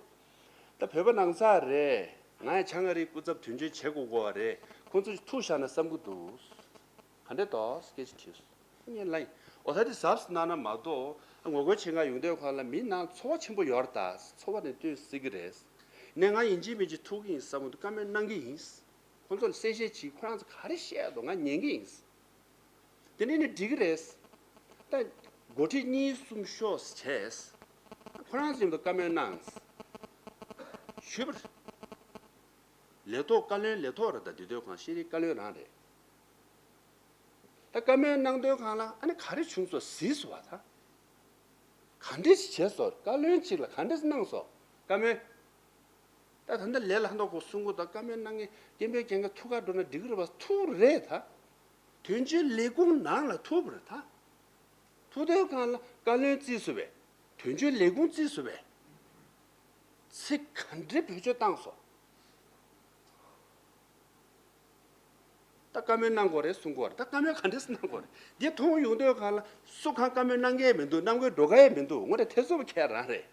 ད་བོད་པ་ནང་ཚགས་རེད། ང་ཡང་བྱང་ཨ་རིའི་སྐུ་ཚབ་དོན་གཅོད་བྱེད་དགོས་དགོས་པ་རེད། ཁོང་ཚོ་ཐུག་བཞག་ན་བསམ་གི་འདུག་ག་འདྲས་འདུག་སྐད་ཆ་དྲིས་སོང་། ངས་ལབ་ཡིན། འོ་ད་དེ་གཟབ་གནང་ན་མ་གཏོགས་ངོ་རྒོལ་བྱེད་ག་ཡོང་དུས་ཁོང་ལ་མི་ནང་ཚོར་བ་ཆེན་པོ་ཡོད་རེད་ད། ཚོར་བ་ནས་བཏོན་སྲིད་གི་རེད། ནས་ང་ཡིན་གཅིག་མིན་གཅིག་ཐུག་གི་ཡིན་བསམ་གི་འདུག་བཀའ་མོལ་གནང་གི་ཡིན། ཁོང་ཚོ་ལ་གསལ་བཤད་བྱེད་ཁོ་རང་ཚོ་ག་རེ་བཤད་འདུག་ང་ཉན་གི་ཡིན། དེ་འདྲས་ནི་འགྲིག་གི་རེད། ད་འགོ་ཁྲིད་གཉིས་གསུམ་ཤོག་བྱས། ཁོ་རང་ཚོ་མཉམ་དུ་བཀའ་མོལ་གནང་། ཞུས་པ་རེད། ལས་ཐོག་བཀའ་བློན་ལས་ཐོག་རེད་ད་འདི་དོན་ཁང་ཤེས་རིག་བཀའ་བློན་རང་རེད། ད་བཀའ་མོལ་གནང་དོན་ཁང་ལ་ཨ་ནི་ག་རེ་བྱུང་སོང་གཟིགས་སོང་བ་ད། ག་འདྲས་ཞིག་བྱས་སོང་བཀའ་བློན་གཅིག་ལ་ག་འདྲས་གནང་སོང་བཀའ་མོལ། ད་ད་ལྟ་ལས་ལ་ཧ་འདོག་གོ་གསུང་གོ་ད་བཀའ་མོལ་གནང་མཁན་སྐད་འབོད་རྒྱག་མཁན་ཐུག་ག་འགྲོ་ན་འགྲིག་གི་རེད་བ་ཐུག་རེད་ད། དོན་གཅོད་ལས་ཁུངས་ནང་ལ་ཐུག་པ་རེད་ད། ཐུག་དོན་ཁང་ལ་བཀའ་བློན་རྩིས་སོང་བས། དོན་གཅོད་ལས་ཁུངས་རྩིས་སོང་བས། ཚིག་ག་འདྲས་བེད་སྤྱོད་བཏང་སོང་། ད་བཀའ་མོལ་གནང་དགོས་རེད་གསུང་དགོས་རེད་ད་བཀའ་མོལ་ག་འདྲས་གནང་དགོས་རེད་འདི་མཐོང་ཡོང་དུས་གང་ལ་སུ་གང་བཀའ་མོལ་གནང་གི་མི་འདུག་གནང་དགོས་འགྲོ་གི་མི་འདུག་ངོ་རེ་ཐེ་ཚོམ་ཁྱེད་རང་རེད།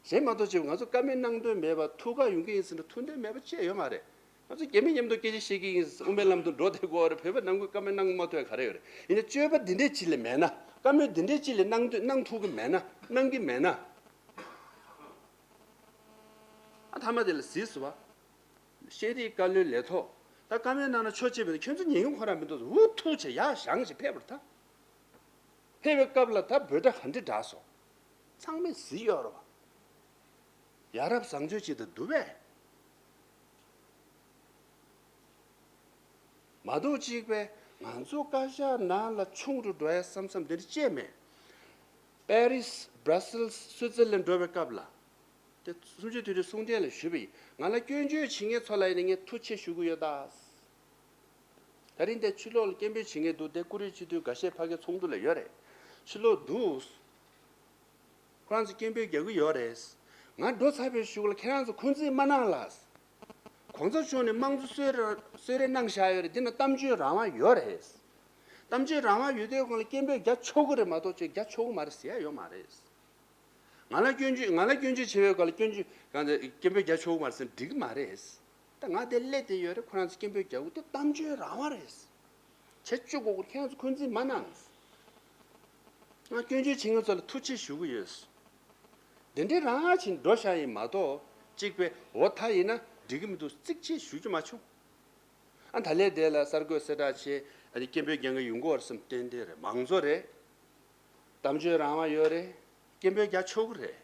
གཞན་མ་གཏོགས་ཅིག་ང་ཚོ་བཀའ་མོལ་གནང་འདོད་མེད་པ་ཐུག་ག་ཡོང་གི་ཡིན་ཟེར་ན་ཐུག་འདོད་མེད་པ་ཅི་ཡོད་མ་རེད། ང་ཚོ་རྒྱ་མི་མཉམ་དུ་སྐད་ཆ་བཤད་ཀྱི་ཡིན་དབུ་མའི་ལམ་དུ་འགྲོ་བསྡད་དགོས་རེད་བོད་པ་ནང་ཁུལ་བཀའ་མོལ་གནང་མ་ཐུབ་ཡ་ག་རེ་ཡོད་རེད་ཡིན་ན་སྤྱོད་པ་འདི་འདྲས་ཅིག་ལས་མེད་ན་བཀའ་མོལ་འདི་འདྲས་ཅིག་ལས་གནང་འདོད་གནང་ཐུབ་ཀྱི་མེད་ན་གནང་གི་མེད་ན། ཨ་མཐའ་མ་དེ་ལ་གཟིགས་སོང་བ། ཤེས་རིག་བཀའ་བློན་ལས་ཐོག་ད་བཀའ་མོལ་གནང་ན་ཆོག་ཅེས་མེད་ན་ཁྱོད་ཚོ་ཉན་གྱི་ཁོ་རང་མི་འདུག་འུ་ཐུག་བྱས་ཡར་བཞེངས་བྱས་ཕེབས་པར་ད། ཕེབས་པའི་སྐབས་ལ་ད་འབོད་སྒྲ་ག་འདྲ་བསྒྲགས་སོང་། ཚང་མས་གཟིགས་ཡོད་རེད་བ། ཡ་རབས་བཟང་སྤྱོད་ཅིག་ཏུ་འདུག་པས། མ་གཏོགས་གཅིག་པས་ང་ཚོ་བཀའ་ཤག་ནང་ལ་ཆུང་རུ་འགྲོ་ཡ་བསམ་བསམ་དེ་འདྲ་ཅིག་མེད། པེ་རིས་བྷ་ར་སེལ་སུའི་ཙི་ལན་འགྲོ་བའི་སྐབས་ལ། དེ་གསུམ་བཅུ་དོན་དྲུག་གསུང་འཕྲིན་ལ་ཞུས་པ་ཡིན་ང་ལ་སྐྱོན་བརྗོད་བྱེད་མཁན་ཚོ་ལ་ཡིན་ན་ངས་ཐུགས་ཆེ་ཞུ་གི་ཡོད་ད། ད་རིང་དེ་ཕྱི་ལོགས་ལ་སྐད་འབོད་བྱེད་མཁན་འདུག་དེ་ཀུ་རེ་སྤྱི་འཐུས་འགའ་ཤས་ཕ་གིའི་ཚོགས་འདུ་ལ་ཡོད་རེད། ཕྱི་ལོགས་འདུག་ཁོ་རང་ཚོ་སྐད་འབོད་རྒྱག་གི་ཡོད་རེད། ང་འགྲོ་ཚར་བའི་གཞུག་ལ་ཁྱེད་རང་ཚོ་འཁོན་འཛིན་མ་གནང་ལ། གོང་ས་མཆོག་ནས་དམངས་གཙོ་གསོལ་རས་གསོལ་རས་གནང་བཞག་ཡོད་རེད་འདི་ན་གཏམ་བརྗོད་རང་དབང་ཡོད་རེད། གཏམ་བརྗོད་རང་དབང་ཡོད་དུས་གོང་ལ་སྐད་འབོད་རྒྱག་ཆོག་གི་རེད་མ་གཏོགས་ཅིག་རྒྱག་ཆོག་གི་མ་རེད་ཟེར་ཡ་ཡོད་མ་རེད། ང་ལ་སྐྱོན་བརྗོད་ང་ལ་སྐྱོན་བརྗོད་བྱེད་པའི་སྐོར་ལ་སྐྱོན་བརྗོད་གང་དེ་སྐད་འབོད་རྒྱག་ཆོག་གི་མ་རེད་ཟེར་འགྲིག་གི་མ་རེད། ད་ང་དེ་སླེབས་བསྡད་ཡོད་རེད་ཁོ་རང་ཚོ་སྐད་འབོད་རྒྱག་དགོས་དེ་གཏམ་བརྗོད་རང་དབང་རེད། བྱེད་བཅུག་དགོས་ཁྱེད་ཚོ་འཁོན་འཛིན་མ་གནང་། ང་སྐྱོན་བརྗོད་བྱེད་མཁན་ཚོ་ལ་ཐུགས་ཆེ་ཞུ་གི་ཡོད། དེ་འདྲའི་རང་དབང་ཆེན་འགྲོ་བཞག་ཡིན་མ་གཏོགས་གཅིག་པའི་འོ་ད་ཡིན་ན་འགྲིག་གི་མི་འདུག་གཅིག་ཅེས་ཞུ་རྒྱུ་མ་བྱུང་། ཨ་ད་ལས་དེ་ལ་གསར་འགོད་གསལ་བསྒྲགས་བྱས་ཨ་ནི་སྐད་འབོད་རྒྱག་མཁན་ཡོང་གི་ཡོད་རེད་བསམ་ཏན་ཏན་རེད་མང་གཙོ་རེད། གཏམ་བརྗོད་རང་དབང་ཡོད་རེད། སྐད་འབོད་རྒྱག་ཆོག་གི་རེད།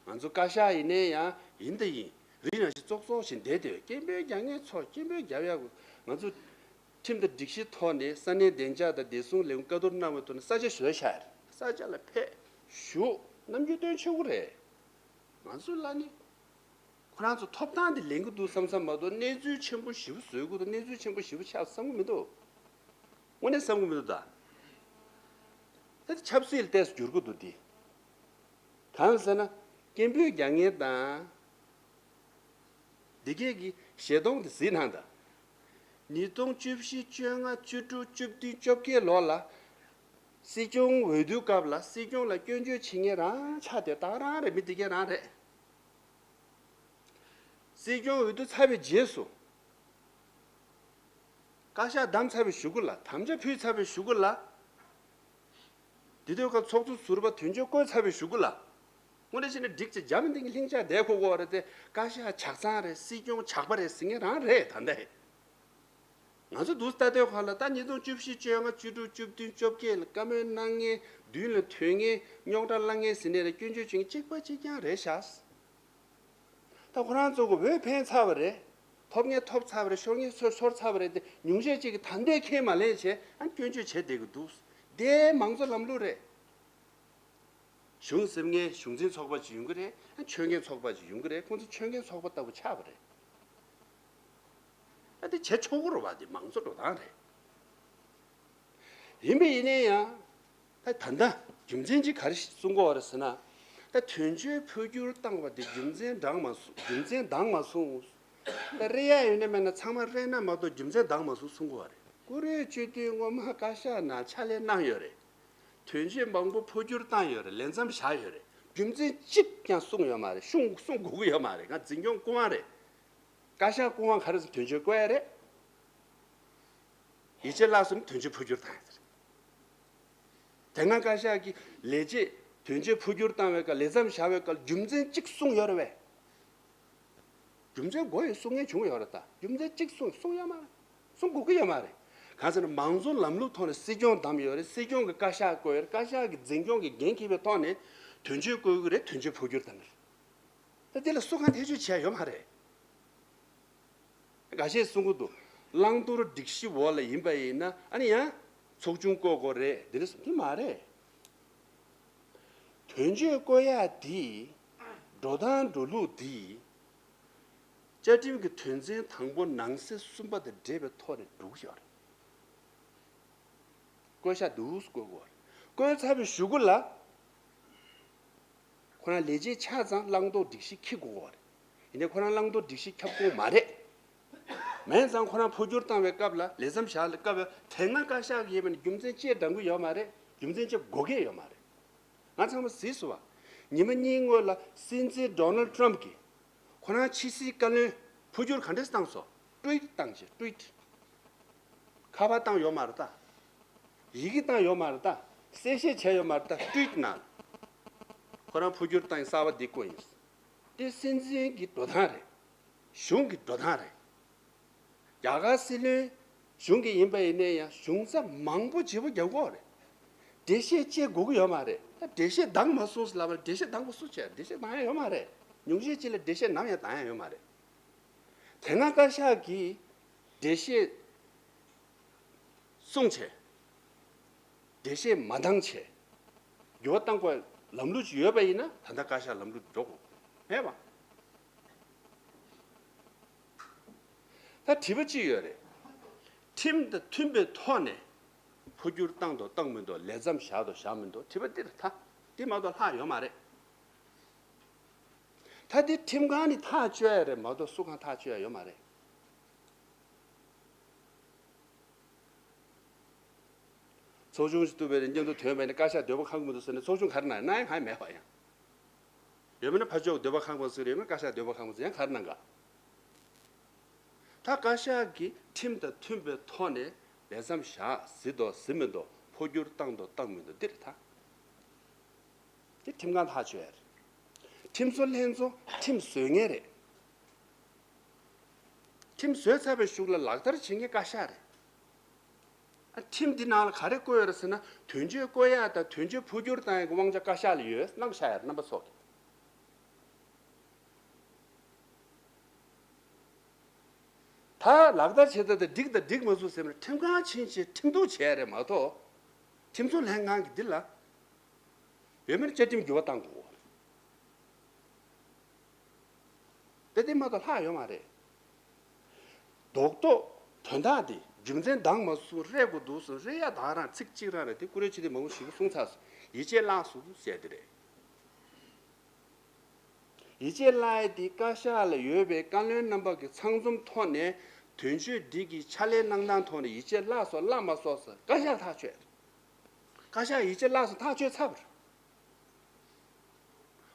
ང་ཚོ་བཀའ་ཤག་ཡིན་ནའི་ཡང་ཡིན་དང་ཡིན། རིགས་རང་བཞིན་ཙོག་ཙོག་བཞིན་བསྡད་དེ། སྐད་འབོད་རྒྱག་མཁན་ཚོ་སྐད་འབོད་རྒྱབ་ཡག་ང་ཚོ་ཁྲིམས་དང་སྒྲིག་གཞི་ཐོག་ནས་ས་གནས་བདེ་འཇགས་དང་བདེ་སྲུང་ལས་ཁུངས་བཀའ་བསྡུར་གནང་བའི་ཐོག་ནས་ས་ཆ་བཟོས་བཞག་རེད། ས་ཆ་ལ་ཕེབས་བཞུགས། ནམ་རྒྱུན་སྟོན་ཆོག་གི་རེད། ང་ཚོ་ལ་ནི་ཁོ་རང་ཚོ་ཐོབ་ཐང་དེ་ལེན་གི་འདུག་བསམ་བསམ་མ་གཏོགས། གནས་ཚུལ་ཆེན་པོ་ཞེ་པོ་བཟོ་གི་འདུག་གནས་ཚུལ་ཆེན་པོ་ཞེ་པོ་ཆགས་བསམ་གི་མི་འདུག་དངོས་གནས་བསམ་གི་མི་འདུག་ད་ད་ཆབ་སྲིད་ལ་ཏོག་ཙམ་འགྱུར་གི་འདུག་དེ། གང་ཟེར་ན། སྐད་འབོད་རྒྱག་མཁན་དང་། འདི་གས་ཀྱི་ཞལ་གདོང་དེ་གཟིགས་གནང་དང་། ཉིས་སྟོང་བཅུ་བཞི་བཅོ་ལྔ་བཅུ་དྲུག་བཅུ་བདུན་བཅོ་བརྒྱད་ལོ་ལ། སྲིད་སྐྱོང་འོས་བསྡུ་སྐབས་ལ་སྲིད་སྐྱོང་ལ་སྐྱོན་བརྗོད་བྱེད་མཁན་རང་ཆགས་བསྡད་སྟངས་རང་རེད། མི་འདི་གས་རང་རེད། སྲིད་སྐྱོང་འོས་བསྡུ་ཚར་བའི་རྗེས་སུ། བཀའ་ཤག་བདམས་ཚར་བའི་གཞུག་གུ་ལ། དམ་བཅའ་ཕུལ་ཚར་བའི་གཞུག་གུ་ལ། དེ་དུས་ཀ་ཚོགས་གཙོ་ཟུར་པ་དོན་གཅོད་བསྐོས་ཚར་བའི་གཞུག་གུ་ལ། དངོས་གནས་བྱས་ན་འགྲིག་ཅེས་འཇམ་ཐིང་ཐིང་ཆགས་བསྡད་ཁོ་གོ་རེད་དེ། བཀའ་ཤག་ཇག་ཚང་རེད། སྲིད་སྐྱོང་ཇག་པ་རེད་ཟེར་མཁན་རང་རེད་ད་ལྟ། ང་ཚོ་འདུག་ལྟ་དུས་ཁ་ལ་ད་ཉིས་སྟོང་བཅུ་བཞི་བཅོ་ལྔ་བཅུ་དྲུག་བཅུ་བདུན་བཅོ་བརྒྱད་ལ་བཀའ་མོལ་གནང་མཁན། མདུན་ལ་ཐོན་མཁན། རྙོག་དྲ་བསླང་མཁན་ཟེར་ནས་ལ་སྐྱོན་བརྗོད་བྱེད་མཁན་གཅིག་པ་གཅིག་རྐྱང་རེད་ཤག་ད་ཁོ་རང་ཚོ་གི་འོས་འཕེན་ཚར་བ་རེད། ཐོབ་མཁན་ཐོབ་ཚར་བ་རེད། ཤོར་མཁན་ཤོར་ཤོར་ཚར་བ་རེད་དེ། ཉུང་ཤས་ཅིག་གིས་ད་ལྟའི་ཁས་མ་ལེན་བྱས། ཨ། སྐྱོན་བརྗོད་བྱས་བསྡད་ཀྱི་འདུག་དེ་མང་གཙོ་ལམ་ལུགས་རེད། གཞུང་ཟེར་མཁན་གཞུང་འཛིན་ཚོགས་པ་ཅིག་ཡོང་གི་རེད། ཨ། ཆོལ་མཁན་ཚོགས་པ་ཅིག་ཡོང་གི་རེད། ཁོང་ཚོ་ཆོལ་མཁན་ཚོགས་པ་ལྟ་བུ་ཆགས་པ་རེད། ཨ། དེ་བྱེད་ཆོག་གི་རེད་བ། དེ་མང་གཙོ་འགྲོ་སྟངས་རེད། ཡིན་པ་ཡིན་ན་ཡང་། ད་ད་ལྟ་རྒྱུ་མཚན་ཅིག་ག་རེ་གསུང་གི་ཡོད་རེད་ཟེར་ན། ད་དོན་གཅོད་འཕོ་འགྱུར་བཏང་བ་དེ་རྒྱུ་མཚན་འདང་མ་སོང་། རྒྱུ་མཚན་འདང་མ་སོང་། ད་རེ་ཡ་ཡོད་ན་མེད་ན་ཚང་མ་རེ་ན་མ་གཏོགས་རྒྱུ་མཚན་འདང་མ་སོང་གསུང་གི་ཡོད་རེད། བཀུར་འོས་སྤྱི་འཐུས་སྔོན་མ་བཀའ་ཤག་ནང་ཕྱག་ལས་གནང་ཡོད་རེད། དོན་གཅོད་མང་པོ་འཕོ་འགྱུར་བཏང་ཡོད་རེད། ལས་མཚམས་བཞག་ཡོད་རེད། རྒྱུ་མཚན་གཅིག་ཀྱང་གསུངས་ཡོད་མ་རེད། གསུང་གསུང་དགོས་ཀྱི་ཡོད་མ་རེད། ང་འཛིན་སྐྱོང་སྐུ་དབང་རེད། བཀའ་ཤག་སྐུ་དབང་ག་རེ་ཟེར། དོན་གཅོད་བསྐོ་ཡ་རེད། ཡིད་ཆེས་བརླག་སོང་ན་དོན་གཅོད་འཕོ་འགྱུར་བཏང་ཡ་རེད། དེ་སྔ་བཀའ་ཤག་གི་ལས་བྱེད་དོན་གཅོད་འཕོ་འགྱུར་བཏང་བའི་སྐབས། ལས་མཚམས་བཞག་པའི་སྐབས་རྒྱུ་མཚན་གཅིག་གསུངས་ཡོད་རེད་པས། རྒྱུ་མཚན་དགོས་ཡོད་གསུང་མཁན་བྱུང་ཡོད་རེད། ད་རྒྱུ་མཚན་གཅིག་གསུངས་གསུངས་ཡོད་མ་རེད། གསུང་དགོས་ཀྱི་ཡོད་མ་རེད། གང་ཟེར་ན་མང་གཙོ་ལམ་ལུགས་ཐོག་ནས་སྲིད་སྐྱོང་བདམས་ཡོད་རེད། སྲིད་སྐྱོང་གིས་བཀའ་ཤག་བསྐོས་ཡོད་རེད། བཀའ་ཤག་གིས་འཛིན་སྐྱོང་གི་འགན་འཁྱེར་བའི་ཐོག་ནས་དོན་གཅོད་བསྐོ་གི་རེད། དོན་གཅོད་འཕོ་འགྱུར་བཏང་གི་རེད། ད་དེ་ལ་སུ་གང་ཐེ་བྱུས་བྱས་ཡོད་མ་རེད། འགའ་ཤས་གསུང་གི་འདུག་བླང་དོར་སྒྲིག་གཞི་འོག་ལ་ཡིན་པ་ཡིན་ན། ཨ་ནི་ཡང་ཚོགས་ཆུང་བསྐོ་དགོས་རེད། འདི་འདྲ་ཟེར་གྱི་མ་རེད། དོན་གཅོད་བསྐོ་ཡག་འདི། འགྲོ་སྟངས་འགྲོ་ལུགས་འདི། བཅའ་ཁྲིམས་ཀྱི་དོན་ཚན་དང་པོ་ནང་གསེས་གསུམ་པ་དང་འབྲེལ་བའི་ཐོག་ནས་འགྲོ་གི་ཡོད་རེད། བསྐོ་བཞག་འདུག་བསྐོ་དགོས་རེད། བསྐོས་ཚར་བའི་གཞུག་གུ་ལ། ཁོ་རང་ལས་བྱེད་ཆགས་ཙང་བླང་དོར་སྒྲིག་གཞི་འཁྱེར་དགོས་པ་རེད། ཡིན་ནའི་ཁོ་རང་བླང་དོར་སྒྲིག་གཞི་ཁྱབ་ཁོངས་མ་རེད། མིན་ཙང་ཁོ་རང་འཕོ་འགྱུར་བཏང་བའི་སྐབས་ལ། ལས་མཚམས་བཞག་སྐབས་ལ། དེ་སྔ་བཀའ་ཤག་གིས་ཡིན་པ་ནི་རྒྱུ་མཚན་ཅི་འདང་གི་ཡོད་མ་རེད། རྒྱུ་མཚན་ཅི་དགོས་ཀྱི་ཡོད་མ་རེད། ང་ཚང་མ་གཟིགས་སོང་བ། ཉི་མ་གཉིས་སྔོན་ལ་སྲིད་འཛིན་ཌོ་ནལ་ཊམ་གྱིས་ཁོ་རང་ཕྱི་སྲིད་བཀའ་བློན་འཕོ་འགྱུར་ག་འདྲས་བཏང་སོང་། ཊུ་ཝིཊ་བཏང་བྱས། ཊུ་ཝིཊ། ཁ་པར་བཏང་ཡོད་མ་རེད་ད། ཡི་གེ་བཏང་ཡོད་མ་རེད་ད། གསལ་བཤད་བྱས་ཡོད་མ་རེད་ད། ཊུ་ཝིཊ་ནང་། ཁོ་རང་འཕོ་འགྱུར་བཏང་ཡིན། གསར་པ་འདི་བསྐོས་ཡིན། དེ་སྲིད་འཛིན་གྱི་འགྲོ་སྟངས་རེད། གཞུང་གི་འགྲོ་སྟངས་རེད། རྒྱ་གར་སྲིད་བློན་གཞུང་གི་ཡིན་པ་ཡིན་ནའི་ཡང་གཞུང་ཚབ་མང་པོ་བརྗེ་པོ་རྒྱག་གི་ཡོད་རེད། འགྲེལ་བཤད་བྱེད་དགོས་ཀྱི་ཡོད་མ་རེད། ད་འགྲེལ་བཤད་འདང་མ་སོང་ཟེར་ལབ་པ་རེད། འགྲེལ་བཤད་འདང་པོ་སུ་བྱས། འགྲེལ་བཤད་འདང་ཡ་ཡོད་མ་རེད། ཉུང་ཤས་ཅིག་ལ་འགྲེལ་བཤད་ནམ་ཡང་འདང་ཡ་ཡོད་མ་རེད། དེ་སྔ་བཀའ་ཤག་གིས་འགྲེལ་བཤད་གསུངས་བྱས། འགྲེལ་བཤད་མ་འདང་བྱས། འགྱུར་བ་བཏང་དགོས་ལམ་ལུགས་ཅིག་ཡོད་པ་ཡིན་ན། ད་ལྟ་བཀའ་ཤག་ལམ་ལུགས་འགྲོ་དགོས་མེད་པ། ད་དྲི་བ་གཅིག་ཡོད་རེད། ཁྲིམས་དང་མཐུན་པའི་ཐོག་ནས་འཕོ་འགྱུར་བཏང་འདུག་བཏང་མི་འདུག་ལས་མཚམས་བཞག་འདུག་བཞག་མི་འདུག་དྲི་བ་འདི་རེད་ད། འདི་མ་གཏོགས་ལྷག་ཡོད་མ་རེད། ད་འདི་ཁྲིམས་ཁང་ནས་ཐག་གཅོད་ཡ་རེད་མ་གཏོགས་སུ་གང་ཐག་གཅོད་ཡ་ཡོད་མ་རེད། ཚོགས་ཆུང་ཞིག་བཙུགས་པའི་རིང་མཉམ་དུ་ཐོན་པ་ཡིན་ན་བཀའ་ཤག་འདོད་པ་ཁེངས་མི་འདུག་ཟེར་ནས་ཚོགས་ཆུང་ག་རེ་གནང་ཡ། གནང་ཡ་གང་ཡང་མེད་པ་ཡང་། ཡོད་མིན་ན་ཕར་ཕྱོགས་འདོད་པ་ཁེངས་པ་ཟེར། ཡོད་མིན་ན་བཀའ་ཤག་འདོད་པ་ཁེངས་པ་ཟེར། ཡང་ག་རེ་གནང་ག་ད་བཀའ་ཤག་གིས་ཁྲིམས་དང་མཐུན་པའི་ཐོག་ནས་ལས་མཚམས་བཞག་ཟིན་འདུག་ཟིན་མི་འདུག་འཕོ་འགྱུར་བཏང་འདུག་བཏང་མི་འདུག་འདི་རེད་ད། དེ་ཁྲིམས་ཁང་ཐག་གཅོད་ཡ་རེད། ཁྲིམས་བཟོ་ལྷན་ཚོགས་ཁྲིམས་བཟོ་མཁན་རེད། ཁྲིམས་བཟོས་ཚར་བའི་གཞུག་ལ་ལག་བསྟར་བྱེད་མཁན་བཀའ་ཤག་རེད། ཨ། ཁྲིམས་འདི་ནང་ལ་ག་རེ་བཀོད་ཡོད་རེད་ཟེར་ན། དོན་གཅོད་བསྐོ་ཡག་དང་དོན་གཅོད་འཕོ་འགྱུར་བཏང་ཡག་གི་དབང་ཆ་བཀའ་ཤག་ལ་ཡོད། གནང་བཞག་ཡ་རེད། རྣམ་པ་ཚོ་གིས། ད་ལག་བསྟར་བྱེད་སྟངས་དེ་འགྲིག་དང་འགྲིག་མ་སོང་ཟེར་ནས་ཁྲིམས་ཁང་ཕྱིན་བྱས་ཁྲིམས་གཏུག་བྱས་རེད་མ་གཏོགས། ཁྲིམས་བཟོ་ལྷན་ཁང་གིས་འདི་ལ་ཡོད་མེད་བཅའ་ཁྲིམས་འགྱུར་བ་བཏང་དགོས། དེ་དེ་མ་གཏོགས་ལྷག་ཡོད་མ་རེད། རྡོག་རྡོག་དོན་དག་དེ་རྒྱུ་མཚན་འདང་མ་སོང་རེད་དགོས་འདུག་སོང་རེད་ཡ། ད་རང་ཚིག་གཅིག་རང་རེད། དེ་བཀུར་འོས་སྤྱི་འཐུས་མང་པོ་ཞིག་གིས་གསུངས་ཚར་སོང་། ཡིད་ཆེས་བརླག་སོང་ཟེར་དེ་རེད། ཡིད་ཆེས་བརླག་ཡས་དེ་བཀའ་ཤག་ལ་ཡོད་པའི་བཀའ་བློན་རྣམ་པ་གི་ཚང་འཛོམས་ཐོག་ནས་དོན་གཅོད་འདི་གི་ཕྱག་ལས་གནང་སྟངས་ཐོག་ནས་ཡིད་ཆེས་བརླག་སོང་བརླག་མ་སོང་ཟེར་བཀའ་ཤག་ཐག་གཅོད། བཀའ་ཤག་ཡིད་ཆེས་བརླག་སོང་ཐག་གཅོད་ཚར་བ་རེད།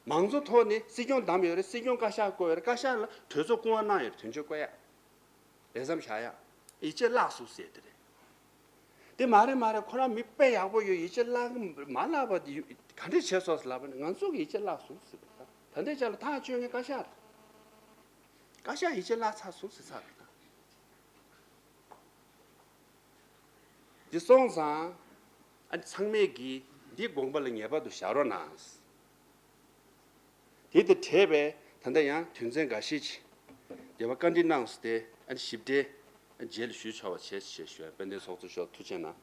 མང་གཙོ་ཐོག་ནས་སྲིད་སྐྱོང་བདམས་ཡོད་རེད། སྲིད་སྐྱོང་བཀའ་ཤག་བསྐོས་ཡོད་རེད། བཀའ་ཤག་ལ་གྲོས་ཚོགས་སྐུ་དབང་གནང་ཡོད་རེད། དོན་གཅོད་བསྐོ་ཡ། ལས་མཚམས་བཞག་ཡ། ཡིད་ཆེས་བརླག་སོང་ཟེར་དེ་རེད། དེ་མ་རེད་མ་རེད། ཁོ་རང་མི་དཔེ་ཡག་པོ་ཡོད། ཡིད་ཆེས་བརླག་གི་མ་བརླག་པ་དེ་ག་འདྲས་བྱས་སོང་ཟེར་ལབ་པ་ནི་ང་ཚོ་གི་ཡིད་ཆེས་བརླག་སོང་ཟེར་བ་དང་། ད་ལྟའི་ཆ་ལ་ཐག་གཅོད་མཁན་བཀའ་ཤག་རེད། བཀའ་ཤག་ཡིད་ཆེས་བརླག་ཚར་སོང་ཟེར་ཚར་བ་དང་། འདི་སོང་ཙང་། ཨ་ནི་ཚང་མས་ཀྱིས་འདི་དགོངས་པ་ལ་ངེས་པར་དུ་བཞག་རོགས་གནང་། དེ་དང་འབྲེལ་བའི་ད་ལྟ་ཡང་དོན་ཚན་འགའ་ཤས་ཅིག་རྒྱས་པ་བཀའ་འདྲི་གནང་སོང་སྟེ། ཨ་ནི་ཞིབ་ཕྲའི་རྗེས་ལ་ཞུ་ཆོག་པ་བྱས་ཞེས་ཞུ་ཡ། དཔལ་ལྡན་ཚོགས་གཙོ་མཆོག་ཐུགས་རྗེ་གནང་།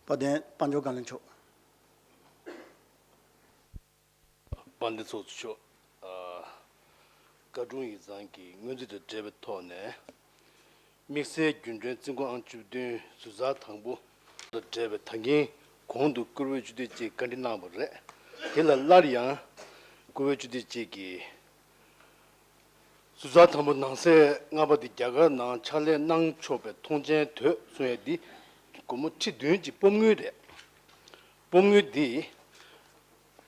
དཔལ་ལྡན་དཔལ་འབྱོར་བཀའ་བློན་མཆོག་དཔལ་ལྡན་ཚོགས་གཙོ་མཆོག་ཨ། བཀའ་དྲུང་ཡིག་ཚང་གི་སྔོན་རྩིས་དང་འབྲེལ་བའི་ཐོག་ནས། དམིགས་བསལ་རྒྱུན་གྲོན་རྩིས་འགོ་ཨང་བཅུ་བདུན་ཟུར་ཟ་དང་པོ་དང་འབྲེལ་བའི་ད་གིན་གོང་དུ་བཀུར་འོས་སྤྱི་འཐུས་ཅིག་བཀའ་འདྲི་གནང་བ་རེད། དེ་ལ་སླར་ཡང་བཀུར་འོས་སྤྱི་འཐུས་ཅིག་གིས་ཟུར་ཟ་དང་པོ་ནང་གསེས་ལྔ་པ་དེ་རྒྱ་གར་ནང་ཕྱག་ལས་གནང་ཆོག་པའི་མཐོང་མཆན་དོད་གསུང་ཡས་འདི་སྒོར་མོ་ཁྲི་བདུན་གྱི་སྤོབས་དངུལ་རེད། སྤོབས་དངུལ་འདི་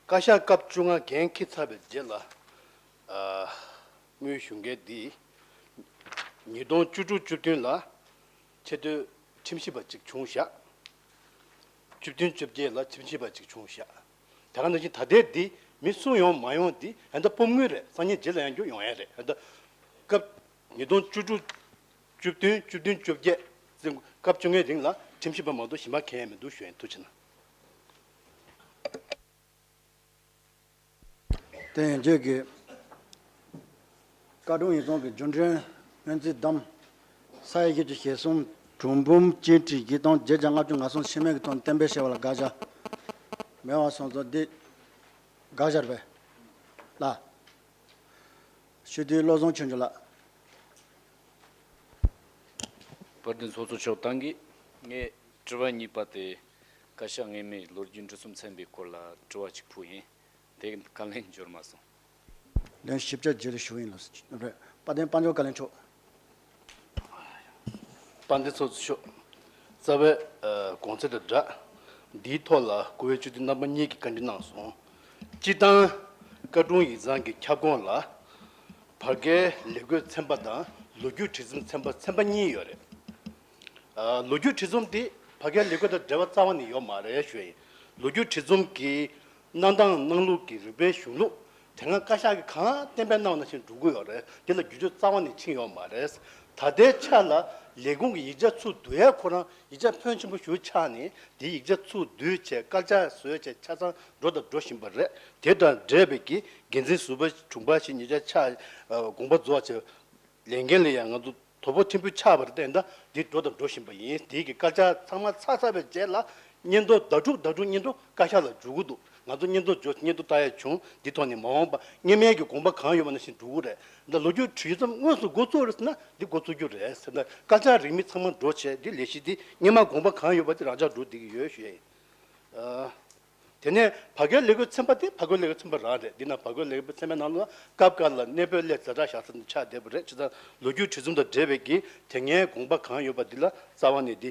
བཀའ་ཤག་སྐབས་བཅོ་ལྔ་འགན་འཁྱེར་ཚར་བའི་རྗེས་ལ། ཨ། དངུལ་ཞུ་མཁན་འདི་ཉིས་སྟོང་བཅུ་དྲུག་བཅུ་བདུན་ལ་ཆེས་མཐོའི་ཁྲིམས་ཞིབ་པ་གཅིག་བྱུང་བཞག་བཅུ་བདུན་བཅོ་བརྒྱད་ལ་ཁྲིམས་ཞིབ་པ་གཅིག་བྱུང་བཞག་དེ་ག་ནང་བཞིན་ད་ལྟའི་འདི་མི་གསུང་ཡོང་མ་ཡོང་འདི་ཨ་ད་སྤོབས་དངུལ་རེད། སང་ཉིན་རྗེས་ལ་ཡང་རྒྱུ་ཡོང་ཡ་རེད། ཨ་ད་སྐབས་ཉིས་སྟོང་བཅུ་དྲུག་བཅུ་བདུན་བཅུ་བདུན་བཅོ་བརྒྱད་སྐབས་བཅོ་ལྔའི་རིང་ལ་ཁྲིམས་ཞིབ་པ་མ་གཏོགས་གཞན་པ་གང་ཡང་མི་འདུག་ཞུ་ཡིན། ཐུགས་རྗེ་གནང་། དེ་ཡན་ཆད་ཀྱི་བཀའ་དྲུང་ཡིག་ཚང་གི་རྒྱུན་གྲོན་སྔོན་རྩིས་བདམས། ས་ཡ་བཞི་བཅུ་ཞེ་གསུམ་དྲུག་འབུམ་གཅིག་ཁྲི་བཞི་སྟོང་བརྒྱད་བརྒྱ་ལྔ་བཅུ་ང་གསུམ་ཕྱི་མིག་གི་ཐོག་ནས་གཏན་འབེབས་བྱས་པ་ལ་དགག་བྱ། མེད་པ་སོང་ཙང་འདི་དགག་བྱ་རེད་པས་ལ། སྤྱི་འཐུས་བློ་བཟང་ཆོས་འབྱོར་ལགས། དཔལ་ལྡན་ཚོགས་གཙོ་མཆོག་ཏང་གིས། ངས་དྲི་བ་གཉིས་པ་དེ་བཀའ་ཤག་སྔོན་མའི་ལོ་རྒྱུས་འཕྲི་སྲོལ་ཚན་པའི་སྐོར་ལ་དྲི་བ་གཅིག་ཕུལ་ཡིན། དེ་བཀའ་ལན་འབྱོར་མ་སོང་། ལན་ཞིབ་ཆ་རྗེས་ལ་ཞུ་ཡིན་ལ་རེད། དཔལ་ལྡན་དཔལ་འབྱོར་བཀའ་བློན་མཆོག་དཔལ་ལྡན་ཚོགས་གཙོ་མཆོག་རྩ་བའི་ཨ་གོང་ཚད་དང་སྦྲགས། འདིའི་ཐོག་ལ་བཀུར་འོས་སྤྱི་འཐུས་རྣམ་པ་གཉིས་ཀྱིས་བཀའ་འདྲི་གནང་སོང་། སྤྱིར་བཏང་བཀའ་དྲུང་ཡིག་ཚང་གི་ཁྱབ་ཁོངས་ལ་བར་བརྒལ་ལས་བགོས་ཚན་པ་དང་ལོ་རྒྱུས་བྲིས་རྩོམ་ཚན་པ་ཚན་པ་གཉིས་ཡོད་རེད། ཨ་ལོ་རྒྱུས་བྲིས་རྩོམ་དེ་བར་བརྒལ་ལས་བགོས་དང་འབྲེལ་བ་རྩ་བ་ནས་ཡོད་མ་རེད་ཞུ་ཡ་ཡིན། ལོ་རྒྱུས་བྲིས་རྩོམ་གྱི་གནང་སྟངས་གནང་ལུགས་ཀྱི་རིགས་པའི་གཞུང་ལུགས་དེ་སྔ་བཀའ་ཤག་གིས་གང་གཏན་འབེབས་གནང་བ་ནང་བཞིན་འགྲོ་གི་ཡོད་རེད། དེ་ལ་བསྒྱུར་བཅོས་རྩ་བ་ནས་ཕྱིན་ཡོད་མ་རེད། ད་ལྟའི་ཆ་ལ་ལས་ཁུངས་ཀྱི་ཡིག་ཆ་ཚུར་བསྡུ་ཡ་ཁོ་རང་ཡིག་ཆ་ཕོན་ཆེན་པོ་ཞིག་ཆགས་ནས་དེ་ཡིག་ཆ་ཚུར་བསྡུས་བྱས་དཀར་ཆག་བཟོས་བྱས་ཆ་ཚང་འགྲོ་དང་འགྲོ་བཞིན་པ་རེད། དེ་དང་འབྲེལ་བའི་གི་འགན་འཛིན་ཟུར་པ་དྲུང་འཕར་ཞིག་ཉེ་ཆར་ཆགས་དགོངས་པ་རྫོགས་བྱས། ལས་འགན་ལ་ཡང་ང་ཚོ་དོ་ཕོག་ཕྲན་བུ་ཆགས་པ་རེད། ད་ཡིན་ད་འདི་འགྲོ་དང་འགྲོ་བཞིན་པ་ཡིན། དེའི་གི་དཀར་ཆག་ཚང་མ་ཚར་ཚར་བའི་རྗེས་ལ་སྙན་ཐོ་ཟླ་དྲུག་ཟླ་དྲུག་སྙན་ཐོ་བཀའ་ཤག་ལ་འབྱོར་གྱི་འདུག་ང་ཚོ་སྙན་ཐོ་འབྱོར་སྙན་ཐོ་ལྟ་ཡ་བྱུང་། འདི་ཐོག་ནས་མ་འོངས་པ་སྔོན་མའི་གི་དགོངས་པ་གང་ཡོད་པ་ནང་བཞིན་འགྲོ་གི་རེད། ད་ལོ་རྒྱུས་བྲིས་མཚམས་དངོས་སུ་འགོ་བཙུགས་རེད་ཟེར་ན་འདི་འགོ་བཙུགས་རྒྱུ་རེད་ཟེར་ན། དཀར་ཆག་རིན་མེད་ཚང་མ་འགྲོ་བྱས་འདི་ལས་གཞི་འདི་སྔོན་མ་དགོངས་པ་གང་ཡོད་པ་འདི་རང་འཇགས་འགྲོ་བསྡད་ཀྱི་ཡོད་ཞུ་ཡ་ཡིན། ཨ། དེ་ནས་བར་བརྒལ་ལས་བགོས་ཚན་པ་དེ་བར་བརྒལ་ལས་བགོས་ཚན་པ་རང་རེད། འདི་ན་བར་བརྒལ་ལས་བགོས་ཚན་པའི་ནང་ལ་སྐབས་འགའ་ལ་གནས་སྤོས་སླད་ཛ་དྲག་བཞག་ས་འདི་ཆགས་བསྡད་པ་རེད། བྱས་ཙང་ལོ་རྒྱུས་བྲིས་རྩོམ་དང་འབྲེལ་བའི་གི་དེ་སྔའི་དགོངས་པ་གང་ཡོད་པ་འདི་ལ་རྩ་བ་ནས་འདི་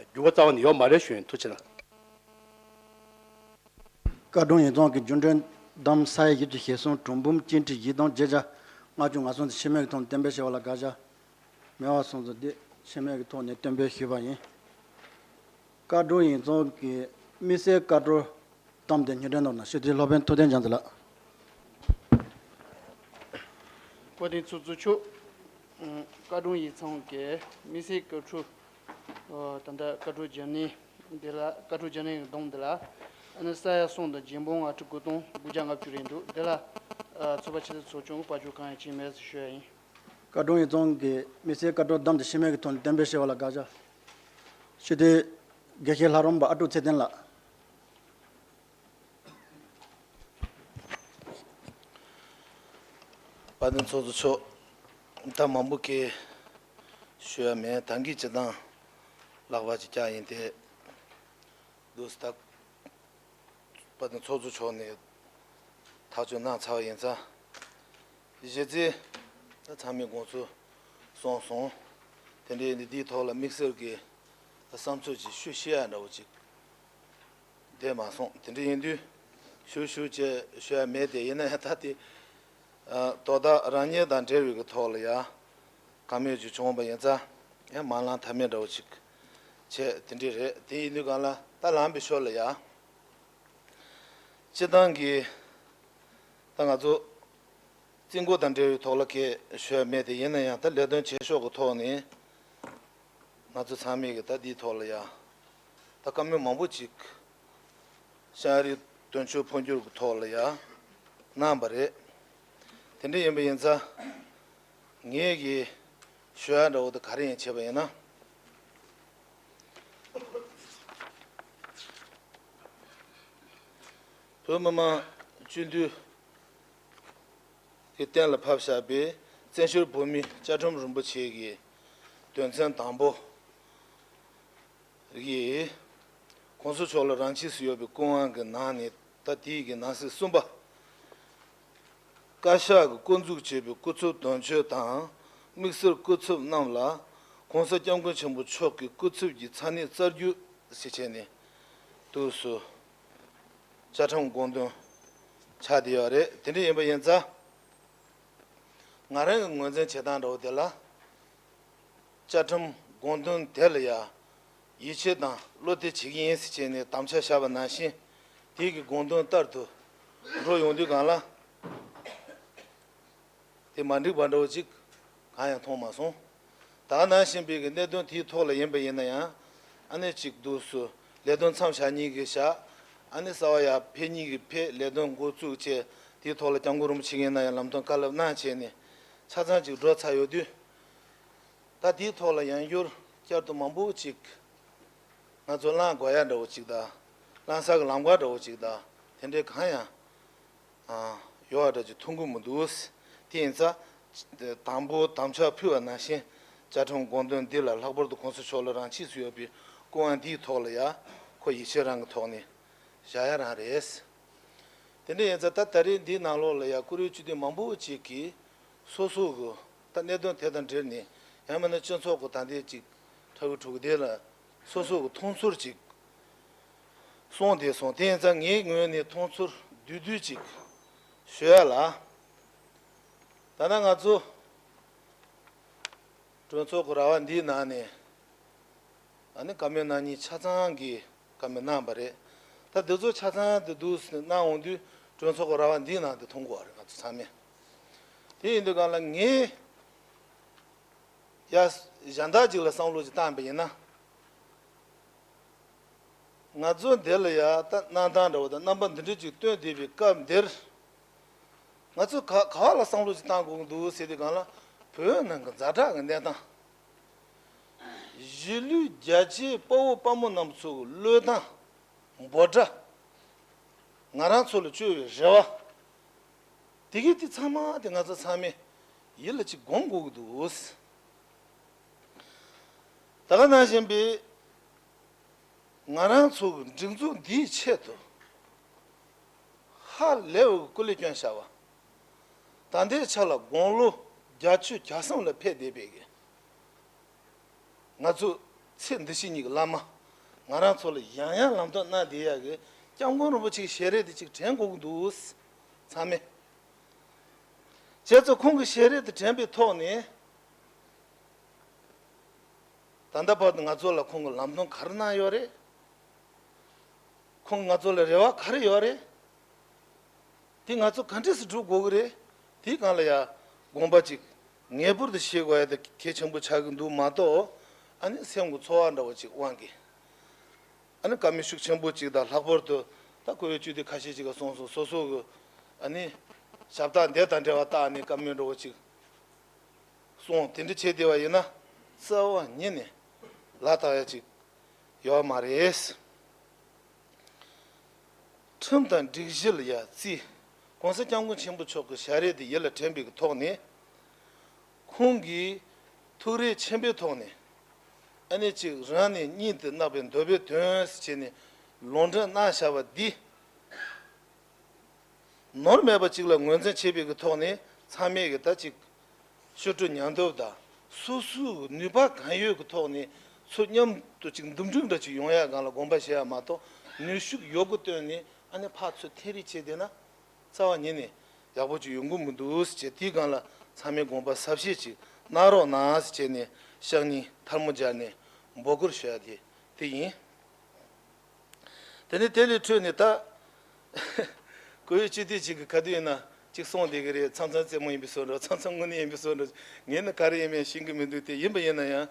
འགྱུར་བ་རྩ་བ་ནས་ཡོད་མ་རེད་ཞུ་ཡིན། ཐུགས་རྗེ་གནང་། བཀའ་དྲུང་ཡིག་ཚང་གི་རྒྱུན་གྲོན་བདམས། ས་ཡ་བཞི་བཅུ་ཞེ་གསུམ་དྲུག་འབུམ་གཅིག་ཁྲི་བཞི་སྟོང་བརྒྱད་བརྒྱ་ལྔ་བཅུ་ང་གསུམ་དེ་ཕྱི་མིག་གི་ཐོག་ནས་གཏན་འབེབས་བྱས་པ་ལ་དགག་བྱ། མེད་པ་སོང་ཙང་འདི་ཕྱི་མིག་གི་ཐོག་ནས་གཏན་འབེབས་ཞུས་པ་ཡིན། བཀའ་དྲུང་ཡིག་ཚང་གི་དམིགས་བསལ་བཀའ་འཁྲོལ་གཏམ་དེ་སྙན་སྒྲོན་གནང་བ་ན་སྤྱི་འཐུས་སློབ་དཔོན་ཐུབ་བསྟན་རྒྱ་མཚོ་ལགས། དཔལ་ལྡན་ཚོགས་གཙོ་མཆོག་བཀའ་དྲུང་ཡིག་ཚང་གི་དམིགས་བསལ་བཀའ་འཁྲོལ། ད་ལྟ་བཀའ་འཁྲོལ་བརྒྱ་ནི་འདི་ལ་བཀའ་འཁྲོལ་བརྒྱ་ནི་བསྡོམས་འདི་ལ། ཨ་ནི་ས་ཡ་གསུམ་དང་བརྒྱད་འབུམ་ལྔ་ཁྲི་དགུ་སྟོང་དགུ་བརྒྱ་ལྔ་བཅུ་རེད་འདུག་འདི་ལ་ ཚོགས་པ་ཆེ་ཚོགས་ཆུང་དཔལ་འབྱོར་གང་ཡང་ཅི་མེད་ཞུ་ཡ་ཡིན། བཀའ་དྲུང་ཡིག་ཚང་གིས་དམིགས་བསལ་བཀའ་དྲུང་བདམས་ཏེ་ཤེས་མེད་ཀྱི་ཐོག་ནས་གཏན་འབེབས་བྱས་པ་ལ་དགག་བྱ། སྤྱི་འཐུས་དགེ་བཤེས་ལྷ་རམས་པ་ཨ་ཀྲུག་ཚེ་བརྟན་ལགས། དཔལ་ལྡན་ཚོགས་གཙོ་མཆོག་ད་མང་པོ་གིས་ཞུ་ཡ་མེད། ད་གིན་སྤྱིར་བཏང་ལག་པ་ཅིག་བཀྱག་ཡིན་ཏེ། འདུག་སྟབས། དཔལ་ལྡན་ཚོགས་གཙོ་མཆོག་ནས་ཐག་གཅོད་གནང་ཚར་བ་ཡིན་ཙང་། གཞི་རྩའི་ད་ཚང་མས་དགོངས་ཚུལ་གསུངས་སོང་། དེ་འདྲའི་འདི་འདིའི་ཐོག་ལ་དམིགས་བསལ་གྱི་བསམ་ཚུལ་ཅིག་ཞུ་ཤེས་ཡ་འདྲ་བོ་ཅིག་བསྡད་མ་སོང་། དེ་འདྲ་ཡིན་དུས་ཞུ་ཞུ་བྱས་ཞུ་ཡ་མེད་དེ། ཡིན་ན་ཡང་ད་དེ་དོ་བདག་རང་ཉིད་དང་འབྲེལ་བའི་གི་ཐོག་ལ་ཡ་གང་མོས་ཅིག་བྱུང་བ་ཡིན་ཙང་ཡང་མ་ལངས་ཐབས་མེད་འདྲ་བོ་ཅིག་བྱས་དེ་འདྲ་རེད། དེ་ཡིན་དུས་གང་ལ་ད་ལངས་པའི་ཞོར་ལ་ཡ། སྤྱིར་བཏང་གི་ད་ང་ཚོ་རྩིས་འགོ་དང་འབྲེལ་བའི་ཐོག་ལ་གས་ཞུ་ཡ་མེད་དེ། ཡིན་ན་ཡང་ད་ལས་དོན་བྱེད་ཕྱོགས་ཀྱི་ཐོག་ནས་ང་ཚོ་ཚང་མས་གི་ད་འདིའི་ཐོག་ལ་ཡ་ད་བཀའ་མོལ་མང་པོ་ཅིག་ཤང་རིགས་དོན་གཅོད་འཕོ་འགྱུར་གྱི་ཐོག་ལ་ཡ་གནང་བ་རེད། དེ་འདྲ་ཡིན་པ་ཡིན་ཙང་ངས་གི་ཞུ་ཡ་འདྲ་བོ་དེ་ག་རེ་ཡིན་བྱས་པ་ཡིན་ན། བོད་མི་མང་སྤྱི་འཐུས་ཀྱིས་གཏན་ལ་ཕབ་བཞག་པའི་བཙན་བྱོལ་བོད་མིའི་བཅའ་ཁྲིམས་རིན་པོ་ཆེ་གི་དོན་ཚན་དང་པོ་ཡིས། གོང་ས་མཆོག་ལ་རང་ཆས་སུ་ཡོད་པའི་སྐུ་དབང་གི་ནང་ནས་ད་དེའི་གི་ནང་གསེས་གསུམ་པ། བཀའ་ཤག་གིས་བསྐོ་འཛུགས་བྱས་པའི་སྐུ་ཚབ་དོན་གཅོད་དང་དམིགས་བསལ་སྐུ་ཚབ་རྣམས་ལ་༸གོང་ས་༸སྐྱབས་མགོན་ཆེན་པོ་མཆོག་གི་སྐུ་ཚབ་ཀྱི་ས་གནས་རྩ་རྒྱུད་ཟེར་བྱས་ནས་དུས་སུ་བཅའ་ཁྲིམས་དགོངས་དོན་ཆགས་བསྡད་ཡོད་རེད། དེ་འདྲ་ཡིན་པ་ཡིན་ཙང་། ང་རང་གི་ངོས་འཛིན་བྱེད་སྟངས་འདྲ་བོ་དེ་ལ། བཅའ་ཁྲིམས་དགོངས་དོན་དེ་ལ་ཡ། ཡིད་ཆེས་དང་བློ་གཏད་བྱེད་ཀྱི་ཡིན་ཟེར་བྱས་ནས་དམ་བཅའ་བཞག་པ་ནང་བཞིན། དེ་གི་དགོངས་དོན་ལྟར་དུ་འགྲོ་ཡོང་དུས་སྒང་ལ། དེ་མ་འགྲིག་པ་འདྲ་བོ་ཅིག་གང་ཡང་མཐོང་མ་སོང་། ད་ག་ནང་བཞིན་པའི་གི་གནད་དོན་དེའི་ཐོག་ལ་ཡིན་པ་ཡིན་ན་ཡང་། ཨ་ནེ་གཅིག་འདུག་སུ་ལས་དོན་མཚམས་བཞག་ཉིན་གི་བཞག་ཨ་ནེ་གསར་བ་ཡར་ཕེབས་ཉིན་གི་ཕེབས། ལས་དོན་འགོ་བཙུགས་བྱས་དེའི་ཐོག་ལ་༸སྐྱབས་མགོན་རིན་པོ་ཆེ་ངའི་ནང་ཡང་ལམ་སྟོན་བཀའ་སློབ་གནང་བྱས་ནས་ཆ་ཚང་ཅིག་འགྲོ་ཚར་ཡོད་དུས། ད་དེའི་ཐོག་ལ་ཡང་བསྐྱར་དུ་མང་པོ་ཅིག་ང་ཚོ་བླང་དགོས་ཡ་འདྲ་བོ་ཅིག་དང་། བླང་ས་གི་ལམ་ཁ་འདྲ་བོ་ཅིག་དང་དེ་འདྲའི་གང་ཡང་ཡོད་པ་འདྲ་ཅིག་མཐོང་གི་མི་འདུག་དེ་ཡིན་ཙང་། དང་པོ་དམ་བཅའ་ཕུལ་བ་ནང་བཞིན་བཅའ་ཁྲིམས་དགོངས་དོན་འདི་ལ། ལྷག་པར་དུ་༸གོང་ས་མཆོག་ལ་རང་ཆས་སུ་ཡོད་པའི་སྐུ་དབང་འདིའི་ཐོག་ལ་ཡ་ཁོ་ཡིད་ཆེས་རང་གི་ཐོག་ནས་བཞག་ཡ་རང་རེད། དེ་འདྲ་ཡིན་ཙང་ད་ད་རེས་འདིའི་ནང་ལོགས་ལ་ཡ་བཀུར་འོས་སྤྱི་འཐུས་མང་པོ་ཅིག་གིས་སོ་སོ་གི་ད་གནད་དོན་དེ་དང་འབྲེལ་ནས། ཡང་མིན་ན་སྤྱི་ཚོགས་ཀྱི་ད་ལྟའི་ཅིག་ཁྲ་བོ་ཁྲུ་གུ་དེ་ལ་སོ་སོ་གི་མཐོང་ཚུལ་ཅིག་གསུངས་བསྡད་སོང་། དེ་ཡིན་ཙང་ངའི་ངོས་ནས་མཐོང་ཚུལ་བསྡུས་བསྡུས་ཅིག་ཞུ་ཡ་ལ། ད་ལྟ་ང་ཚོ་གྲོས་ཚོགས་ཀྱི་ར་བ་འདིའི་ནང་ནས། ཨ་ནི་བཀའ་མོལ་གནང་མཁན་ཆ་ཚང་གིས་བཀའ་མོལ་གནང་བ་རེད། ད་འདི་ཚོ་ཆ་ཚང་དེ་འདུག་སེ་གནང་འོང་དུས་གྲོས་ཚོགས་ཀྱི་ར་བ་འདིའི་ནང་དེ་མཐོང་དགོས་པ་རེད་ང་ཚོ་ཚང་མས། དེ་ཡིན་དུས་སྒང་ལ་ངས་ཡ་གཞན་དག་ཅིག་ལ་བསམ་བློ་ཅིག་བཏང་བ་ཡིན་ན། ང་ཚོ་འདི་ལ་ཡ་ད་གནང་སྟངས་འདྲ་བོ་དང་རྣམ་པ་འདི་འདྲ་ཅིག་སྟོན་བསྡད་པའི་སྐབས་འདིར། ང་ཚོས་ག་ག་བ་ལ་བསམ་བློ་ཞིག་བཏང་དགོས་ཀྱི་འདུག་ཟེར་དུས་སྒང་ལ། བོད་ནང་གི་ཛ་དྲག་གི་གནས་སྟངས། གཞིས་ལུས་རྒྱ་ཆེའི་དཔའ་བོ་དཔའ་མོ་རྣམས་ཚོ་གི་བློས་བཏང་འབོད་སྒྲ། ང་རང་ཚོ་ལ་བཅོལ་བའི་རེ་བ། དེ་གི་དེ་ཚང་མ་དེ་ང་ཚོ་ཚང་མས་ཡིད་ལ་ཅིག་སྒོམ་དགོས་ཀྱི་འདུག་ད་ག་ནང་བཞིན་པའི། ང་རང་ཚོ་གི་སྒྲིག་འཛུགས་འདིའི་ཆེད་དུ་ཧ་ལས་པའི་སྐུ་ལས་བསྐྱོན་བཞག་པ། ད་ལྟའི་ཆ་ལ་དགུང་ལོ་བརྒྱད་ཅུ་གྱ་གསུམ་ལ་ཕེབས་བསྡད་པའི་གི་ང་ཚོ་ཚེ་འདི་ཕྱི་གཉིས་ཀྱི་བླ་མ། ང་རང་ཚོ་ལ་ཡང་ཡང་ལམ་སྟོན་གནང་བསྡད་ཡག་གི་༸སྐྱབས་མགོན་རིན་པོ་ཆེའི་ཞལ་རས་དེ་ཅིག་དྲན་དགོས་ཀྱི་འདུག་ཚང་མས། བྱས་ཙང་ཁོང་གི་ཞལ་རས་དེ་དྲན་པའི་ཐོག་ནས། ད་ལྟ་བར་དུ་ང་ཚོ་ལ་ཁོང་གིས་ལམ་སྟོན་ག་རེ་གནང་ཡོད་རེད། ཁོང་གིས་ང་ཚོ་ལ་རེ་བ་ག་རེ་ཡོད་རེད། དེ་ང་ཚོ་ག་འདྲས་སེ་སྒྲུབ་དགོས་ཀྱི་རེད། དེའི་སྒང་ལ་ཡ་དགོངས་པ་ཅིག་ངེས་པར་དུ་བཞེས་དགོས་ཡ་དེ་གལ་ཆེན་པོ་ཆགས་ཀྱི་འདུག་མ་གཏོགས། ཨ་ནི་སེམས་ཀྱི་ཚོར་བ་འདྲ་བོ་ཅིག་དབང་གིས། ཨ་ནི་བཀའ་མོལ་ཤུགས་ཆེན་པོ་ཅིག་དང་། ལྷག་པར་དུ་ད་ཁོ་བོའི་སྤྱི་འཐུས་ཁ་ཤས་ཅིག་གིས་གསུངས་སོང་། སོ་སོ་གི་ཨ་ནི་ ཞབས་སྟེགས་འདི་དང་འབྲེལ་བ་བཏགས་ནས་བཀའ་མོལ་འདྲ་བོ་ཅིག་གསུངས། དེ་འདྲ་བྱས་བསྡད་པ་ཡིན་ན་རྩ་བ་ཉིད་ནས་ལག་བསྟར་ཡ་ཅིག་ཡོད་མ་རེད། ཁྲིམས་དང་སྒྲིག་གཞི་ལ་ཡ་བརྩི། ༸གོང་ས་༸སྐྱབས་མགོན་ཆེན་པོ་མཆོག་གི་ཞལ་རས་དེ་ཡིད་ལ་དྲན་པའི་གི་ཐོག་ནས། ཁོང་གི་ཐུགས་རེ་ཆེན་པོའི་ཐོག་ནས། ཨ་ནི་ཅིག་རང་ནས་སྙིང་དུ་བརྣག་པའི་འདོད་པའི་དོན་ཟེར་བྱས་ནས་ལུང་འདྲེན་གནང་བཞག་པ་འདི། ནོར་མེད་པ་ཅིག་ལ་ངོས་འཛིན་བྱེད་པའི་གི་ཐོག་ནས་ཚང་མས་གི་ད་ཅིག་ཤོག་གྲུ་ཉར་འདོད་དང་སོ་སོའི་ནུས་པ་གང་ཡོད་ཀྱི་ཐོག་ནས་ཚུར་མཉམ་དུ་ཅིག་འདུམ་འགྲིག་འདྲ་ཅིག་ཡོང་ཡ་སྒང་ལ་དགོངས་པ་བཞེས་ཡ་མ་གཏོགས་ནུས་ཤུགས་ཡོད་རྒུ་བཏོན་ནས་ཨ་ནི་ཕར་ཚུར་འཐེན་རེས་བྱས་བསྡད་ན་རྩ་བ་ཉིད་ནས་ཡག་པོ་ཅིག་ཡོང་གི་མི་འདུག་ཟེར་བྱས་དེའི་སྒང་ལ་ཚང་མས་དགོངས་པ་ཟབ་བཞེས་ཅིག་གནང་རོགས་གནང་ཟེར་བྱས་ནས་ཕྱག་གཉིས་ཐལ་མོ་སྦྱར་ནས་འབོད་སྐུལ་ཞུ་ཡ་དེ་དེ་ཡིན། དེ་ནས་དེ་ལས་འཕྲོས་ནས་ད་གོ་ཡོད་སྤྱི་འཐུས་ཅིག་གི་ག་དུས་ཡིན་ན་ཅིག་གསུངས་བསྡད་ཀྱི་རེད། མཚམས་མཚམས་རྩེད་མོ་ཡིན་པའི་བཟོ་འདྲ། མཚམས་མཚམས་དངོས་གནས་ཡིན་པའི་བཟོ་འདྲ། ངས་ནི་ག་རེ་ཡིན་མིན་ཤེས་ཀྱི་མི་འདུག་དེ་ཡིན་པ་ཡིན་ན་ཡང་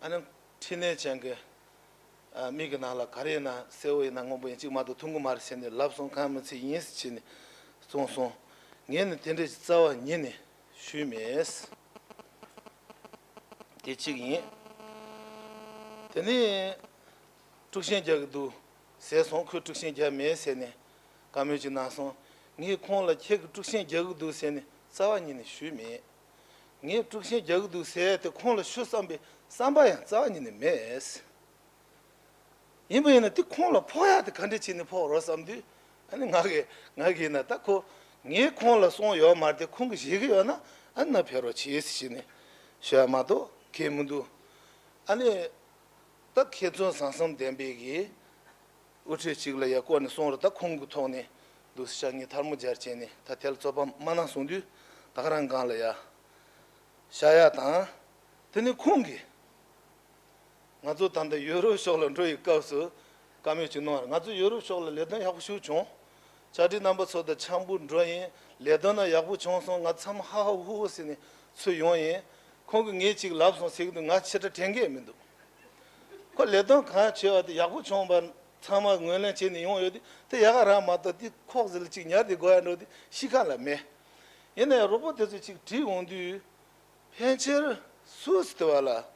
ཨ་ནི་འཕྲིན་ལས་ཅན་གྱི་ཨ་མིག་གི་ནང་ལ་ག་རེ་ཡིན་ན་གསལ་བོ་ཡིན་ན་སྔོན་པོ་ཡིན་གཅིག་མ་གཏོགས་མཐོང་གི་མ་རེད་ཟེར་ནས་ལབ་སོང་། གང་མི་ཚེ་ཡིན་ཟེར་བྱས་ནས་གསུངས་སོང་། ངས་ནི་དེ་འདྲ་ཞིག་རྩ་བ་ཉིད་ནས་ཞུས་མེད། དེ་གཅིག་ཡིན། དེ་ནས་དཀྲུག་ཤིང་རྒྱག་གི་འདུག་ཟེར་སོང་། ཁོས་དཀྲུག་ཤིང་རྒྱག་མེད་ཟེར་ནས་བཀའ་མོལ་ཅིག་གནང་སོང་། ངས་ཁོང་ལ་ཁྱེད་ཀྱིས་དཀྲུག་ཤིང་རྒྱག་གི་འདུག་ཟེར་ནས་རྩ་བ་ཉིད་ནས་ཞུས་མེད། ངས་དཀྲུག་ཤིང་རྒྱག་གི་འདུག་ཟེར་ཏེ་ཁོང་ལ་ཞུ་བསམ་པའི་བསམ་པ་ཡང་རྩ་བ་ཉིད་ནས་མེད། ཡིན་པ་ཡིན་ན་དེ་ཁོང་ལ་ཕོག་ཡག་དེ་ག་འདྲ་བྱས་ནས་ཕོག་རོགས་བསམ་དུས། ཨ་ནི་ང་གིས་ང་གིས་ན་ད་ཁོ་ངས་ཁོང་ལ་གསུངས་ཡོད་མ་རེད་དེ། ཁོང་གིས་བཞེས་ཀྱི་ཡོད་ན་ཨ་ནི་ཕེབས་རོགས་བྱེད་ཟེར་བྱས་ནས་ཞུ་ཡ་མ་གཏོགས་གལ་མི་འདུག་ཨ་ནི་ད་མཁས་བཙུན་བཟང་གསུམ་ལྡན་པའི་གི་དབུ་ཁྲིད་ཅིག་ལ་ཡ་བསྐོ་ནས་གསུངས་རོགས། ད་ཁོང་གི་ཐོག་ནས་འདུག་ཤག་ངས་ཐལ་མོ་སྦྱར་བྱས་ནས་ད་དེ་ལ་རྩོད་པ་མ་གནང་གསུངས་དུས་ད་ག་རང་སྒང་ལ་ཡ་བཞག་ཡ་དང་། དེ་ནས་ཁོང་གིས། ང་ཚོ་ད་ལྟ་ཡོ་རོབ་ཕྱོགས་ལ་འགྲོ་ཡི་སྐབས་སུ་བཀའ་མོལ་ཅིག་གནང་བ་རེད། ང་ཚོ་ཡོ་རོབ་ཕྱོགས་ལ་ལས་དོན་ཡག་པོ་ཞིག་བྱུང་། ཕྱག་སྦྲེལ་རྣམ་པ་ཚོ་དང་འཆམ་པོ་འགྲོ་ཡིན། ལས་དོན་ན་ཡག་པོ་བྱུང་སོང་། ང་ཚང་མ་ཧ་ཧ་ཧུ་ཧུ་ཟེར་ནས་ཚུར་ཡོང་ཡིན། ཁོང་གིས་ངས་ཅིག་ལབ་སོང་ཟེར་གི་འདུག་ང་ཕྱི་དྲགས་དྲན་གི་མི་འདུག་ཁོ་ལས་དོན་གང་བྱས་པ་དེ་ཡག་པོ་བྱུང་བ་ཚང་མ་ངོས་ལེན་བྱས་ནས་ཡོང་ཡོད་དེ་དེ་ཡག་ག་རང་མ་གཏོགས་དེ་ཁོག་ཟིལ་ཅིག་ཉར་དེ་དགོས་ཡ་འགྲོ་དེ་ཤི་ཁ་ལ་མེད། ཡིན་ནའི་རོགས་པ་དེ་ཚོ་ཅིག་བྲིས་འོང་དུས། ཕལ་ཆེར་སུས་ཟེར་བ་ལ།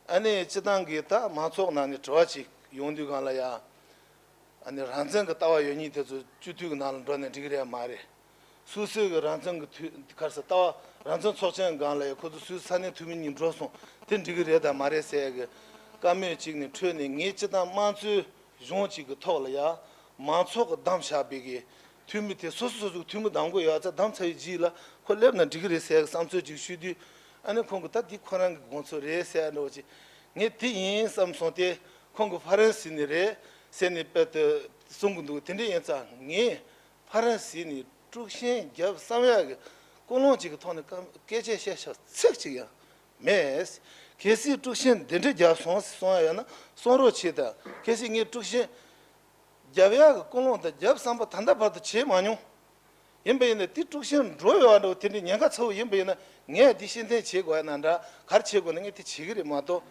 ཨ་ནི་སྤྱི་བཏང་གི་ད་མང་ཚོགས་ནང་ནས་དྲི་བ་ཅིག་ཡོང་དུས་སྒང་ལ་ཡ། ཨ་ནི་རང་བཙན་གྱི་ལྟ་བ་ཡོད་མཁན་དེ་ཚོ་སྤྱི་འཐུས་ཀྱི་ནང་ལ་འགྲོ་ནས་འགྲིག་གི་རེད་མ་རེད། སུད་སི་གི་རང་བཙན་གྱི་འཐུས་ག་རེ་ཟེར་ལྟ་བ་རང་བཙན་ཚོགས་ཆེན་སྒང་ལ་ཡ་ཁོ་ཚོ་སུད་སི་ས་གནས་འཐུས་མི་གཉིས་འགྲོ་སོང་། དེ་འགྲིག་གི་རེད་དམ་མ་རེད་ཟེར་ཡ་གི་བཀའ་མོལ་ཅིག་ནས་འཕྲོས་ནས་ངས་སྤྱི་བཏང་དམངས་གཙོའི་གཞུང་ཅིག་གི་ཐོག་ལ་ཡ་མང་ཚོགས་ཀྱིས་བདམས་བཞག་པའི་གི་འཐུས་མི་དེ་སོ་སོ་སོ་སོའི་འཐུས་མི་བདམས་དགོས་ཡོད་ཙང་བདམས་ཚར་བའི་རྗེས་ལ་ཁོ་སླེབས་ན་འགྲིག་གི་རེད་ཟེར་བསམ་ཚུལ་ཅིག་ཞུས་དུས། ཨ་ནི་ཁོང་གིས་ད་འདི་ཁོ་རང་གི་དགོངས་ཚུལ་རེད་ཟེར་འདྲ་བོ་ཅིག་ངས་དེ་ཡིན་བསམ་སོང་སྟེ། ཁོང་གིས་ཧྥ་རན་སི་ནས་རེད་ཟེར་ནས་དཔེ་དེ་གསུང་གི་འདུག་དེ་འདྲ་ཡིན་ཙང་ངས་ཧྥ་རན་སི་ནས་དཀྲུག་ཤིང་བརྒྱབ་བསམ་ཡག་གི་ཀུན་སློང་ཅིག་གི་ཐོག་ནས་སྐད་ཆ་བཤད་ཤག་ཚིག་ཅིག་ཡང་མེད། གལ་སྲིད་དཀྲུག་ཤིང་འདི་འདྲ་བརྒྱབ་སོང་ཟེར་གསུང་ཡ་ཡོད་ན་གསུང་རོགས་བྱེད་དང་། གལ་སྲིད་ངས་དཀྲུག་ཤིང་རྒྱབ་ཡག་གི་ཀུན་སློང་དང་རྒྱབ་བསམ་པ་ད་ལྟ་བར་དུ་བྱས་མ་མྱོང་། ཡིན་པ་ཡིན་ན་དེ་དཀྲུག་ཤིང་འགྲོ་ཡོད་པ་འདྲ་བོ་དེ་འདྲའི་ཉེན་ཁ་ཚ་བོ་ཡིན་པ་ཡིན་ན་ངས་དེ་ཤེས་ལྡན་བྱེད་དགོས་ཡ་ན་འདྲ་ག་རེ་བྱེད་དགོས་ན་ངས་དེ་བྱེད་གི་རེད་མ་གཏོགས།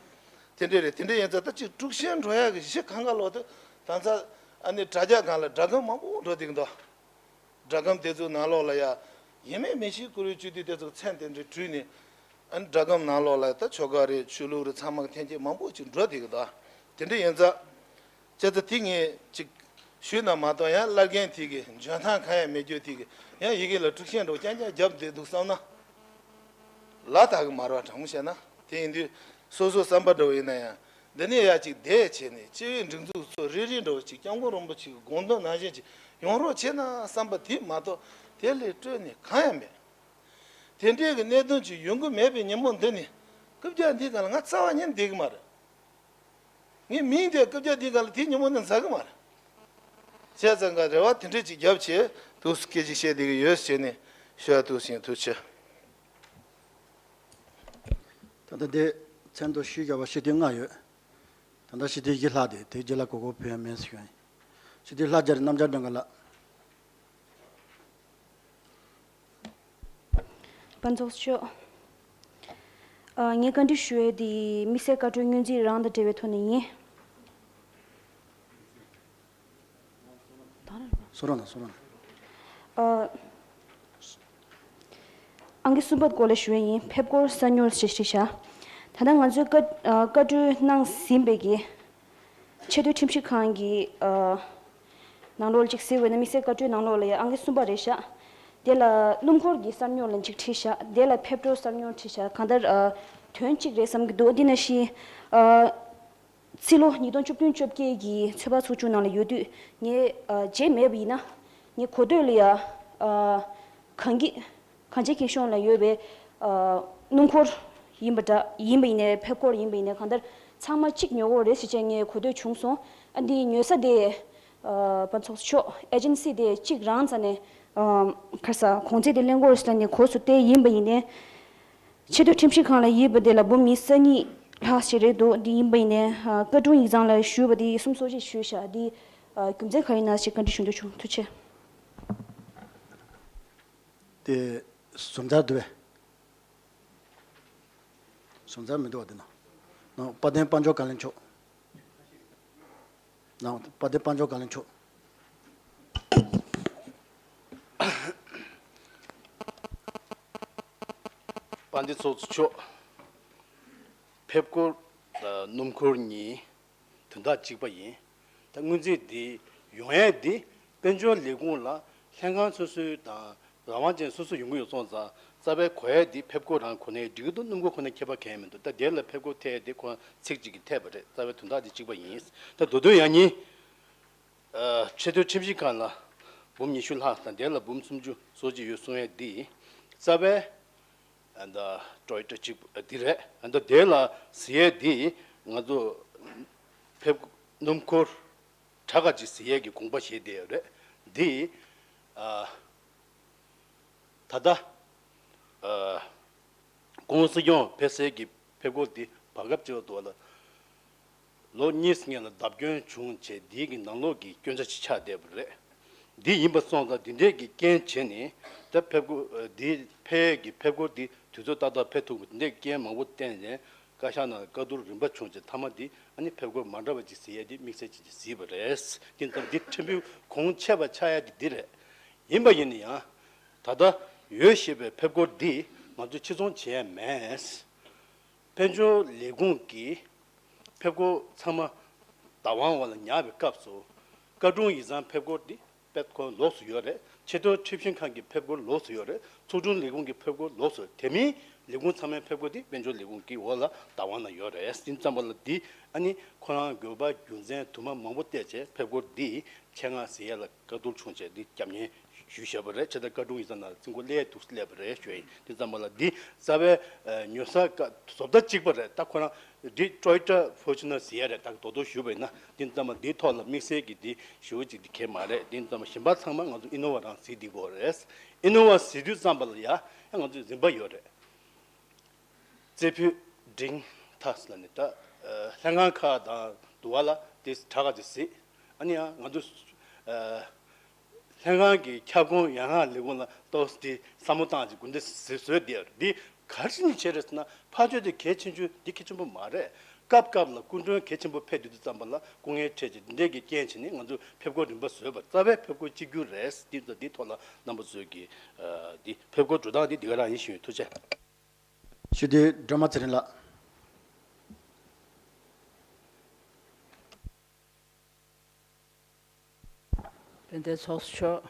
དེ་འདྲ་རེད། དེ་འདྲ་ཡིན་ཙང་ད་ཅིག་དཀྲུག་ཤིང་འགྲོ་ཡག་གི་གཞི་གང་ག་ལོག་དེ་ད་ཚ་ཨ་ནི་དྲ་རྒྱ་སྒང་ལ་སྒྲ་སྒམ་མང་པོ་འགྲོ་བསྡད་ཀྱི་འདུག་སྒྲ་སྒམ་དེ་ཚོའི་ནང་ལོགས་ལ་ཡ། ཡིན་མིན་མི་ཤེས་བཀུར་འོས་སྤྱི་འཐུས་དེ་ཚོ་མཚན་དེ་འདྲ་བྲིས་ནས། ཨ་ནི་སྒྲ་སྒམ་ནང་ལོགས་ལ་ད་ཆོལ་ཁ་རེད། ཆོས་ལུགས་རེད། ཚང་མ་གི་འཐེན་འཁྱེར་མང་པོ་ཅིག་འགྲོ་བསྡད་ཀྱི་འདུག་དེ་འདྲ་ཡིན་ཙང་། བྱས་ཙང་དེ་ངས་ཅིག་ཞུས་ན་མ་གཏོགས་ཡང་བླ་རྒན་དེ་གི་འཇོན་ཐང་གང་ཡང་མེད་རྒྱུ་དེ་གི་ཡང་ཡི་གེ་ལ་དཀྲུག་ཤིང་འདྲ་བོ་རྐྱང་རྐྱང་བརྒྱབ་བསྡད་འདུག་བསམ་ན། ལ་དྭགས་ཀྱི་མ་རེད་པ། དྲང་མོ་བཤད་ན། དེ་ཡིན་དུས་སོ་སོའི་བསམ་པ་འདྲ་བོ་ཡིན་ན་ཡང་འདི་ནས་ཡར་ཅིག་བསྡད་བྱས་ནས་སྤྱི་པའི་སྒྲིག་འཛུགས་ཚོ་རེ་རེ་འདྲ་བོ་ཅིག་སྐྱབས་མགོན་རིན་པོ་ཆེ་གི་དགོངས་དོན་ནང་བཞིན་ཅིག་ཡོང་རོགས་བྱས་ན་བསམ་པ་དེ་མ་གཏོགས་དེ་ལས་སྤྲོས་ནས་གང་ཡང་མེད། དེ་འདྲའི་གི་གནད་དོན་ཅིག་ཡོང་གི་མེད་པའི་ཉིན་མོ་འདི་ནས་རྐུབ་བཀྱག་འདིའི་སྒང་ལ་ང་རྩ་བ་ཉིད་ནས་བསྡད་གི་མ་རེད། ངའི་མིང་དེ་རྐུབ་བཀྱག་འདིའི་སྒང་ལ་དེའི་ཉིན་མོ་ནས་འཛག་གི་མ་རེད། བྱས་ཙང་ག་རེ་བ་དེ་འདྲ་ཅིག་བརྒྱབ་བྱས་འདུག་སེ་སྐད་ཅིག་བཤད་བསྡད་གི་ཡོད་ཟེར་ནས་ཞུ་ཡ་འདུག་ཟེར། ཐུགས་རྗེ་ཆེ། ད་ལྟ་དེ་མཚན་ཐོ་ཞུས་བཞག་པ་ཞི་བདེ་ལྔ་ཡོད། ད་ལྟ་ཞི་བདེ་བཞི་ལྷག་དེ་དེ་རྗེས་ལ་གོ་སྐབས་ཕན་མེད་ཟེར་ཞུ་ཡིན། ཞི་བདེ་ལྷག་སྦྱར་རྣམ་རྒྱལ་སྒྲོལ་དཀར་ལགས། དཔལ་ཚོགས་གཙོ། ཨ། ངས་བཀའ་འདྲི་ཞུ་ཡས་དེ་དམིགས་བསལ་བཀའ་འཁྲོལ་སྙུང་རྩིས་རང་དང་འབྲེལ་བའི་ཐོག་ནས་ཡིན། གསུང་རོགས་གནང་། གསུང་རོགས་གནང་། ཨ། ཨང་ཀི་གསུམ་པ་སྐོར་ལ་ཞུ་ཡས་ཡིན། ཕེབས་སྐོར་གསར་ཉོ་ཞེས་བྲིས་ཤག་ད་ལྟ་ང་ཚོས་བཀའ་ཨ་བཀའ་འཁྲོལ་གནང་ཟིན་པའི་གི་ཆེས་མཐོའི་ཁྲིམས་ཞིབ་ཁང་གི་ཨ་ནང་ལོགས་ལ་ཅིག་གཟིགས་པ་ཡིན་ན། དམིགས་བསལ་བཀའ་འཁྲོལ་ནང་ལོགས་ལ་ཡ་ཨང་ཀི་གསུམ་པ་རེད་ཤག་དེ་ལ་སྣུམ་འཁོར་གྱི་གསར་ཉོ་ལ་ཅིག་བྲིས་ཤག་དེ་ལ་ཕེབས་སྐོར་གསར་ཉོ་བྲིས་ཤག་གང་ལྟར་ཨ་དོན་གཅིག་རེད་བསམ་གྱི་འདུག་འདི་ནང་བཞིན་ཨ་ཕྱི་ལོ་ཉིས་སྟོང་བཅུ་བདུན་བཅོ་བརྒྱད་ཀྱི་ཚོད་དཔག་ཚོགས་ཆུང་ནང་ལ་ཡོད་དུས། ངས་ཨ་བརྗེད་མེད་པ་ཡིན་ན། ངས་གོ་ཐོས་ལ་ཡ་ཨ་གངས་སྐྱིད་གངས་ཅན་སྐྱིད་གཤོངས་ལ་ཡོད་པའི་ཨ་སྣུམ་འཁོར་ཡིན་པ་འདྲ། ཡིན་པ་ཡིན་ནའི་ཕེབས་སྐོར་ཡིན་པ་ཡིན་ནའི། གང་ལྟར་ཚང་མ་གཅིག་ཉོ་དགོས་རེད་ཟེར་བྱས་ངས་གོ་ཐོས་བྱུང་སོང་། ཨ་འདི་ཉོ་ས་དེ་ཨ་པ་ཚོགས་ཆོག་ཨེ་ཇེན་སི་དེ་གཅིག་རང་ཙམ་ནས་ཨ་ག་རེ་ཟ། གོང་ཚད་དེ་ལེན་དགོས་རེད་ཟེར་ནས་གོ་སོང་སྟེ། ཡིན་པ་ཡིན་ནའི། ཆེས་མཐོའི་ཁྲིམས་ཞིབ་ཁང་ལ་ཡིབ་པ་དེ་ལ་འབུམ་ཉི་ཤུ་རྩ་གཉིས་ལྷག་ཞིག་རེད་འདུག་འདི་ཡིན་པ་ཡིན་ནའི་ཨ་བཀའ་དྲུང་ཡིག་ཚང་ལ་ཞུས་པ་དེ་གསུམ་སོ་གཅིག་ཞུས་ཤག་འདི་ཨ་རྒྱུ་མཚན་ག་རེ་ཡིན་ན་ཞིག་བཀའ་འདྲི་ཞུ་འདོད་བྱུང་། ཐུགས་རྗེ་ཆེ། དེ་བཟོ་འཆར་འདུག་པས། བཟོ་འཆར་མི་འདུག་པ། དེ་ན་ན་དཔལ་ལྡན་དཔལ་འབྱོར་བཀའ་བློན་མཆོག་ནང་དཔལ་ལྡན་དཔལ་འབྱོར་བཀའ་བློན་མཆོག་དཔལ་ལྡན་ཚོགས་གཙོ་མཆོག་ཕེབས་སྐོར་དང་སྣུམ་འཁོར་གཉིས་དོན་དག་གཅིག་པ་ཡིན། ད་སྔོན་རྩིས་འདི་ཡོང་ཡས་འདི་དཔལ་འབྱོར་ལས་ཁུངས་ལ་ལྷན་ཁང་སོ་སོའི་དང་རང་དབང་ཅན་སོ་སོ་ཡོང་གི་ཡོད་སོང་ཙང་། རྩ་བའི་གོ་ཡས་འདི་ཕེབས་སྐོར་རང་གོ་ནས་འགྲིག་གི་འདུག་སྣུམ་འཁོར་གོ་ནས་ཁྱད་པར་གང་ཡང་མི་འདུག་ད་དེ་ལ་ཕེབས་སྐོར་ཐད་དེ་ཁོ་རང་ཚིག་གཅིག་གིས་འཐད་པ་རེད། རྩ་བའི་དོན་དག་འདི་གཅིག་པ་ཡིན། ད་མདོ་དོན་ཡང་སྙིང་ཨ་ཆེས་མཐོའི་ཁྲིམས་ཞིབ་ཁང་ལ་འབུམ་ཉི་ཤུ་ལྷག་དང་དེ་ལ་འབུམ་སུམ་ཅུ་སོ་གཅིག་ཡོད་གསུང་ཡས་འདི་རྩ་བའི་ཨ་ད་ཊོ་ཡོ་ཊ་གཅིག་པ་འདི་རེད། ཨ་ད་དེ་ལ་ཟེར་ཡས་འདི་ང་ཚོ་ཕེབས་སྣུམ་འཁོར་དྲག་ག་ཅིག་ཟེར་ཡས་ཀྱི་དགོངས་པ་བཞེས་བསྡད་ཡོད་རེད། འདི་ཨ་ད་ལྟ་ཨ་སྐུ་ངོ་སྲིད་སྐྱོང་ཕེབས་སའི་གི་ཕེབས་སྐོར་འདི་བར་སྐབས་བྱས་པ་འདུག་པ་ལ། ལོ་གཉིས་སྔོན་ལ་བརྡབ་སྐྱོན་བྱུང་བྱས། འདིའི་གི་ནང་ལོགས་ཀྱི་སྐྱོན་ཆ་ཅིག་ཆགས་བསྡད་པ་རེད། འདི་ཡིན་པ་སོང་ཙང་འདི་འདྲས་ཀྱི་རྐྱེན་བྱས་ནས་ད་ཕེབས་སྐོར་འདི་ཕེབས་ཀྱི་ཕེབས་སྐོར་འདི་དུས་ཚོད་ཏག་ཏག་ཕེབས་ཐུབ་པ་འདི་འདྲས་རྐྱེན་མང་པོ་བརྟེན་ནས་བཀའ་ཤག་ནང་བཀའ་བསྡུར་རིམ་པ་བྱུང་རྗེས་མཐའ་མ་འདི་ཨ་ནི་ཕེབས་སྐོར་མ་འདྲ་བ་ཅིག་ཟེར་ཡས་འདི་དམིགས་བསལ་ཅན་ཅིག་གཟིགས་པ་རེད། དེ་ཙམ་འདི་ཕྲན་བུ་གོང་ཆེ་བ་ཆགས་ཡས་འདི་འདི་རེད། ཡིན་པ་ཡིན་ན་ཡང་ད་ལྟ་ཡོད་ཞེས་པའི་ཕེབས་སྐོར་འདི་ང་ཚོས་ཕྱིར་ཚོང་བྱས་ཡས་མེད། དཔལ་འབྱོར་ལས་ཁུངས་ཀྱི་ཕེབས་སྐོར་ཚང་མ་བདག་དབང་འོག་ལ་ཉར་བའི་སྐབས་སུ། བཀའ་དྲུང་ཡིག་ཚང་ཕེབས་སྐོར་འདི་དཔེ་ཁོ་ལོགས་སུ་ཡོད་རེད། ཆེས་མཐོའི་ཁྲིམས་ཞིབ་ཁང་གི་ཕེབས་སྐོར་ལོགས་སུ་ཡོད་རེད། ཚོགས་དྲུང་ལས་ཁུངས་ཀྱི་ཕེབས་སྐོར་ལོགས་སུ། དེ་མིན་ལས་ཁུངས་ཚང་མའི་ཕེབས་སྐོར་འདི་དཔལ་འབྱོར་ལས་ཁུངས་ཀྱི་འོག་ལ་བདག་དབང་ན་ཡོད་རེད། ཡིན་ཙམ་པ་ལ་འདི་ཨ་ནི་ཁོ་རང་དགོས་པ་རྒྱུ་མཚན་དུ་མ་མང་པོ་བལྟས་བྱས་ཕེབས་སྐོར་འདི་ཆེད་མངགས་ཟེར་ཡས་ལ་བཀའ་བསྡུར་བྱུང་བྱས་འདི་རྒྱབ་གཉེར་ཞུས་བཞག་པ་རེད། བྱས་ཙང་བཀའ་དྲུང་ཡིག་ཚང་ནང་རྩིས་འགོ་སླེབས་འདུག་སླེབས་པ་རེད་ཞུ་ཡིན། དེ་ཙམ་པ་ལ་འདི་རྩ་བའི་ཨ་ཉོ་ས་ཀ་བཟོ་ལྟ་གཅིག་པ་རེད། ད་ཁོ་རང་འདི་ཊོ་ཡོ་ཊ་ཕོར་ཆུ་ནར་ཟེར་ཡས་རེད། ད་རྡོག་རྡོག་ཞུས་པ་ཡིན་ན། དེ་ཙམ་པ་འདིའི་ཐོག་ལ་དམིགས་བསལ་གྱི་འདི་ཞུ་བ་ཅིག་འདི་གས་མ་རེད། དེ་ཙམ་པ་གཞན་པ་ཚང་མ་ང་ཚོ་ཨི་ནོ་ཝ་རང་གཟིགས་བསྡད་ཀྱི་ཡོད་རེད། ཨི་ནོ་ཝ་གཟིགས་དུས་ཙམ་པ་ལ་ཡ་ང་ཚོ་རིམ་པ་ཡོད་རེད། རྩེ་ཕུད་འབྲིང་ཐག་ལ་ནི་ད་ལྷན་ཁང་ཁག་དང་དུ་བ་ལ་དེ་དྲག་ག་དེ་གཟིགས། ཨ་ནི་ཡང་ང་ཚོ་ལྷན་ཁང་གི་ཁྱབ་ཁོངས་ཡན་ལག་ལས་ཁུངས་ལ་ཏོག་ཙམ་དེ་བསམ་བློ་བཏང་ཅིག་དགོངས་དོན་གཟིགས་བཟོས་བསྡད་ཡོད་རེད། འདི་ག་རེ་བྱས་ནས་བྱས་རེད་ཟེར་ན། ཕར་ཕྱོགས་དེ་གལ་ཆེན་ཆུང་འདི་གལ་ཆེན་པོ་མ་རེད། སྐབས་སྐབས་ལ་སྐུ་མགྲོན་གལ་ཆེན་པོ་ཕེབས་དུས་དུས་ཙམ་པ་ལ་སྐུ་ངལ་འཕྲད་ཅིག་འདི་འདྲའི་གི་རྐྱེན་བྱས་ནས་ང་ཚོ་ཕེབས་སྐོར་རིམ་པ་བཟོས་པ་རྩ་བའི་ཕེབས་སྐོར་གཅིག་གྱུར་རེད། འདི་ཚོ་འདིའི་ཐོག་ལ་རྣམ་པ་ཚོས་ཀྱི་འདི་ཕེབས་སྐོར་འགྲོ་སྟངས་འདི་འདི་ག་རང་ཡིན་ཞུ་ཡིན། ཐུགས་རྗེ་ཆེ། ཞུ་དེ་སྒྲོལ་མ་ཚེ་རིང་ལགས། དེ་འདྲའི་ཚོགས་གཙོ་མཆོག་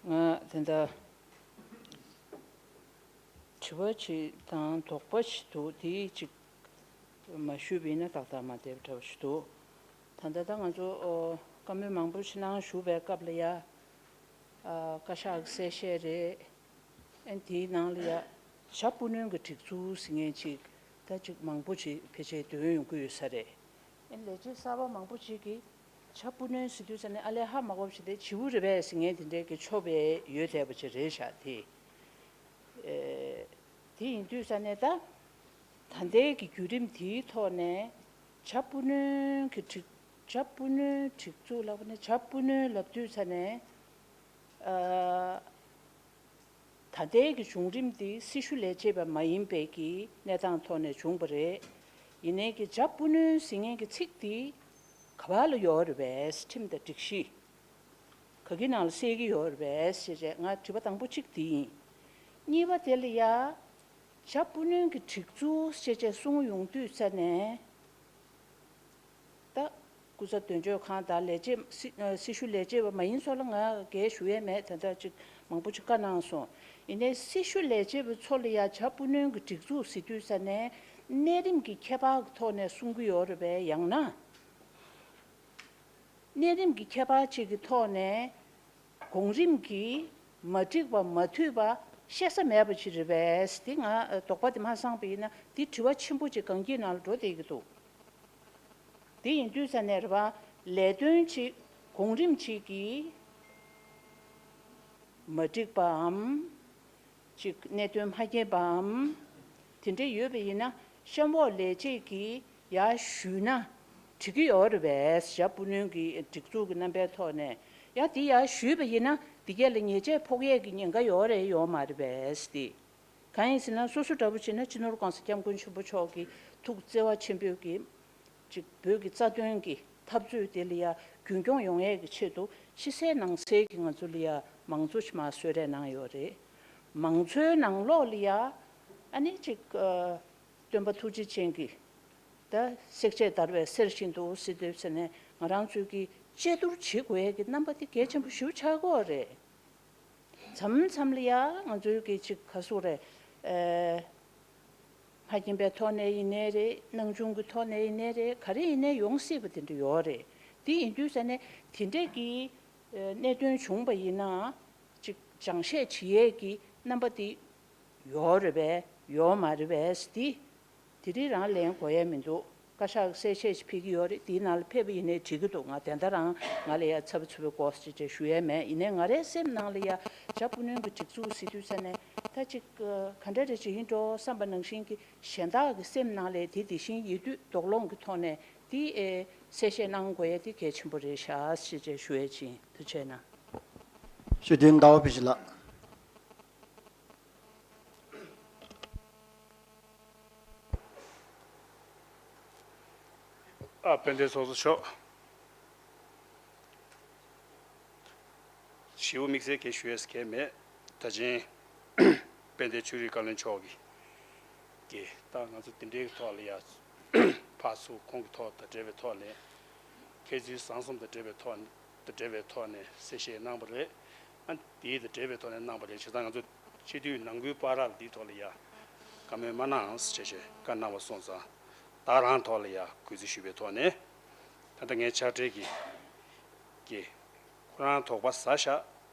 ང་དེ་འདྲ་དྲི་བ་ཅིག་དང་དོགས་པ་ཅིག་འདུག་དེ་ཅིག་མ་ཞུས་པ་ཡིན་ན་ཏག་ཏག་མ་བསྡད་པ་འདྲ་བ་ཞིག་འདུག་ད་ལྟ་ད་ང་ཚོ་ཨོ་བཀའ་མོལ་མང་པོ་ཞིག་གནང་བཞུགས་པའི་སྐབས་ལ་ཡ། ཨ་བཀའ་ཤག་གི་གསལ་བཤད་རེད། ཨ་དེའི་ནང་ལ་ཡ་བྱ་སྤུ་སྣོན་གྱི་སྒྲིག་འཛུགས་ཟེར་མཁན་ཅིག་ད་ཅིག་མང་པོ་ཅིག་ཕལ་ཆེར་འདོན་ཡོང་གི་ཡོད་ས་རེད། ཨ་ལས་བྱེད་གསར་པ་མང་པོ་ཅིག་གིས་བྱ་སྤུ་སྣོན་ཟེར་དུས་ཙ་ནས་ཨ་ལས་ཧ་མ་གོ་བ་ཞིག་དེ་བྱིའུ་རེད་པས་ཟེར་མཁན་དེ་འདྲའི་གི་ཆོ་བའི་ཡོད་བསྡད་པ་ཅིག་རེད་ཤག་དེ། ཨེ་དེ་ཡིན་དུས་ཙ་ནས་ད་ད་ལྟའི་གི་བརྒྱུད་རིམ་དེའི་ཐོག་ནས་བྱ་སྤུ་སྣོན་གྱི་སྒྲིག་བྱ་སྤུ་སྣོན་སྒྲིག་འཛུགས་ལབ་པ་ནས་བྱ་སྤུ་སྣོན་ལབ་དུས་ཙ་ནས་ཨ། ད་ལྟའི་གི་བྱུང་རིམ་འདི་སྲི་ཞུ་ལས་བྱེད་པ་མ་ཡིན་པའི་གི་གནས་སྟངས་ཐོག་ནས་བྱུང་བ་རེད། ཡིན་ནའི་གི་བྱ་སྤུ་སྣོན་ཟེར་མཁན་གི་ཚིག་འདི་ག་པར་ལ་ཡོད་རེད་པས། ཁྲིམས་དང་སྒྲིག་གཞི་ག་གི་ནང་ལ་གསལ་གི་ཡོད་རེད་པས་ཞེས་བྱས། ང་དྲི་བ་དང་པོ་གཅིག་འདི་ཡིན། གཉིས་པ་དེ་ལ་ཡ། བྱ་སྤུ་སྣོན་གྱི་སྒྲིག་འཛུགས་ཞེས་བྱས་གསུང་ཡོང་དུས་ཙ་ནས། ད། སྐུ་ཚབ་དོན་གཅོད་ཁང་དང་ལས་བྱེད་སྲི་ཨ་སྲི་ཞུ་ལས་བྱེད་པ་མ་ཡིན་ཚོ་ལ་ང་འགན་ཞུ་ཡས་མེད། ད་ལྟ་ཅིག་མང་པོ་ཅིག་བཀའ་གནང་སོང་། ཡིན་ནའི་སྲི་ཞུ་ལས་བྱེད་པ་ཚོ་ལ་ཡ་བྱ་སྤུ་སྣོན་གྱི་སྒྲིག་འཛུགས་ཟེར་དུས་ཙ་ནས་གནས་རིམ་གྱི་ཁྱད་པར་གྱི་ཐོག་ནས་གསུང་གི་ཡོད་རེད་པས། ཡང་ན། གནས་རིམ་གྱི་ཁྱད་པར་ཅིག་གི་ཐོག་ནས། གོང་རིམ་གྱིས་མ་འགྲིག་པ་མ་འཐུས་པ་བཤད་ས་མེད་པ་ཅིག་རེད་པས། དེ་ང་དོགས་པ་དེ་མ་སངས་པ་ཡིན་ན་དེ་དྲི་བ་ཆེན་པོ་ཅིག་གང་གི་ནང་ལ་འགྲོ་བསྡད་ཀྱི་འདུག་དེ་ཡིན་དུས་ཙ་ནས་རེད་པ། ལས་དོན་ཅིག་གོང་རིམ་ཅིག་གིས་མ་འགྲིག་པའམ། ཅིག་གནད་དོན་མ་རྒྱས་པའམ། དེ་འདྲ་ཡོད་པ་ཡིན་ན་གཤམ་འོག་ལས་བྱེད་ཀྱིས་ཡར་ཞུས་ན་འགྲིག་གི་ཡོད་རེད་པས། བྱ་སྤུ་སྣོན་གྱི་སྒྲིག་འཛུགས་ཀྱི་རྣམ་པའི་ཐོག་ནས་ཡང་དེ་ཡར་ཞུས་པ་ཡིན་ན་དེ་གས་ལ་ཉེས་ཆད་ཕོག་ཡས་ཀྱི་ཉེན་ཁ་ཡོད་རེད་ཡོད་མ་རེད་པས་ཏེ། གང་ཡིན་ཟེར་ན་སོ་སོ་འདྲ་པོ་བྱས་ན་སྤྱི་ནོར་༸གོང་ས་༸སྐྱབས་མགོན་ཆེན་པོ་མཆོག་གི་ཐུགས་བརྩེ་བ་ཆེན་པོས་ཀྱི། ཅིག་བོད་ཀྱི་རྩ་དོན་གྱི་འཐབ་རྩོད་དེ་ལ་ཡ་རྒྱུན་སྐྱོང་ཡོང་ཡས་ཀྱི་ཆེད་དུ་ཕྱི་གསལ་ནང་གསལ་གྱི་ང་ཚོ་ལ་ཡ་མང་གཙོ་ཞིག་མར་གསོལ་རས་གནང་ཡོད་རེད། མང་གཙོའི་ནང་ལོགས་ལ་ཡ་ཨ་ནི་ཅིག་ཨ། སྟོན་པ་ཐུགས་རྗེ་ཅན་གྱི་ད་བསྲེགས་བཅད་བརྡར་བའི་གསེར་བཞིན་དུ་ཟེར་དུས་ཟེར་ནས་ང་རང་ཚོས་ཀྱི་དཔྱད་བསྡུར་བྱེད་དགོས་ཡས་ཀྱི་རྣམ་པ་དེ་གལ་ཆེན་པོ་ཞེ་པོ་ཆགས་ཀྱི་ཡོད་རེད། མཚམས་མཚམས་ལ་ཡ་ང་ཚོའི་གི་ཅིག་ག་ཟེར་རེད། ཨེ། མ་མཁྱེན་པའི་ཐོག་ནས་ཡིན་ནའི་རེད། སྣང་ཆུང་གི་ཐོག་ནས་ཡིན་ནའི་རེད། ག་རེ་ཡིན་ནའི་ཡོང་སྲིད་པ་དེ་འདྲ་ཡོད་རེད། དེ་ཡིན་དུས་ཙ་ནས་དེ་འདྲས་ཀྱི་ཨེ་གནད་དོན་བྱུང་བ་ཡིན་ན་ཅིག་སྦྱང་བཤད་བྱེད་ཡས་ཀྱི་རྣམ་པ་དེ་ཡོད་རེད་པས་ཡོད་མ་རེད་པས་དེ། དེ་རིང་རང་ལན་གོ་ཡས་མི་འདུག་བཀའ་ཤག་གི་གསལ་བཤད་ཅིག་ཕེབས་ཀྱི་ཡོད་རེད། དེའི་ནང་ལ་ཕེབས་པ་ཡིན་ནའི་འགྲིག་གི་འདུག་ང་དེ་འདྲ་རང་ང་ལ་ཡ་ཚ་པོ་ཚུ་པའི་སྐོར་ཅིག་ཅིག་ཞུ་ཡས་མེད། ཡིན་ནའི་ང་རའི་སེམས་ནང་ལ་ཡ་བྱ་སྤུ་སྣོན་གྱི་སྒྲིག་འཛུགས་ཟེར་དུས་ཙ་ནས་ད་ཅིག་ག་འདྲ་རེ་ཅིག་ཡིན་འགྲོ་བསམ་པ་ནང་བཞིན་གྱི་གཞན་དག་གི་སེམས་ནང་ལ་དེ་དེ་བཞིན་ཡིད་དུ་དོགས་སློང་གི་ཐོག་ནས་དེ་ཨེ་གསལ་བཤད་གནང་དགོས་ཡས་དེ་གལ་ཆེན་པོ་རེད་ཤག་ཅེས་ཅེས་ཞུ་ཡས་ཅིག་ཡིན། ཐུགས་རྗེ་གནང་། ཞུ་དོན་ཟླ་བ་བི་ཞི་ལགས། ཨ་དཔལ་ལྡན་ཚོགས་གཙོ་མཆོག་ཞེ་པོ་དམིགས་བསལ་གྱི་ཞུ་ཡས་གང་མེད། ད་ཅིང་དཔལ་ལྡན་ཆོས་རིག་བཀའ་བློན་མཆོག་གིས་ཀྱི་ད་ང་ཚོ་དེ་འདྲའི་ཐོག་ལ་ཡ་ཕར་ཚུར་ཁོང་གི་ཐོག་དང་འབྲེལ་བའི་ཐོག་ནས་མཁས་བཙུན་བཟང་གསུམ་དང་འབྲེལ་བའི་ཐོག་དང་འབྲེལ་བའི་ཐོག་ནས་གསལ་བཤད་གནང་བ་རེད། ཨ་དེའི་དང་འབྲེལ་བའི་ཐོག་ནས་གནང་བ་རེད། བྱས་ཙང་ང་ཚོ་སྤྱི་འཐུས་ནང་ཁུལ་བར་ལ་འདིའི་ཐོག་ལ་ཡ་བཀའ་མོལ་མ་གནང་ཟེར་བྱས་བཀའ་གནང་བ་སོང་ཙང་ད་རང་ཐོག་ལ་ཡ་གུས་བརྩི་ཞུས་པའི་ཐོག་ནས་ད་ལྟ་ངའི་ཕྱག་སྦྲེལ་གྱི་ཀྱི་ཁོ་རང་དོགས་པ་ཟ་ཤག་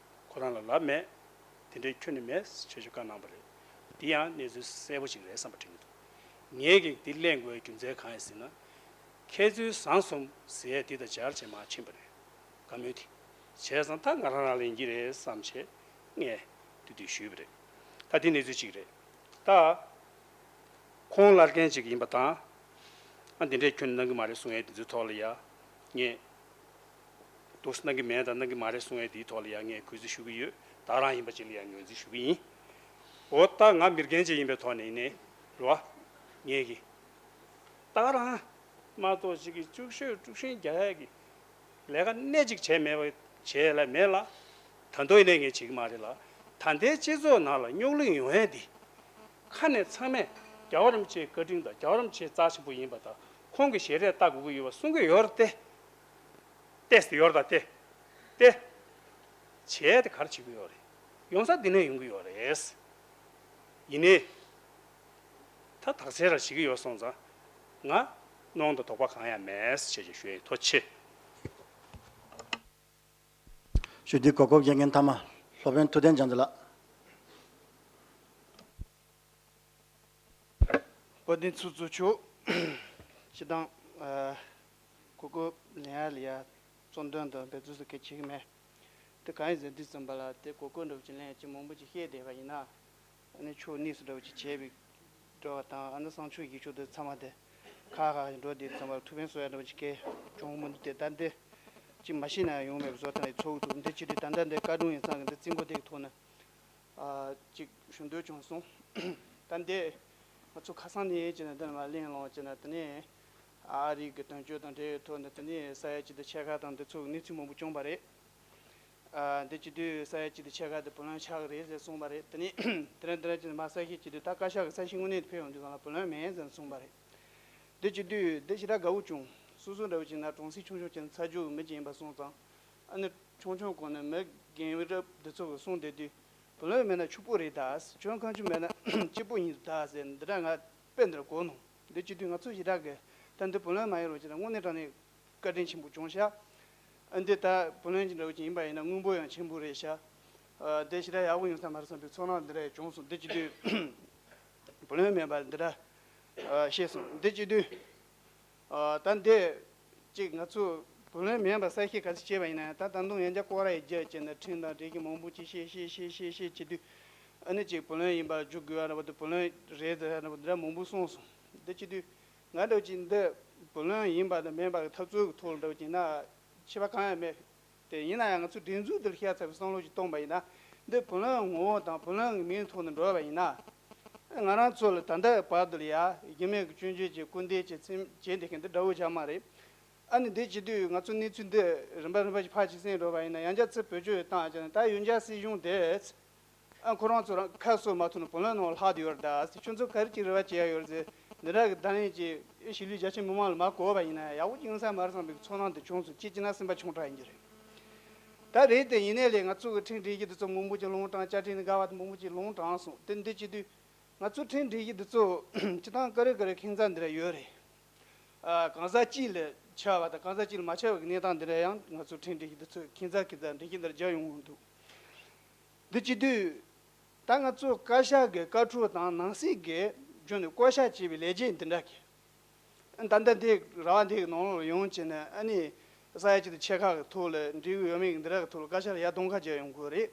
ཁོ་རང་ལ་ལབ་མེད། དེ་འདྲའི་ཁྱོན་ནས་མེད་ཟེར་བྱས་བྱས་བཀའ་གནང་བ་རེད། འདི་ཡང་གནས་ཚུལ་གསལ་པོ་ཅིག་རེད་བསམ་པ་དྲན་གྱི་འདུག་ངས་ཀྱིས་འདི་གླེང་དགོས་རྒྱུ་མཚན་གང་ཡིན་ཟེར་ན། མཁས་བཙུན་བཟང་གསུམ་ཟེར་ཡས་འདི་དང་སྦྱར་བྱས་མར་ཕྱིན་པ་རེད། བཀའ་མོལ་དེ། བྱས་ཙང་ད་ང་རང་རང་ལ་ཡིན་གྱི་རེད་བསམ་བྱས་ངས་དེ་དུས་ཞུས་པ་རེད། ད་འདི་གནས་ཚུལ་གཅིག་རེད། ད། ཁོང་ལར་མཁན་ཅིག་ཡིན་པ་དང་། ཨ་འདི་འདྲའི་ཁྱོན་གནང་གི་མ་རེད་གསུང་ཡས་འདི་ཚོའི་ཐོག་ལ་ཡ། ངས། འདུག་གནང་གི་མེད་དང་གནང་གི་མ་རེད་གསུང་ཡས་འདིའི་ཐོག་ལ་ཡ་ངས་གུས་བརྩི་ཞུ་གི་ཡོད། ད་རང་ཡིན་པ་ཅིག་ལ་ཡ་ངོས་འཛིན་ཞུ་གི་ཡིན། འོ་ད་ང་མི་རྒན་ཅིག་ཡིན་པའི་ཐོག་ནས་ཡིན་ནའི་རེད་བ། ངས་ཀྱི། ད་རང་། མ་གཏོགས་ཅིག་གི་སྐྱུག་ཤོད་དཀྲུག་ཤིང་རྒྱག་ཡས་ཀྱི། ལས་ཀ་སྣེ་གཅིག་བྱས་མེད་པ་བྱས་ལ་མེད་ལ། ད་དུང་ཡིན་ནའི་ངས་བྱེད་ཀྱི་མ་རེད་ལ། ད་ལྟའི་སྤྱི་ཚོགས་ནང་ལ་རྙོག་གླེང་ཡོང་ཡས་འདི། ཁ་ནས་ཚང་མས་རྒྱལ་བ་རིན་པོ་ཆེའི་བཀའ་དྲིན་དང་རྒྱལ་བ་རིན་པོ་ཆེ་རྩ་ཆེན་པོ་ཡིན་པ་དང་ཁོང་གི་ཞལ་རས་ལྟ་དགོས་ཀྱི་ཡོད་པ་གསུང་གི་ཡོད་རེད་དེ། ཏེས་ཏེ་ཡོར་ད་ཏེ། ཏེ། བྱས་ཏེ་ག་རེ་བྱེད་ཀྱི་ཡོད་རེད། ཡོང་ས་འདི་ནས་ཡོང་གི་ཡོད་རེད། ཡིན་ནའི། ད་དག་ཚལ་ར་བྱེད་ཀྱི་ཡོད་སོང་ཙང་། ང་གནོང་དང་དོགས་པ་གང་ཡང་མེད་ཟེར་བྱས་ཞུ་ཡིན། ཐུགས་རྗེ་ཆེ། ཞུ་འདི་གོ་སྐབས་ཡོད་མཁན་མཐའ་མ་སློབ་དཔོན་ཐུབ་བསྟན་རྒྱ་མཚོ་ལགས། དཔལ་ལྡན་ཚོགས་གཙོ་མཆོག་སྤྱི་བཏང་། ཨ། གོ་སྐབས་ལེན་ཡ་ལ་ཡ་གཙོ་འདོན་དང་འབད་རྩོལ་སོགས་གལ་ཆེ་གི་མེད། དེ་གང་ཡིན་ཟེར་དུས་ཙམ་པ་ལ་དེ་གོ་སྐབས་འདྲ་བོ་ཅིག་ལེན་ཡ་ཅིག་མང་པོ་ཅིག་བཤད་བསྡད་པ་ཡིན་ན། ཨ་ནི་ཕྱོགས་གཉིས་སུ་འདྲ་བོ་ཅིག་བྱས་པའི་འགྲོ་བ་དང་ཨ་ནི་བསམ་ཕྱོགས་ཡིད་ཕྱོགས་དེ་ཚང་མ་དེ་ཁ་ཁ་འགྲོ་བསྡད་ཙམ་པ་ལ་ཐུགས་ཕན་གསོ་ཡ་འདྲ་བོ་ཅིག་གལ་བྱུང་མི་འདུག་དེ་ད་འདི་ཅིག་མ་ཤེས་ན་ཡང་ཡོང་མེད་པའི་བཟོ་ཐང་ཡི་ཚོགས་འདུག་འདི་ཅི་རེད། ད་ལྟ་འདི་བཀའ་དྲུང་ཡིག་ཚང་གི་འདི་རྩིས་འགོ་དེ་གི་ཐོག་ནས། ཨ། ཅིག་ཞུ་འདོད་བྱུང་སོང་། ད་འདི་ང་ཚོ་ཁ་སང་ནས་ཅི་ན་འདི་ནས་མར་གླེང་ལོང་ཅི་ན་དེ་ནས་ཨ་རི་གི་དོན་གཅོད་དང་འབྲེལ་བའི་ཐོག་ནས་དེ་ནས་ས་ཡ་གཅིག་དང་ཕྱེད་ཀ་དང་འདི་ཚོ་གི་གནས་ཚུལ་མང་པོ་བྱུང་བ་རེད། ཨ། འདི་བྱེད་དུས་ས་ཡ་གཅིག་དང་ཕྱེད་ཀ་དེ་བུ་ལོན་ཆགས་ཀྱི་རེད་ཟེར་གསུངས་པ་རེད། དེ་ནས་དེ་རིང་དེ་རིང་ཅིག་མ་གསལ་བཤད་བྱེད་དུས་ད་བཀའ་ཤག་གི་གསལ་བཤད་དངོས་གནས་དེ་ཕེབས་ཡོང་དུས་ཙམ་ལ་བུ་ལོན་མེད་ཟེར་གསུངས་པ་རེད། འདི་བྱེད་དུས་འདི་ཞེ་དྲག་དགའ་བོ་བྱུང་། སོ་སོ་འདྲ་བོ་ཅིག་ན་གྲོང་གསེབ་ཆུང་ཆུང་ཅིག་ན་ཚ་རྒྱུད་མི་ཅིག་ཡིན་པ་སོང་ཙང་། ཨ་ནི་ཆུང་ཆུང་གོང་ནས་མི་རྒན་རབས་འདི་ཚོ་གིས་གསུངས་བསྡད་དུས། བུ་ལོན་མེད་ན་ཕྱུག་པོ་རེད་ད། ཁྱོད་ཁ་མཆུ་མེད་ན་སྐྱིད་པོ་ཡིན་ད་ཟེར་འདི་འདྲ་ང་དཔེ་འདིར་གོ་ནོ། འདི་བྱེད་དུས་ང་ཚོ་ཞེ་དྲག་གི་ད་འདི་བུ་ལོན་མ་ཡིན་རུང་ཅི་ན་དངོས་གནས་དྲང་གནས་བཀའ་དྲིན་ཆེན་པོ་བྱུང་ཤག། ཨ། འདི་ད་བུ་ལོན་གྱི་འདྲ་བོ་ཅིག་ཡིན་པ་ཡིན་ན་དངུལ་འབོར་ཡང་ཆེན་པོ་རེད་ཤག། ཨ། འདི་ཞེ་དྲག་ཡག་པོ་ཡོང་ས་མ་རེད་བསམ་པའི་ཚོར་སྣང་འདི་འདྲ་ཡང་བྱུང་སོང་། འདི་བྱེད་དུས་བུ་ལོན་མེད་པ་འདི་འདྲ། ཨ། ཤེས་སོང་། འདི་བྱེད་དུས། ཨ། ད་འདི་གཅིག་ང་ཚོ་བུ་ལོན་མེད་པ་གསལ་བཤད་ག་ཚོད་བྱས་པ་ཡིན་ན་ཡང་། ད་ད་དུང་ཡང་བསྐྱར་སྐོར་ར་ཡང་བརྒྱབ་བྱས་ནས་ཁྲིམས་དང་འགྲིག་གི་མང་པོ་ཅིག་བཤད་བཤད་བཤད་བཤད་བཤད་བྱེད་དུས། ཨ་ནི་གཅིག་བུ་ལོན་ཡིན་པ་བརྗོད་དགོས་པ་འདྲ་པོ་དང་། བུ་ལོན་རེད་ཟེར་ཡ་འདྲ་པོ་འདི་འདྲ་མང་པོ་གསུངས་སོང་། འདི་བྱེད་དུས་ང་འདྲ་བོ་ཅིག་འདི་བུ་ལོན་ཡིན་པ་དང་མིན་པ་གི་འཐབ་རྩོད་ཀྱི་ཐོག་ལ་འདྲ་བོ་ཅིག་ན་ཁྱད་པར་གང་ཡང་མེད། དེ་ཡིན་ན་ཡང་ང་ཚོའི་སྒྲིག་འཛུགས་འདིར་ཤ་ཚ་བའི་བསམ་བློ་ཞིག་གཏོང་པ་ཡིན་ན། འདི་བུ་ལོན་ངོ་བོ་དང་བུ་ལོན་གྱི་མིང་ཐོག་ནས་འགྲོ་བ་ཡིན་ན། ང་རང་ཚོ་ལ་ད་ལྟ་བར་དུ་ལ་ཡ་གཞི་མེད་ཀྱི་སྐྱོན་བརྗོད་ཀྱི་སྐུར་འདེབས་ཀྱི་བྱེད་བསྡད་མཁན་འདི་འདྲ་བོ་ཅིག་མ་རེད། ཨ་ནི་འདི་བྱེད་དུས་ང་ཚོ་གནས་ཚུལ་འདི་རིམ་པ་རིམ་པ་ཞིག་ཕར་ཅིག་གསན་འགྲོ་བ་ཡིན་ན། ཡང་བསྐྱར་ཚུར་བེད་སྤྱོད་བཏང་བྱས་ནས་ད་ཡང་བསྐྱར་སྲིད་གཞུང་དེ། ཨ། ཁོ་རང་ཚོ་རང་ཁ་གསོ་མ་ཐུབ་ནས་བུ་ལོན་ནང་ལྷག་བསྡད་ཡོད་རེད་ད་ཟེར། ཁྱོད་ཚོ་ག་རེ་ཅིག་རེ་བ་བྱེད་ཡ་ཡོད་རེད་ཟེར་འདི་འདྲ་གི་བརྡ་ལན་ཅིག་གཞིས་ལུས་རྒྱ་ཆེ་མི་མང་ལ་མར་གོ་བ་ཡིན་ན་ཡག་པོ་ཅིག་ཡོང་ས་མ་རེད་བསམ་པའི་ཚོར་སྣང་དེ་བྱུང་སོང་། གཅིག་བྱས་ན་སེམས་པ་ཆུང་དྲགས་ཡིན་གྱི་རེད། ད་རེད་དེ་ཡིན་ནའི་ལས་ང་ཚོ་གི་ཁྲིམས་སྒྲིག་གཞི་འདི་ཚོ་མང་པོ་ཅིག་ལུང་དྲངས། བཅའ་ཁྲིམས་ནས་འགལ་བ་དེ་མང་པོ་ཅིག་ལུང་དྲངས་སོང་། དེ་འདི་བྱེད་དུས་ང་ཚོ་ཁྲིམས་སྒྲིག་གཞི་འདི་ཚོ་སྤྱིར་བཏང་ཀ་རེ་ཀ་རེ་ཁྱད་མཚར་འདི་འདྲ་ཡོད་རེད། ཨ། གང་ཟག་གཅིག་ལ་ཆགས་པ་དང་གང་ཟག་གཅིག་ལ་མ་ཆགས་པའི་གནས་སྟངས་འདི་འདྲ་ཡང་ང་ཚོ་ཁྲིམས་སྒྲིག་གཞི་འདི་ཚོས་ཁྱད་མཚར་ཁྱད་མཚར་སྒྲིག་གཞི་འདིར་སྦྱར་ཡོང་གི་འདུག། འདི་བྱེད་དུས་ད་ང་ཚོ་བཀའ་ཤག་གི་བཀའ་འཁྲོལ་དང་ནང་སྲིད་ཀྱི་བརྒྱུད་ནས་བསྐོ་བཞག་བྱས་པའི་ལས་བྱེད་འདི་འདྲ་གི། ད་ལྟ་འདི་ར་བ་འདི་གི་ནང་ལོགས་ཡོང་བྱས་ནས། ཨ་ནི་ས་ཡ་གཅིག་དང་ཕྱེད་ཀ་གི་ཐོག་ལ་འགྲིག་གི་ཡོད་མེད་ཀྱི་འདི་འདྲ་གི་ཐོག་ལ་བཀའ་ཤག་ལ་ཡར་གདོང་ཁ་རྒྱག་ཡོང་དགོས་རེད།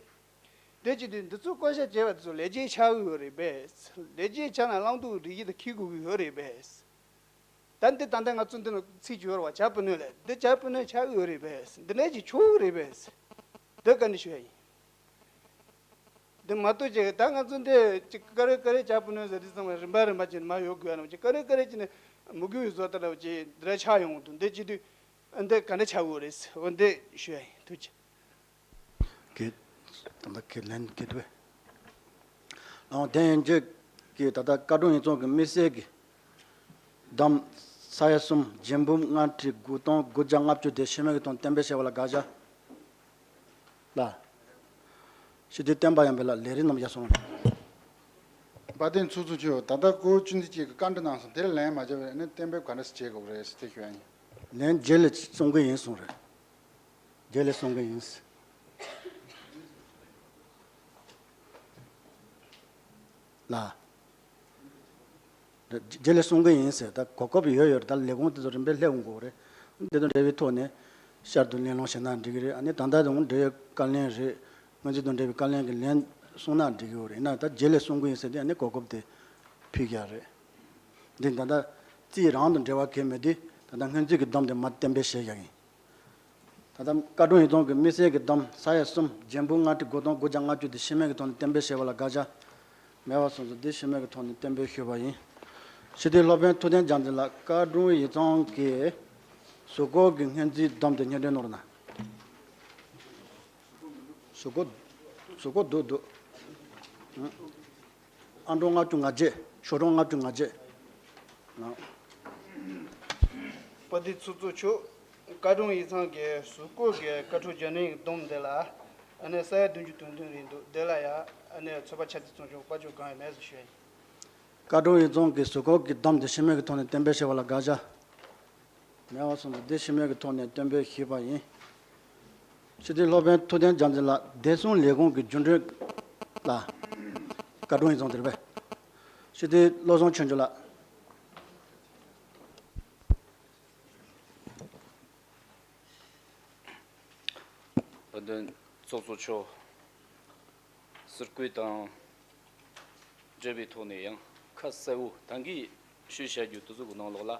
དེ་བྱེད་དུས་འདི་ཚོ་བསྐོ་བཞག་བྱས་པ་འདི་ཚོ་ལས་བྱེད་ཆགས་ཀྱི་ཡོད་རེད་པས། ལས་བྱེད་ཆགས་ན་བླང་དོར་སྒྲིག་གཞི་དང་འཁྲིལ་དགོས་ཀྱི་ཡོད་རེད་པས། ད་འདི་ད་ལྟ་ང་ཚོ་འདི་ནང་ཚིག་ཅིག་ཡོད་རེད་པ། བྱ་བུ་སྣོད་ལ་འདི་བྱ་བུ་སྣོད་ཆགས་ཀྱི་ཡོད་རེད་པས། འདི་འདྲ་ཅིག་ཆོག་གི་རེད་པས། འདི་བཀའ་འདྲི་ཞུ་ཡ་ཡིན། འདི་མ་གཏོགས་ཅིག་ད་ང་ཚོ་འདི་ཅིག་ཀ་རེ་ཀ་རེ་བྱ་བུ་སྣོད་ཟེར་དུས་ཙམ་པ་རིམ་པ་རིམ་པ་ཅིག་མར་ཡོང་དགོས་ཡ་ནམ་ཅིག། ཀ་རེ་ཀ་རེ་ཅིག་ནས་མི་དགོས་པའི་བཟོ་ལྟ་འདྲ་བོ་ཅིག་འདི་འདྲ་ཆགས་ཡོང་གི་འདུག། འདི་བྱེད་དུས་འདི་ག་འདྲ་ཆགས་ཀྱི་ཡོད་རེད། འོ་འདི་ཞུ་ཡ་ཡིན། ཐུགས་རྗེ་ཆེ། གལ། ད་ལྟ་ཁས་ལེན་གལ་འདུག་པས། ཨང་། དེ་ཡན་ཆད་ཀྱི་ད་ལྟ་བཀའ་དྲུང་ཡིག་ཚང་གི་དམིགས་བསལ་གྱི་བདམས་ས་ཡ་གསུམ་རྒྱན་འབུམ་ལྔ་ཁྲི་དགུ་སྟོང་དགུ་བརྒྱ་ལྔ་བཅུ་དེ་ཤེས་མེད་ཀྱི་ཐོག་ནས་གཏན་འབེབས་བྱས་པ་ལ་དགག་བྱ། ལ། སྤྱི་འཐུས་བསྟན་པ་ཡར་འཕེལ་ལགས་ལས་རིམ་རྣམས་ཡར་སོང་། དཔལ་ལྡན་ཚོགས་གཙོ་མཆོག། ད་ལྟ་སྐོར་བཅུ་བདུན་གཅིག་གི་བཀའ་འདྲི་གནང་སོང་། དེར་ལན་མ་བརྒྱབ་པས་ནི་གཏན་འབེབས་ག་འདྲ་ཞིག་བྱེད་དགོས་རེད་ཟེར་དེ་ཞུ་ཡ་ཡིན། ལན་རྗེས་ལ་གསུང་གི་ཡིན་གསུངས་རེད། རྗེས་ལ་གསུང་གི་ཡིན། ལ། རྗེས་ལ་གསུང་གི་ཡིན་ཟེར། ད་གོ་སྐབས་ཡོད་ཡོད་རེད། ད་ལས་ཁུངས་དེ་ཚོ་རིམ་པས་སླེབས་འོང་གི་རེད། དེ་དང་འབྲེལ་བའི་ཐོག་ནས་ཤར་དུ་གླེང་སློང་བྱས་ན་འགྲིག་གི་རེད། ཨ་ནི་ད་ལྟ་དང་འབྲེལ་བའི་བཀའ་ལན་རེད། སྔོན་རྩིས་དང་འབྲེལ་བའི་བཀའ་ལན་གྱི་ལན་གསུངས་ན་འགྲིག་གི་རེད། ཡིན་ན་ད་རྗེས་ལ་གསུང་གི་ཡིན་ཟེར་དུས་ཨ་ནི་གོ་སྐབས་དེ་ཕུལ་རྒྱུ་རེད། འདི་ད་ལྟ་རྩིས་རང་དང་འབྲེལ་བ་གང་ཡང་མེད་དུས་ད་ལྟ་སྔོན་རྩིས་ཀྱི་བསྡོམས་དེ་མར་གཏན་འབེབས་བྱེད་ཡག་ཡིན། ད་ལྟ་བཀའ་དྲུང་ཡིག་ཚང་གི་དམིགས་བསལ་གྱི་བསྡོམས་ས་ཡ་གསུམ་རྒྱན་འབུམ་ལྔ་ཁྲི་དགུ་སྟོང་དགུ་བརྒྱ་ལྔ་བཅུ་དེ་ཤེས་མེད་ཀྱི་ཐོག་ནས་གཏན་འབེབས་བྱས་པ་ལ་དགག་བྱ་མེད་པ་སོང་ཙང་དེ་ཤེས་མེད་ཀྱི་ཐོག་ནས་གཏན་འབེབས་ཞུས་པ་ཡིན། སྤྱི་འཐུས་སློབ་དཔོན་ཐུབ་བསྟན་རྒྱལ་མཚན་ལགས། བཀའ་དྲུང་ཡིག་ཚང་གི་གཟུགས་སྐོར་གྱི་སྔོན་རྩིས་བསྡོམས་དེ་སྙན་སྒྲོན་གནང་རོགས་གནང་། གཟུགས་སྐོར། གཟུགས་སྐོར་འདུག་འདུག། ཨང་གྲངས་ལྔ་བཅུ་ང་བརྒྱད། ཤོག་གྲངས་ལྔ་བཅུ་ང་བརྒྱད། དཔལ་ལྡན་ཚོགས་གཙོ་མཆོག། བཀའ་དྲུང་ཡིག་ཚང་གི་གཟུགས་སྐོར་གྱི་བཀའ་འཁྲོལ་རྒྱུན་ལྡན་གྱི་བསྡོམས་དེ་ལ། ཨ་ནི་ས་ཡ་བདུན་ཅུ་དོན་བདུན་རེད་འདུག། དེ་ལ་ཡ་ཨ་ནི་ཚོད་དཔག་ཆ་ཚང་བྱུང་བྱུང་དཔལ་འབྱོར་གང་ཡང་མེད་ཟེར་ཞུ་ཡ་ཡིན། བཀའ་དྲུང་ཡིག་ཚང་གི་གཟུགས་སྐོར་གྱི་བསྡོམས་དེ་ཤེས་མེད་ཀྱི་ཐོག་ནས་གཏན་འབེབས་བྱས་པ་ལ་དགག་བྱ་མེད་པ་སོང་ཙང་དེ་ཤེས་མེད་ཀྱི་ཐོག་ནས་གཏན་འབེབས་ཞུས་པ་ཡིན། སྤྱི་འཐུས་སློབ་དཔོན་ཐུབ་བསྟན་རྒྱལ་མཚན་ལགས། བདེ་སྲུང་ལས་ཁུངས་ཀྱི་རྒྱུན་གྲོན་ལ། བཀའ་དྲུང་ཡིག་ཚང་དེ་རེད་པས། སྤྱི་འཐུས་བློ་བཟང་ཆོས་འབྱོར་ལགས། དཔལ་ལྡན་ཚོགས་གཙོ་མཆོག། ཟུར་བཀོད་དང་འབྲེལ་བའི་ཐོག་ནས་ཡང་ཁ་གསལ་བོ་ད་གིན་ཞུས་བཞག་རྒྱུ་དེ་ཚོ་གི་ནང་ལོགས་ལ།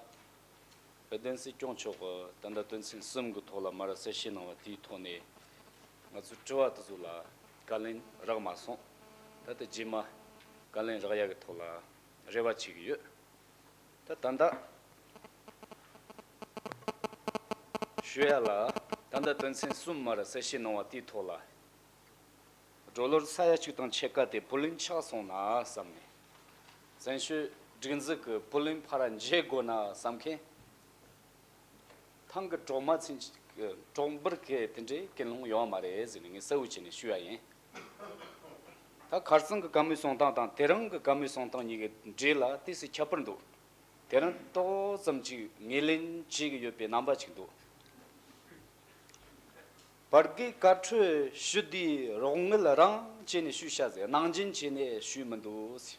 དཔལ་ལྡན་སྲིད་སྐྱོང་མཆོག་གིས་ད་ལྟ་དོན་ཚན་གསུམ་གྱི་ཐོག་ལ་མར་གསལ་བཤད་གནང་བ་དེའི་ཐོག་ནས་ང་ཚོའི་དྲི་བ་དེ་ཚོ་ལ་བཀའ་ལན་རག་མ་སོང་། ད་ལྟ་རྗེས་མ་བཀའ་ལན་རག་ཡག་གི་ཐོག་ལ་རེ་བ་བྱེད་ཀྱི་ཡོད། ད་ད་ལྟ་ཞུ་ཡ་ལ་ད་ལྟ་དོན་ཚན་གསུམ་མར་གསལ་བཤད་གནང་བ་དེའི་ཐོག་ལ་ ཌོ་ལར་ས་ཡ་གཅིག་དང་ཕྱེད་ཀ་དེ་བུ་ལོན་ཆག་སོང་ན་བསམ་ནས། བཙན་བྱོལ་སྒྲིག་འཛུགས་ཀྱི་བུ་ལོན་ཕར་འཇལ་དགོས་ན་བསམ་མཁན། ཐང་གི་གྲོག་མ་ཚན་གྱི་གྲོག་འབུར་གི་དེ་འདྲའི་ཀུན་སློང་ཡོད་མ་རེད་ཟེར་ནས་ངས་གསལ་བོ་བྱས་ནས་ཞུ་ཡ་ཡིན། ད་ཁ་རྩང་གི་བཀའ་མོལ་གསུང་སྟངས་དང་དེ་རིང་གི་བཀའ་མོལ་གསུང་སྟངས་གཉིས་ཀྱི་འབྲེལ་ལ་ཏོག་ཙམ་ཁྱད་པར་འདུག་དེ་རིང་ཏོག་ཙམ་ཅིག་ངོས་ལེན་བྱེད་ཀྱི་ཡོད་པའི་རྣམ་པ་ཅིག་འདུག་བར་བརྒལ་བཀའ་འཁྲོལ་ཞུ་དུས་རོགས་དངུལ་རང་བྱས་ནས་ཞུས་ཤག་ཟེར། ནང་འཇིན་བྱས་ནས་ཞུས་མི་འདུག་ཟེར།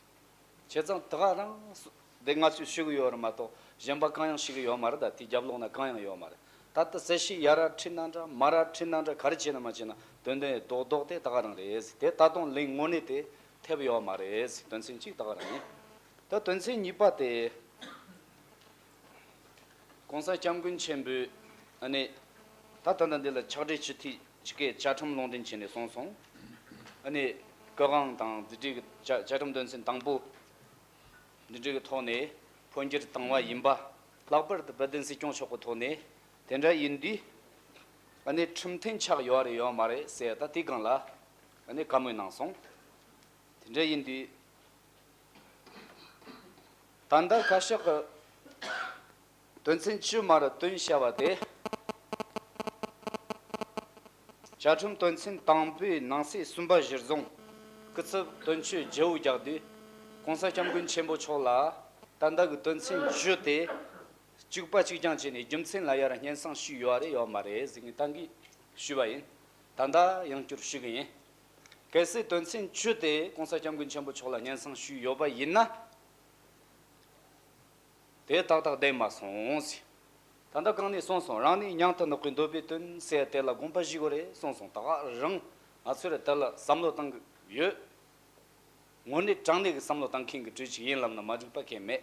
བྱས་ཙང་ད་ག་རང་སུ་དེ་ང་ཚོས་ཞུ་གི་ཡོད་རེད་མ་གཏོགས་གཞན་པ་གང་ཡང་ཞུ་གི་ཡོད་མ་རེད། ད་དེའི་རྒྱབ་ལོགས་ན་གང་ཡང་ཡོད་མ་རེད། ད་ལྟ་གསལ་བཤད་ཡར་ར་ཁྲིད་ན་འདྲ་མར་ར་ཁྲིད་ན་འདྲ་ག་རེ་བྱས་ན་མ་བྱས་ན་དོན་དོན་རྡོག་རྡོག་དེ་ད་ག་རང་རེད་ཟེར། དེ་ད་དུང་ལན་དངོས་གནས་དེ་ཐེབས་ཡོད་མ་རེད་ཟེར། དོན་ཚན་གཅིག་ད་ག་རང་ཡིན། ད་དོན་ཚན་གཉིས་པ་དེ། ༸གོང་ས་༸སྐྱབས་མགོན་ཆེན་པོས་ཨ་ནི་ད་ད་ལྟ་འདི་ལ་ཕྱག་བྲིས་སྤྱི་འཐུས་ཅིག་གིས་བཅའ་ཁྲིམས་ལུང་འདྲེན་བྱས་ནས་གསུངས་སོང་། ཨ་ནི་སྐུ་དབང་དང་འདི་འདྲའི་བཅའ་བཅའ་ཁྲིམས་དོན་ཚན་དང་པོ་འདི་འདྲའི་ཐོག་ནས་འཕོ་འགྱུར་བཏང་བ་ཡིན་པ། ལྷག་པར་དུ་དཔལ་ལྡན་སྲིད་སྐྱོང་མཆོག་གི་ཐོག་ནས་དེ་འདྲ་ཡིན་དུས་ཨ་ནི་ཁྲིམས་མཐུན་ཆགས་ཡོད་རེད་ཡོད་མ་རེད་ཟེར། ད་དེའི་སྒང་ལ་ཨ་ནི་བཀའ་མོལ་གནང་སོང་། དེ་འདྲ་ཡིན་དུས། ད་ལྟ་བཀའ་ཤག་གི་དོན་ཚན་བཅུ་མ་རུ་བཏོན་བྱ་བ་དེ། བཅའ་ཁྲིམས་དོན་ཚན་དང་པོའི་ནང་གསེས་གསུམ་པ་གཞིར་བཟུང་། སྐུ་ཚབ་དོན་གཅོད་བརྗེ་བོ་རྒྱག་དུས། ༸གོང་ས་༸སྐྱབས་མགོན་ཆེན་པོ་མཆོག་ལ་ད་ལྟ་གི་དོན་ཚན་བཅུ་དེ་གཅིག་པ་གཅིག་རྐྱང་བྱས་ནས་རྒྱུ་མཚན་ལ་ཡར་སྙན་སེང་ཞུས་ཡོད་རེད་ཡོད་མ་རེད་ཟེར་ངས་ད་གིན་ཞུས་པ་ཡིན། ད་ལྟ་ཡང་བསྐྱར་ཞུ་གི་ཡིན། གལ་སྲིད་དོན་ཚན་བཅུ་དེ་༸གོང་ས་༸སྐྱབས་མགོན་ཆེན་པོ་མཆོག་ལ་སྙན་སེང་ཞུས་ཡོད་པ་ཡིན་ན། དེ་ཏག་ཏག་བསྡད་མ་སོང་ཟེར། ད་ལྟ་གོང་ནས་གསུངས་སོང་། རང་ནས་སྙིང་དུ་ནག་པོའི་འདོད་པའི་དོན་ཟེར་དེ་ལ་དགོངས་པ་བཞེས་དགོས་རེད་གསུངས་སོང་། ད་ག་རང་ང་ཚོས་དེ་ལ་བསམ་བློ་བཏང་གི་ཡོད། དངོས་གནས་དྲང་གནས་ཀྱི་བསམ་བློ་བཏང་མཁན་གྱི་གྲས་ཅིག་ཡིན་ལབ་ན་མ་འགྲིག་པ་གང་ཡང་མེད།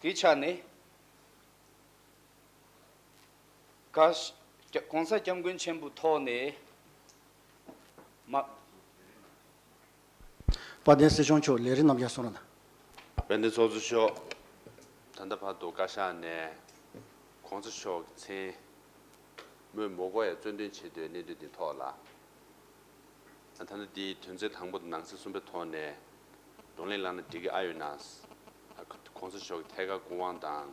དེའི་ཆ་ནས། བཀའ་ཤག ༸གོང་ས་༸སྐྱབས་མགོན་ཆེན་པོའི་ཐོག་ནས་མ། དཔལ་ལྡན་སྲིད་སྐྱོང་མཆོག་ལས་རིམ་རྣམ་གཞག་གསུང་རོགས་གནང་། དཔལ་ལྡན་ཚོགས་གཙོ་མཆོག་ད་ལྟ་བར་དུ་བཀའ་ཤག་ནས་༸གོང་ས་མཆོག་གི་མཚན་མོས་མི་དགོས་ཡ་རྩོད་འདོན་བྱེད་དུས་གནད་དོན་འདི་ཐོག་ལ། ད་ལྟ་འདིའི་དོན་ཚན་དང་པོ་དང་ནང་གསེས་གསུམ་པའི་ཐོག་ནས་བགྲོ་གླེང་གནང་ན་འགྲིག་གི་ཨ་ཡོད་ན། ༸གོང་ས་མཆོག་གི་ཐད་ཀར་སྐུ་དབང་དང་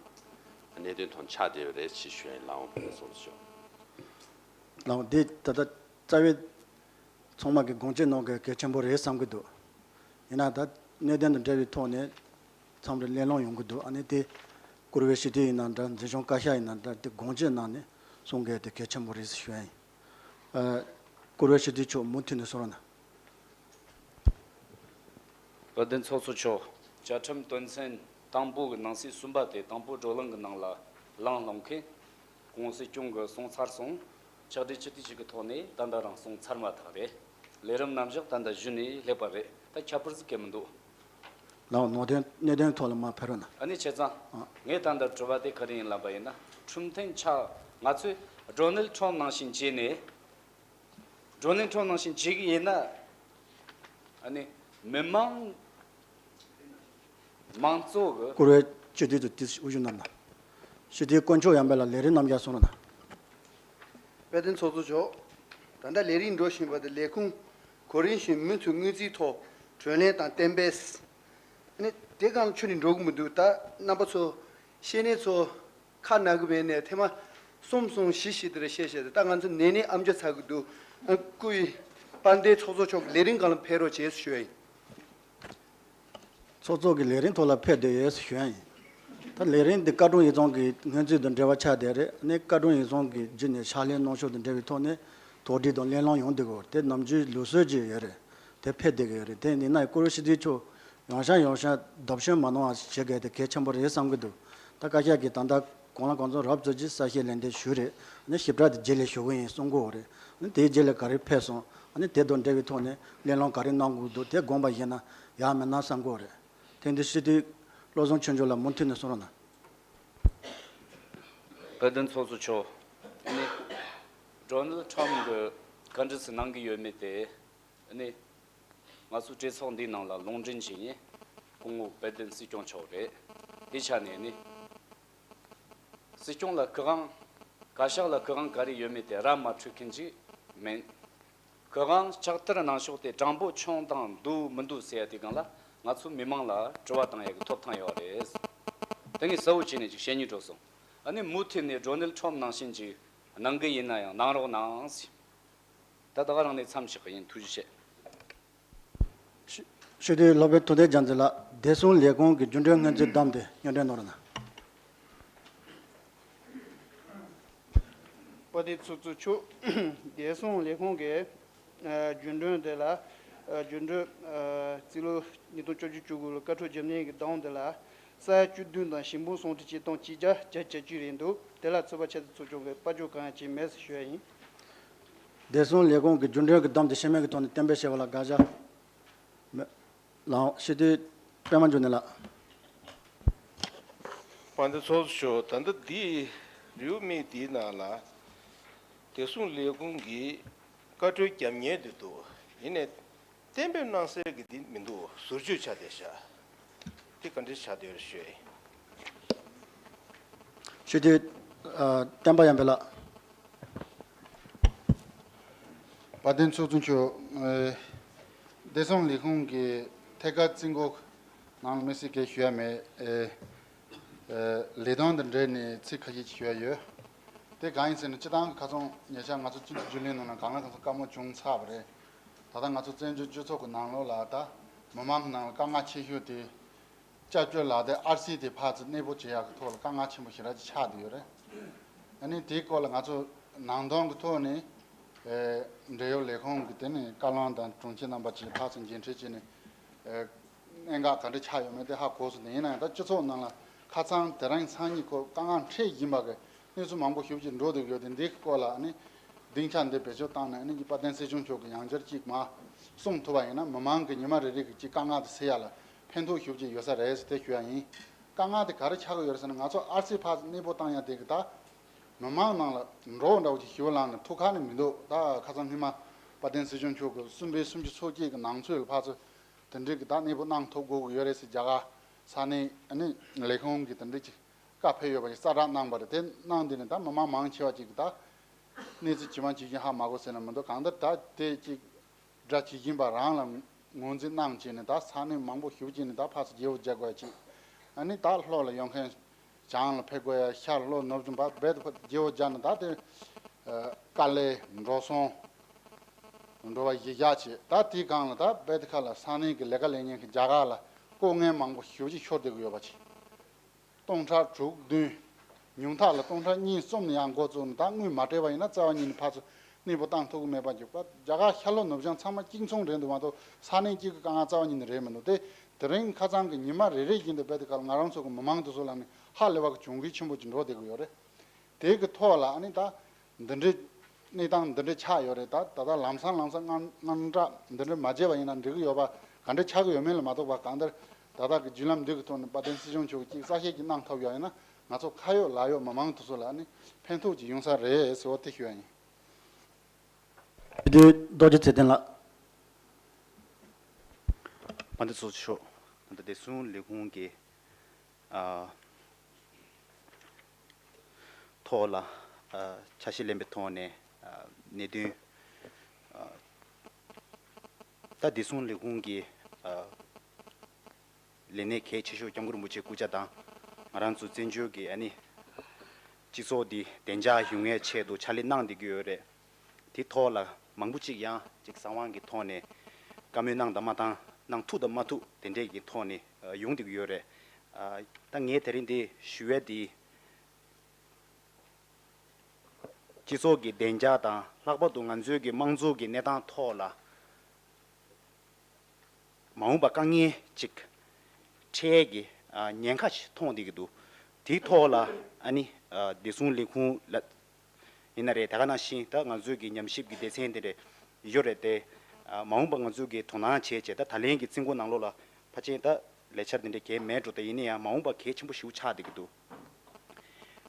གནད་དོན་ཐོག་ཆགས་བསྡད་པ་རེད་ཅེས་ཞུ་ཡ་ཡིན། ལགས་འོང་དཔལ་ལྡན་ཚོགས་གཙོ་མཆོག་ལགས་འོང་། འདི་ད་ལྟ་རྩ་བའི་ཚང་མ་གི་དགོངས་བཅོལ་གནང་གི་གལ་ཆེན་པོ་རེད་བསམ་གི་འདུག་ཡིན་ན་ད་གནད་དོན་དང་འབྲེལ་བའི་ཐོག་ནས་མཚམས་རེ་གླེང་སློང་ཡོང་གི་འདུག་ཨ་ནི་དེ་བཀུར་འོས་སྤྱི་འཐུས་ཡིན་ན་འདྲ། འཛིན་སྐྱོང་བཀའ་ཤག་ཡིན་ན་འདྲ། དེ་དགོངས་བཅོལ་གནང་ནས་གསུང་གི་དེ་གལ་ཆེན་པོ་རེད་ཞུ་ཡ་ཡིན། ཨ། བཀུར་འོས་སྤྱི་འཐུས་མཆོག་མུ་མཐུད་ནས་གསུང་རོགས་གནང་། དཔལ་ལྡན་ཚོགས་གཙོ་མཆོག་བཅའ་ཁྲིམས་དོན་ཚན་དང་པོ་གི་ནང་གསེས་གསུམ་པ་དེ་དང་པོ་བགྲོ་གླེང་གི་ནང་ལ་གླེང་སློང་མཁན་༸གོང་ས་སྐྱོང་གིས་གསུངས་ཚར་སོང་། ཕྱག་བྲིས་སྤྱི་འཐུས་ཤིག་གི་ཐོག་ནས་ད་ལྟ་རང་གསུངས་ཚར་མ་ཐག་རེད། ལས་རིམ་རྣམ་གཞག་ད་ལྟ་གཞི་ནས་སླེབས་པ་རེད། ད་ཁྱད་པར་ཟིག་གང་མི་འདུག་ལགས་འོང་། ནང་དོན་གནད་དོན་ཐོག་ལ་མར་ཕེབས་རོགས་གནང་། ཨ་ནི་བྱས་ཙང་ཨ། ངས་ད་ལྟ་དྲི་བ་དེ་ག་རེ་ཡིན་ལབ་པ་ཡིན་ན། ཁྲིམས་མཐུན་ཆགས། ང་ཚོས་ཌོ་ནལ་ཁྲོམ་ནང་བཞིན་བྱས་ནས། ཌོ་ནལ་ཁྲོམ་ནང་བཞིན་བྱེད་ཀྱི་ཡིན་ན། ཨ་ནི་མི་མང་མང་གཙོ་གི་བཀུར་འོས་སྤྱི་འཐུས་ཚོ་དེ་དབུ་བཞུགས་གནང་དང་། སྤྱི་འཐུས་དཀོན་མཆོག་ཡར་འཕེལ་ལགས་ལས་རིམ་རྣམ་གཞག་གསུང་རོགས་གནང་། དཔལ་ལྡན་ཚོགས་གཙོ་མཆོག་ད་ལྟ་ལས་རིམ་འགྲོ་བཞིན་པ་དེ་ལས་ཁུངས་གོ་རིམ་བཞིན་མུ་མཐུད་སྔོན་རྩིས་ཐོག་གྲོས་གླེང་དང་གཏན་འབེབས། ཨ་ནི་དེ་གང་ཆུ་ནས་འགྲོ་གི་མི་འདུག་ད་རྣམ་པ་ཚོ་བཤད་མཁན་ཚོ་ཁ་ན་གི་མེད་ནས་ཐེངས་མ་གསུམ་གསུམ་བཞི་བཞི་དེ་རེ་བཤད་བཤད་དེ་ད་ང་ཚོ་ནད་ནས་ཨམ་ཅོག་ཚ་གི་འདུག་ཨ། སྐུ་ཡི་དཔལ་ལྡན་ཚོགས་གཙོ་མཆོག་གི་ལས་རིམ་སྒང་ལ་ཕེབས་རོགས་བྱེད་ཞུ་ཡ་ཡིན། ཚོགས་གཙོ་གི་ལས་རིམ་ཐོག་ལ་ཕེབས་བསྡད་ཡོད་ཞུ་ཡ་ཡིན། ད་ལས་རིམ་འདི་བཀའ་དྲུང་ཡིག་ཚང་གི་སྔོན་རྩིས་དང་འབྲེལ་བ་ཆགས་བསྡད་རེད། ཨ་ནི་བཀའ་དྲུང་ཡིག་ཚང་གི་བརྒྱུད་ནས་ཕྱག་ལས་གནང་ཕྱོགས་དང་འབྲེལ་བའི་ཐོག་ནས་དོགས་འདྲི་དང་གླེང་སློང་ཡོང་བསྡད་ཀྱི་ཡོད་རེད། དེ་ནམ་རྒྱུན་ལུགས་སྲོལ་ཅིག་ཡོད་རེད། དེ་ཕེབས་བསྡད་ཀྱི་ཡོད་རེད། དེ་ཡིན་ན་སྐུ་ངོ་སྤྱི་འཐུས་མཆོག་ཡང་བསྐྱར་ཡང་བསྐྱར་རྡབ་གསིག་མ་གནང་བ་བྱེད་དགོས་དེ་གལ་ཆེན་པོ་རེད་བསམ་གྱི་འདུག་ད་བཀའ་ཤག་གིས་ད་ལྟ་གང་ལ་གང་འཚམ་རོབ་ཙམ་ཅིག་གསལ་བཤད་ལན་འདེབས་ཞུས་རེད། ཨ་ནི་ཞིབ་ཕྲ་དེ་རྗེས་ལ་ཞུ་གི་ཡིན་གསུང་གི་ཡོད་རེད། ཨ་ནི་དེའི་རྗེས་ལ་ག་རེ་ཕེབས་སོང་། ཨ་ནི་དེ་དང་འབྲེལ་བའི་ཐོག་ནས་གླེང་སློང་ག་རེ་གནང་དགོས་འདུག་དེ་དགོངས་པ་བཞེས་ན་ཡག་མེད་ན་བསམ་གྱི་ཡོད་རེད། དེ་འདི་སྤྱི་འཐུས་བློ་བཟང་ཆོས་འབྱོར་ལགས་མུ་མཐུད་ནས་གསུང་རོགས་གནང་། དཔལ་ལྡན་ཚོགས་གཙོ་མཆོག་ཨ་ནི་ཌོ་ནལ་ཁྲམ་གྱིས་བཀའ་འདྲི་ཞིག་གནང་གི་ཡོད་མེད་དེ། ཨ་ནི་ང་ཚོའི་གྲོས་ཚོགས་འདིའི་ནང་ལ་ལུང་འདྲེན་བྱེད་མཁན་སྐུ་ངོ་དཔལ་ལྡན་སྲིད་སྐྱོང་མཆོག་རེད། དེ་ཆ་ནས་ནི་སྲིད་སྐྱོང་ལ་སྐུ་དབང་། བཀའ་ཤག་ལ་སྐུ་དབང་ག་རེ་ཡོད་མེད་དེ་ར་མ་འཕྲོད་མཁན་ཅིག་མིན། ཁོ་གང་ལྕགས་ཐར་ནང་ཤོག་དེ་དྲང་པོ་ཆུང་དང་འདུག་མི་འདུག་ཟེར་ཡ་དེ་གང་ལ་ང་ཚོ་མི་མང་ལ་དྲི་བ་བཏང་ཡ་གི་ཐོབ་ཐང་ཡོད་རེད། དེ་ངས་གསལ་བོ་བྱས་ནས་ཅིག་བཤད་སྙིང་འདོད་སོང་། ཨ་ནི་མུ་མཐུད་ནས་ཌོ་ནལ་ཊམ་ནང་བཞིན་ཅིག་གནང་གི་ཡིན་ན་ཡང་གནང་རོགས་གནང་ཟེར། ད་ད་ག་རང་ནས་མཚམས་བཞག་གི་ཡིན། ཐུགས་རྗེ་ཆེ། ཤོད་དུས་སློབ་དཔོན་ཐུབ་བསྟན་རྒྱ་མཚོ་ལགས། བདེ་སྲུང་ལས་ཁུངས་ཀྱི་རྒྱུན་གྲོན་སྔོན་རྩིས་བདམས་ཏེ་སྙན་སྒྲོན་གནང་རོགས་གནང་། དཔལ་ལྡན་ཚོགས་གཙོ་མཆོག་བདེ་སྲུང་ལས་ཁུངས་ཀྱི་ཨ་རྒྱུན་གྲོན་དེ་ལ་ཨ་རྒྱུན་གྲོན་ཨ་རྩིས་ལོ་ཉིས་སྟོང་བཅུ་དགུ་ལོ་བཀའ་འཁྲོལ་རྒྱབ་གནས་ཀྱི་བདམས་དེ་ལ་ས་ཡ་བཅུ་བདུན་དང་ཞེ་འབུམ་སུམ་ཁྲི་གཅིག་སྟོང་གཅིག་བརྒྱ་བརྒྱད་ཅུ་གྱ་བཅུ་རེད་འདུག་དེ་ལ་ཚོད་དཔག་ཆེད་དུ་ཚོགས་ཆུང་གིས་དཔལ་འབྱོར་གང་ཡང་བྱས་མེད་ཟེར་ཞུ་ཡ་ཡིན། བདེ་སྲུང་ལས་ཁུངས་ཀྱི་རྒྱུན་གྲོན་གྱི་བདམས་དེ་ཤེས་མེད་ཀྱི་ཐོག་ནས་གཏན་འབེབས་བྱས་པ་ལ་དགག་བྱ་མེད། ལའང་སྤྱི་འཐུས་པད་མ་འབྱུང་གནས་ལགས། དཔལ་ལྡན་ཚོགས་གཙོ་མཆོག་ད་ལྟ་འདི་རེའུ་མིག་འདིའི་ནང་ལ་བདེ་སྲུང་ལས་ཁུངས་ཀྱིས་བཀའ་འཁྲོལ་རྒྱབ་གནས་འདི་འདུག་ཡིན་ནའི་གཏན་འབེབས་གནང་གསལ་གྱི་འདི་མི་འདུག་ཟུར་བརྗོད་ཆགས་བསྡད་ཤག་འདི་ག་འདྲ་ཆགས་བསྡད་ཡོད་ཞུ་ཡ་ཡིན། སྤྱི་འཐུས་ཨ་བསྟན་པ་ཡར་འཕེལ་ལགས། དཔལ་ལྡན་ཚོགས་གཙོ་མཆོག་ཨེ། བདེ་སྲུང་ལས་ཁུངས་ཀྱི་ཐད་ཀར་རྩིས་འགོ་ནང་ལ་དམིགས་བསལ་གང་ཞུ་ཡ་མེད། ཨེ། ཨེ། ལས་དོན་དང་འབྲེལ་ནས་ཚིག་ཁ་ཤས་ཅིག་ཞུ་ཡ་ཡོད། དེ་གང་ཡིན་ཟེར་ན་སྤྱིར་བཏང་གི་ཁ་སང་ཉེ་ཆར་ང་ཚོ་སྤྱི་ཚོགས་བརྒྱུད་ལམ་ནང་ལ་གང་ལ་གང་འཚམ་བཀའ་མོལ་བྱུང་ཚར་བ་རེད། ད་ལྟ་ང་ཚོ་བཙན་བྱོལ་སྤྱི་ཚོགས་ཀྱི་ནང་ལོགས་ལ་ད་མི་མང་གི་ནང་ལ་དཀའ་ངལ་ཆེ་ཤོས་དེ། སྐྱབས་བཅོལ་ལག་དེབ་ཨར་སི་དེ་ཕར་ཚུར་གནས་སྤོ་བྱེད་ཡག་གི་ཐོག་ལ་དཀའ་ངལ་ཆེན་པོ་ཞེ་དྲག་ཅིག་ཆགས་བསྡད་ཡོད་རེད། ཨ་ནི་དེའི་སྐོར་ལ་ང་ཚོ་ནང་དོན་གྱི་ཐོག་ནས་ཨེ་འབྲེལ་ཡོད་ལས་ཁུངས་ཀྱི་དེ་ནས་བཀའ་བློན་དང་དྲུང་ཆེ་རྣམ་པ་བཅས་ཕར་ཚུར་མཇལ་འཕྲད་བྱས་ནས་ཨེ་གནད་འགག་ག་འདྲ་ཆགས་ཡོད་མེད་དེ་ཧ་གོ་སོང་། དེ་ཡིན་ན་ཡང་ད་སྤྱི་ཚོགས་ནང་ལ་ཁ་སང་དེ་རིང་སང་ཉིན་ཁོ་དཀའ་ངལ་འཕྲད་བཞིན་པ་གི་གནས་ཚུལ་མང་པོ་ཞེ་པོ་ཅིག་འགྲོ་བསྡད་ཡོད་དེ། འདིའི་སྐོར་ལ་ཨ་ནི་སྡིངས་ཆ་འདི་བེད་སྤྱོད་བཏང་ནས་ཨ་ནི་དཔལ་ལྡན་སྲིད་སྐྱོང་མཆོག་གིས་ཡང་བསྐྱར་ཅིག་མར་གསུངས་ཐུབ་པ་ཡིན་ན་མི་མང་གི་ཉི་མ་རེ་རེ་གི་ཅིག་དཀའ་ངལ་དེ་སེལ་ཡ་ལ་ཕན་ཐོགས་ཞེ་པོ་ཅིག་ཡོད་ས་རེད་ཟེར་དེ་ཞུ་ཡ་ཡིན། དཀའ་ངལ་དེ་ག་རེ་ཆགས་ཀྱི་ཡོད་རེད་ཟེར་ན་ང་ཚོ་ཨར་སི་ཕར་གནས་སྤོ་བཏང་ཡ་དེ་གི་ད་མི་མང་ནང་ལ་འགྲོ་འདྲ་བོ་ཅིག་ཞུ་ལངས་ནས་ཐུགས་ཁ་ནས་མི་འདུག་ད་ཁ་སང་སྔོན་མ་དཔལ་ལྡན་སྲིད་སྐྱོང་མཆོག་གིས་གསུམ་པའི་སུམ་ཅུ་སོ་གཅིག་གི་ནང་ཚུད་ལ་ཕར་ཚུར་དེ་འདྲའི་གི་ད་གནས་སྤོ་གནང་ཐུབ་དགོས་ཀྱི་ཡོད་རེད་ཟེར་རྒྱ་གར་ས་གནས་ཨ་ནི་ལས་ཁུངས་ཀྱི་དེ་འདྲའི་ཅིག་བཀའ་ཕེབས་ཡོད་པ་ཞིག་གསལ་བསྒྲགས་གནང་བ་རེད། དེ་གནང་དེ་ནས་ད་མི་མང་མང་ཆེ་བ་ཅིག་གིས་ད་གནས་ཚུལ་ཇི་མ་ཇི་བཞིན་ཧ་མ་གོ་ཟེར་ན་མི་འདུག་གང་ལྟར་ད་དེ་ཅིག་སྒྲ་ཇི་བཞིན་པ་རང་ལ་ངོས་འཛིན་གནང་བྱས་ནས་ད་ས་གནས་མང་པོ་ཞེ་པོ་ཅིག་ནས་ད་ཕར་ཚུར་བརྗེ་བོ་རྒྱག་དགོས་ཡ་ཅིག་ཨ་ནི་ད་ལྷོ་ལ་ཡོད་མཁན་བྱང་ལ་ཕེབས་དགོས་ཡ། ཤར་ལྷོ་ནུབ་བྱང་བར་རྦད་དེ་ཕར་བརྗེ་བོ་རྒྱག་ནས་ད་དེ་དཀའ་ལས་འགྲོ་སོང་འགྲོ་བ་གཞི་བཞག་བྱས། ད་དེའི་སྒང་ལ་ད་རྦད་དེ་ཁ་ལ་ས་གནས་ཀྱི་ལས་ཀ་ལས་མཁན་གྱི་རྒྱ་གར་ལ་ལྐོག་རྔན་མང་པོ་ཞེ་པོ་ཅིག་ཤོར་བསྡད་ཀྱི་ཡོད་པ་ཅིག་སྟོང་ཕྲག་དྲུག་བདུན། ཉུང་མཐའ་ལ་སྟོང་ཕྲག་གཉིས་གསུམ་ནས་ཡང་འགོ་བཙུགས་ནས་ད་དངུལ་མ་སྤྲད་པ་ཡིན་ན་རྩ་བ་ཉིད་ནས་ཕར་ཚུར་གནས་སྤོ་བཏང་ཐུབ་ཀྱི་མེད་པ་འཇུག་པ། རྒྱ་གར་ཤར་ལྷོ་ནུབ་བྱང་ཚང་མ་གཅིག་མཚུངས་རེད་འདུག་མ་གཏོགས་ས་གནས་གཅིག་གི་དཀའ་ངལ་རྩ་བ་ཉིད་ནས་རེད་མི་འདུག་དེ་དེ་རིང་ཁ་སང་གི་ཉི་མ་རེ་རེ་བཞིན་དུ་རྦད་དེ་ཁ་ལ་ང་རང་ཚོ་གི་མི་མང་དེ་ཚོ་ལ་ནི་ཧ་ལས་པ་གི་གྱོང་གུད་ཆེན་པོ་ཅིག་འགྲོ་བསྡད་ཀྱི་ཡོད་རེད། དེ་གི་ཐོག་ལ་ཨ་ནི་ད། འདི་འདྲའི་གནས་སྟངས་འདི་འདྲ་ཆགས་ཡོད་རེད། ད་ད་ལྟ་ལམ་སང་ལམ་སང་དངངས་དངངས་སྐྲག་འདི་འདྲ་མ་བྱས་པ་ཡིན་ན་འགྲིག་གི་ཡོད་པ་ག་འདྲ་ཆགས་ཀྱི་ཡོད་མེད་ལ་མ་གཏོགས་པ། གང་ལྟར་ད་ལྟ་གི་བརྒྱུད་ལམ་འདི་གི་ཐོག་ནས་དཔལ་ལྡན་སྲིད་སྐྱོང་མཆོག་གིས་ཅིག་གསལ་བཤད་ཅིག་གནང་ཐུབ་ཡོད་ཡིན་ན་ང་ཚོ་ཁ་ཡོད་ལག་ཡོད་མི་མང་དེ་ཚོ་ལ་ནི་ཕན་ཐོགས་ཅིག་ཡོང་ས་རེད་ཟེར་བ་དེ་ཞུ་ཡ་ཡིན། དེ་དུས་རྡོ་རྗེ་ཚེ་བརྟན་ལགས། དཔལ་ལྡན་ཚོགས་གཙོ་མཆོག་ད་ལྟ་བདེ་སྲུང་ལས་ཁུངས་ཀྱི་ཨ། ཐོག་ལ་ཨ། ཆ་ཤས་ལེན་པའི་ཐོག་ནས་ཨ། གནད་དོན་ཨ། ད་བདེ་སྲུང་ལས་ཁུངས་ཀྱི་ཨ། ལས་སྣེ་གལ་ཆེ་ཤོས་སྐྱབས་མགོན་རིན་པོ་ཆེའི་སྐུ་ཕྱྭ་དང་ང་རང་ཚོ་བཙན་བྱོལ་གྱི་ཨ་ནི་སྤྱི་ཚོགས་འདི་བདེ་འཇགས་ཡོང་ཡའི་ཆེད་དུ་ཕྱག་ལས་གནང་བསྡད་ཀྱི་ཡོད་རེད། དེ་ཐོག་ལ་མང་པོ་ཅིག་ཡང་ཅིག་གསང་བ་གི་ཐོག་ནས་བཀའ་མོལ་གནང་དང་མ་གནང་། གནང་ཐུབ་དང་མ་ཐུབ་དེ་འདྲས་ཀྱི་ཐོག་ནས་ཡོང་བསྡད་ཀྱི་ཡོད་རེད། ད་ངས་དེ་རིང་འདི་ཞུ་ཡས་འདི་སྤྱི་ཚོགས་ཀྱི་བདེ་འཇགས་དང་ལྷག་པར་དུ་ང་ཚོའི་གི་དམངས་གཙོ་གི་གནས་སྟངས་ཐོག་ལ་མ་འོངས་པ་དཀའ་ངལ་ཅིག་འཕྲད་ཀྱི་ཉེན་ཁ་ཞིག་མཐོང་བསྡད་ཀྱི་འདུག་དེའི་ཐོག་ལ་ཨ་ནི་བདེ་སྲུང་ལས་ཁུངས་ལ་ཡིན་ན་རེད། ད་ག་ནང་བཞིན་ད་ང་ཚོའི་གི་ཉམས་ཞིབ་ཀྱི་སྡེ་ཚན་དེ་འདྲ་ཡོད་རེད་དེ། མ་འོངས་པ་ང་ཚོའི་གི་དོ་སྣང་བྱས་བྱས་ད་ད་ལན་གྱི་རྩིས་འགོ་ནང་ལོགས་ལ་ཕལ་ཆེར་ད་ལས་འཆར་དེ་འདྲ་གལ་མེད་འགྲོ། ད་ཡིན་ན་ཡང་མ་འོངས་པ་གལ་ཆེན་པོ་ཞིག་ཆགས་བསྡད་ཀྱི་འདུག་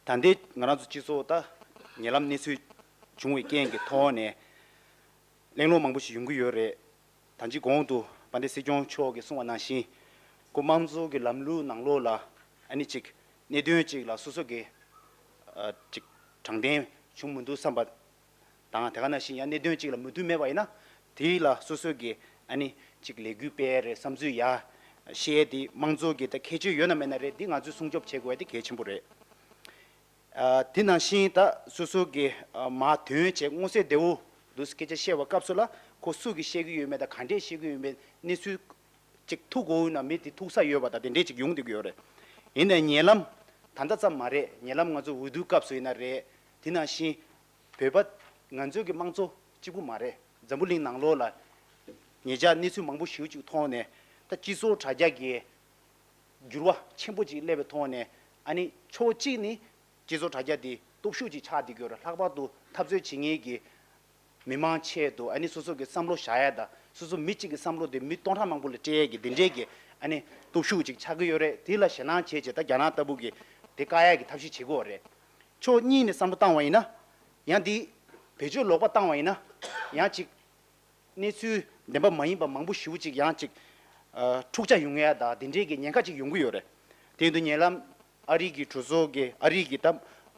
ད་ལྟའི་ང་རང་ཚོ་སྤྱི་ཚོགས་ད་ཉེ་ལམ་གནས་ཚུལ་བྱུང་བའི་རྐྱེན་གྱི་ཐོག་ནས་གླེང་སློང་མང་པོ་ཞིག་ཡོང་གི་ཡོད་རེད། ད་ཅི་གོང་དུ་དཔལ་ལྡན་སྲིད་སྐྱོང་མཆོག་གིས་གསུངས་པ་ནང་བཞིན་ཁོ་དམངས་གཙོ་གི་ལམ་ལུགས་ནང་ལོགས་ལ་ཨ་ནི་ཅིག་གནད་དོན་ཅིག་ལ་སོ་སོ་གི་ཅིག་དྲང་བདེན་བྱུང་མི་འདུག་བསམ་པ་དང་། དེ་ག་ནང་བཞིན་ཡང་གནད་དོན་ཅིག་ལ་མོས་མཐུན་མེད་པ་ཡིན་ན་ དེ་ལ་སོ་སོ་གི་ཨ་ནི་ཅིག་ལས་འགུལ་སྤེལ་རེད། བསམ་ཚུལ་ཡ་བཤད་དེ་དམངས་གཙོ་གི་ད་ཁྱད་ཆོས་ཡོད་ན་མེད་ན་རེད། འདི་ང་ཚོས་སྲུང་སྐྱོབ་བྱེད་དགོས་ཡ་དེ་གལ་ཆེན་པོ་རེད། ཨ་དེ་ནང་བཞིན་ད་སོ་སོ་གི་ཨ་མ་དོན་བྱས་མངོན་གསལ་དོད་པོ་འདུག་སྐད་ཆ་བཤད་པ་སྐབས་སུ་ལ་ཁོ་སུ་གིས་བཤད་ཀྱི་ཡོད་མེད་དང་ག་འདྲས་བཤད་ཀྱི་ཡོད་མེད་གནས་ཚུལ་ཅིག་ཐུག་དགོས་ཡོད་ན་མི་དེ་ཐུག་ས་ཡོད་པ་དང་དེ་འདྲས་ཅིག་ཡོང་བསྡད་ཀྱི་ཡོད་རེད། ཡིན་ནའི་ཉེ་ལམ་ད་ལྟ་ཙམ་མ་རེད། ཉེ་ལམ་ང་ཚོ་འོས་བསྡུ་སྐབས་སུ་ཡིན་ན་རེད། དེ་ནང་བཞིན་བོད་པ་ང་ཚོའི་གི་དམངས་གཙོ་གཅིག་པུ་མ་རེད། འཛམ་བུ་གླིང་ནང་ལོགས་ལ་ཉེ་ཆར་གནས་ཚུལ་མང་པོ་ཞེ་པོ་ཅིག་མཐོང་ནས་ད་སྤྱི་ཚོགས་དྲ་རྒྱ་གི་འགྱུར་བ་ཆེན་པོ་ཅིག་སླེབས་པའི་ཐོག་ནས་ཨ་ནི་ཕྱོགས་གཅིག་ནི་སྤྱི་ཚོགས་དྲ་རྒྱ་དེ་སྟོབས་ཤུགས་ཅིག་ཆགས་བསྡད་ཀྱི་ཡོད་རེད། ལྷག་པར་དུ་འཐབ་རྩོད་བྱེད་མཁན་གྱི་མི་མང་ཆེད་དུ་ཨ་ནི་སོ་སོ་གི་བསམ་བློ་བཞག་ཡ་དང་སོ་སོ་མི་གཅིག་གི་བསམ་བློ་དེ་མི་སྟོང་ཕྲག་མང་པོ་ལ་སྤྲད་ཡས་ཀྱི་དེ་འདྲས་ཀྱི་ཨ་ནི་སྟོབས་ཤུགས་ཅིག་ཆགས་ཀྱི་ཡོད་རེད། དེ་ལ་ཞེད་སྣང་བྱས་བྱས་ད་རྒྱ་ནག་ལྟ་བུ་གི་དེ་བཀག་ཡ་གི་ཐབས་ཤེས་བྱེད་ཀྱི་ཡོད་རེད། ཕྱོགས་གཉིས་ནས་བསམ་བློ་བཏང་བ་ཡིན་ན་ཡང་དེ་བེད་སྤྱོད་ལོག་པ་བཏང་བ་ཡིན་ན་ཡང་ཅིག་གནས་ཚུལ་བདེན་པ་མ་ཡིན་པ་མང་པོ་ཞེ་པོ་ཅིག་ཡང་ཅིག་ཨ་འཁྲུག་ཆ་ཡོང་ཡ་དང་དེ་འདྲའི་གི་ཉེན་ཁ་ཅིག་ཡོང་གི་ཡོད་རེད། དེ་ཡིན་དུས་ཉེ་ལམ་ཨ་རི་གི་གྲོས་ཚོགས་ཀྱི་ཨ་རི་གི་ད་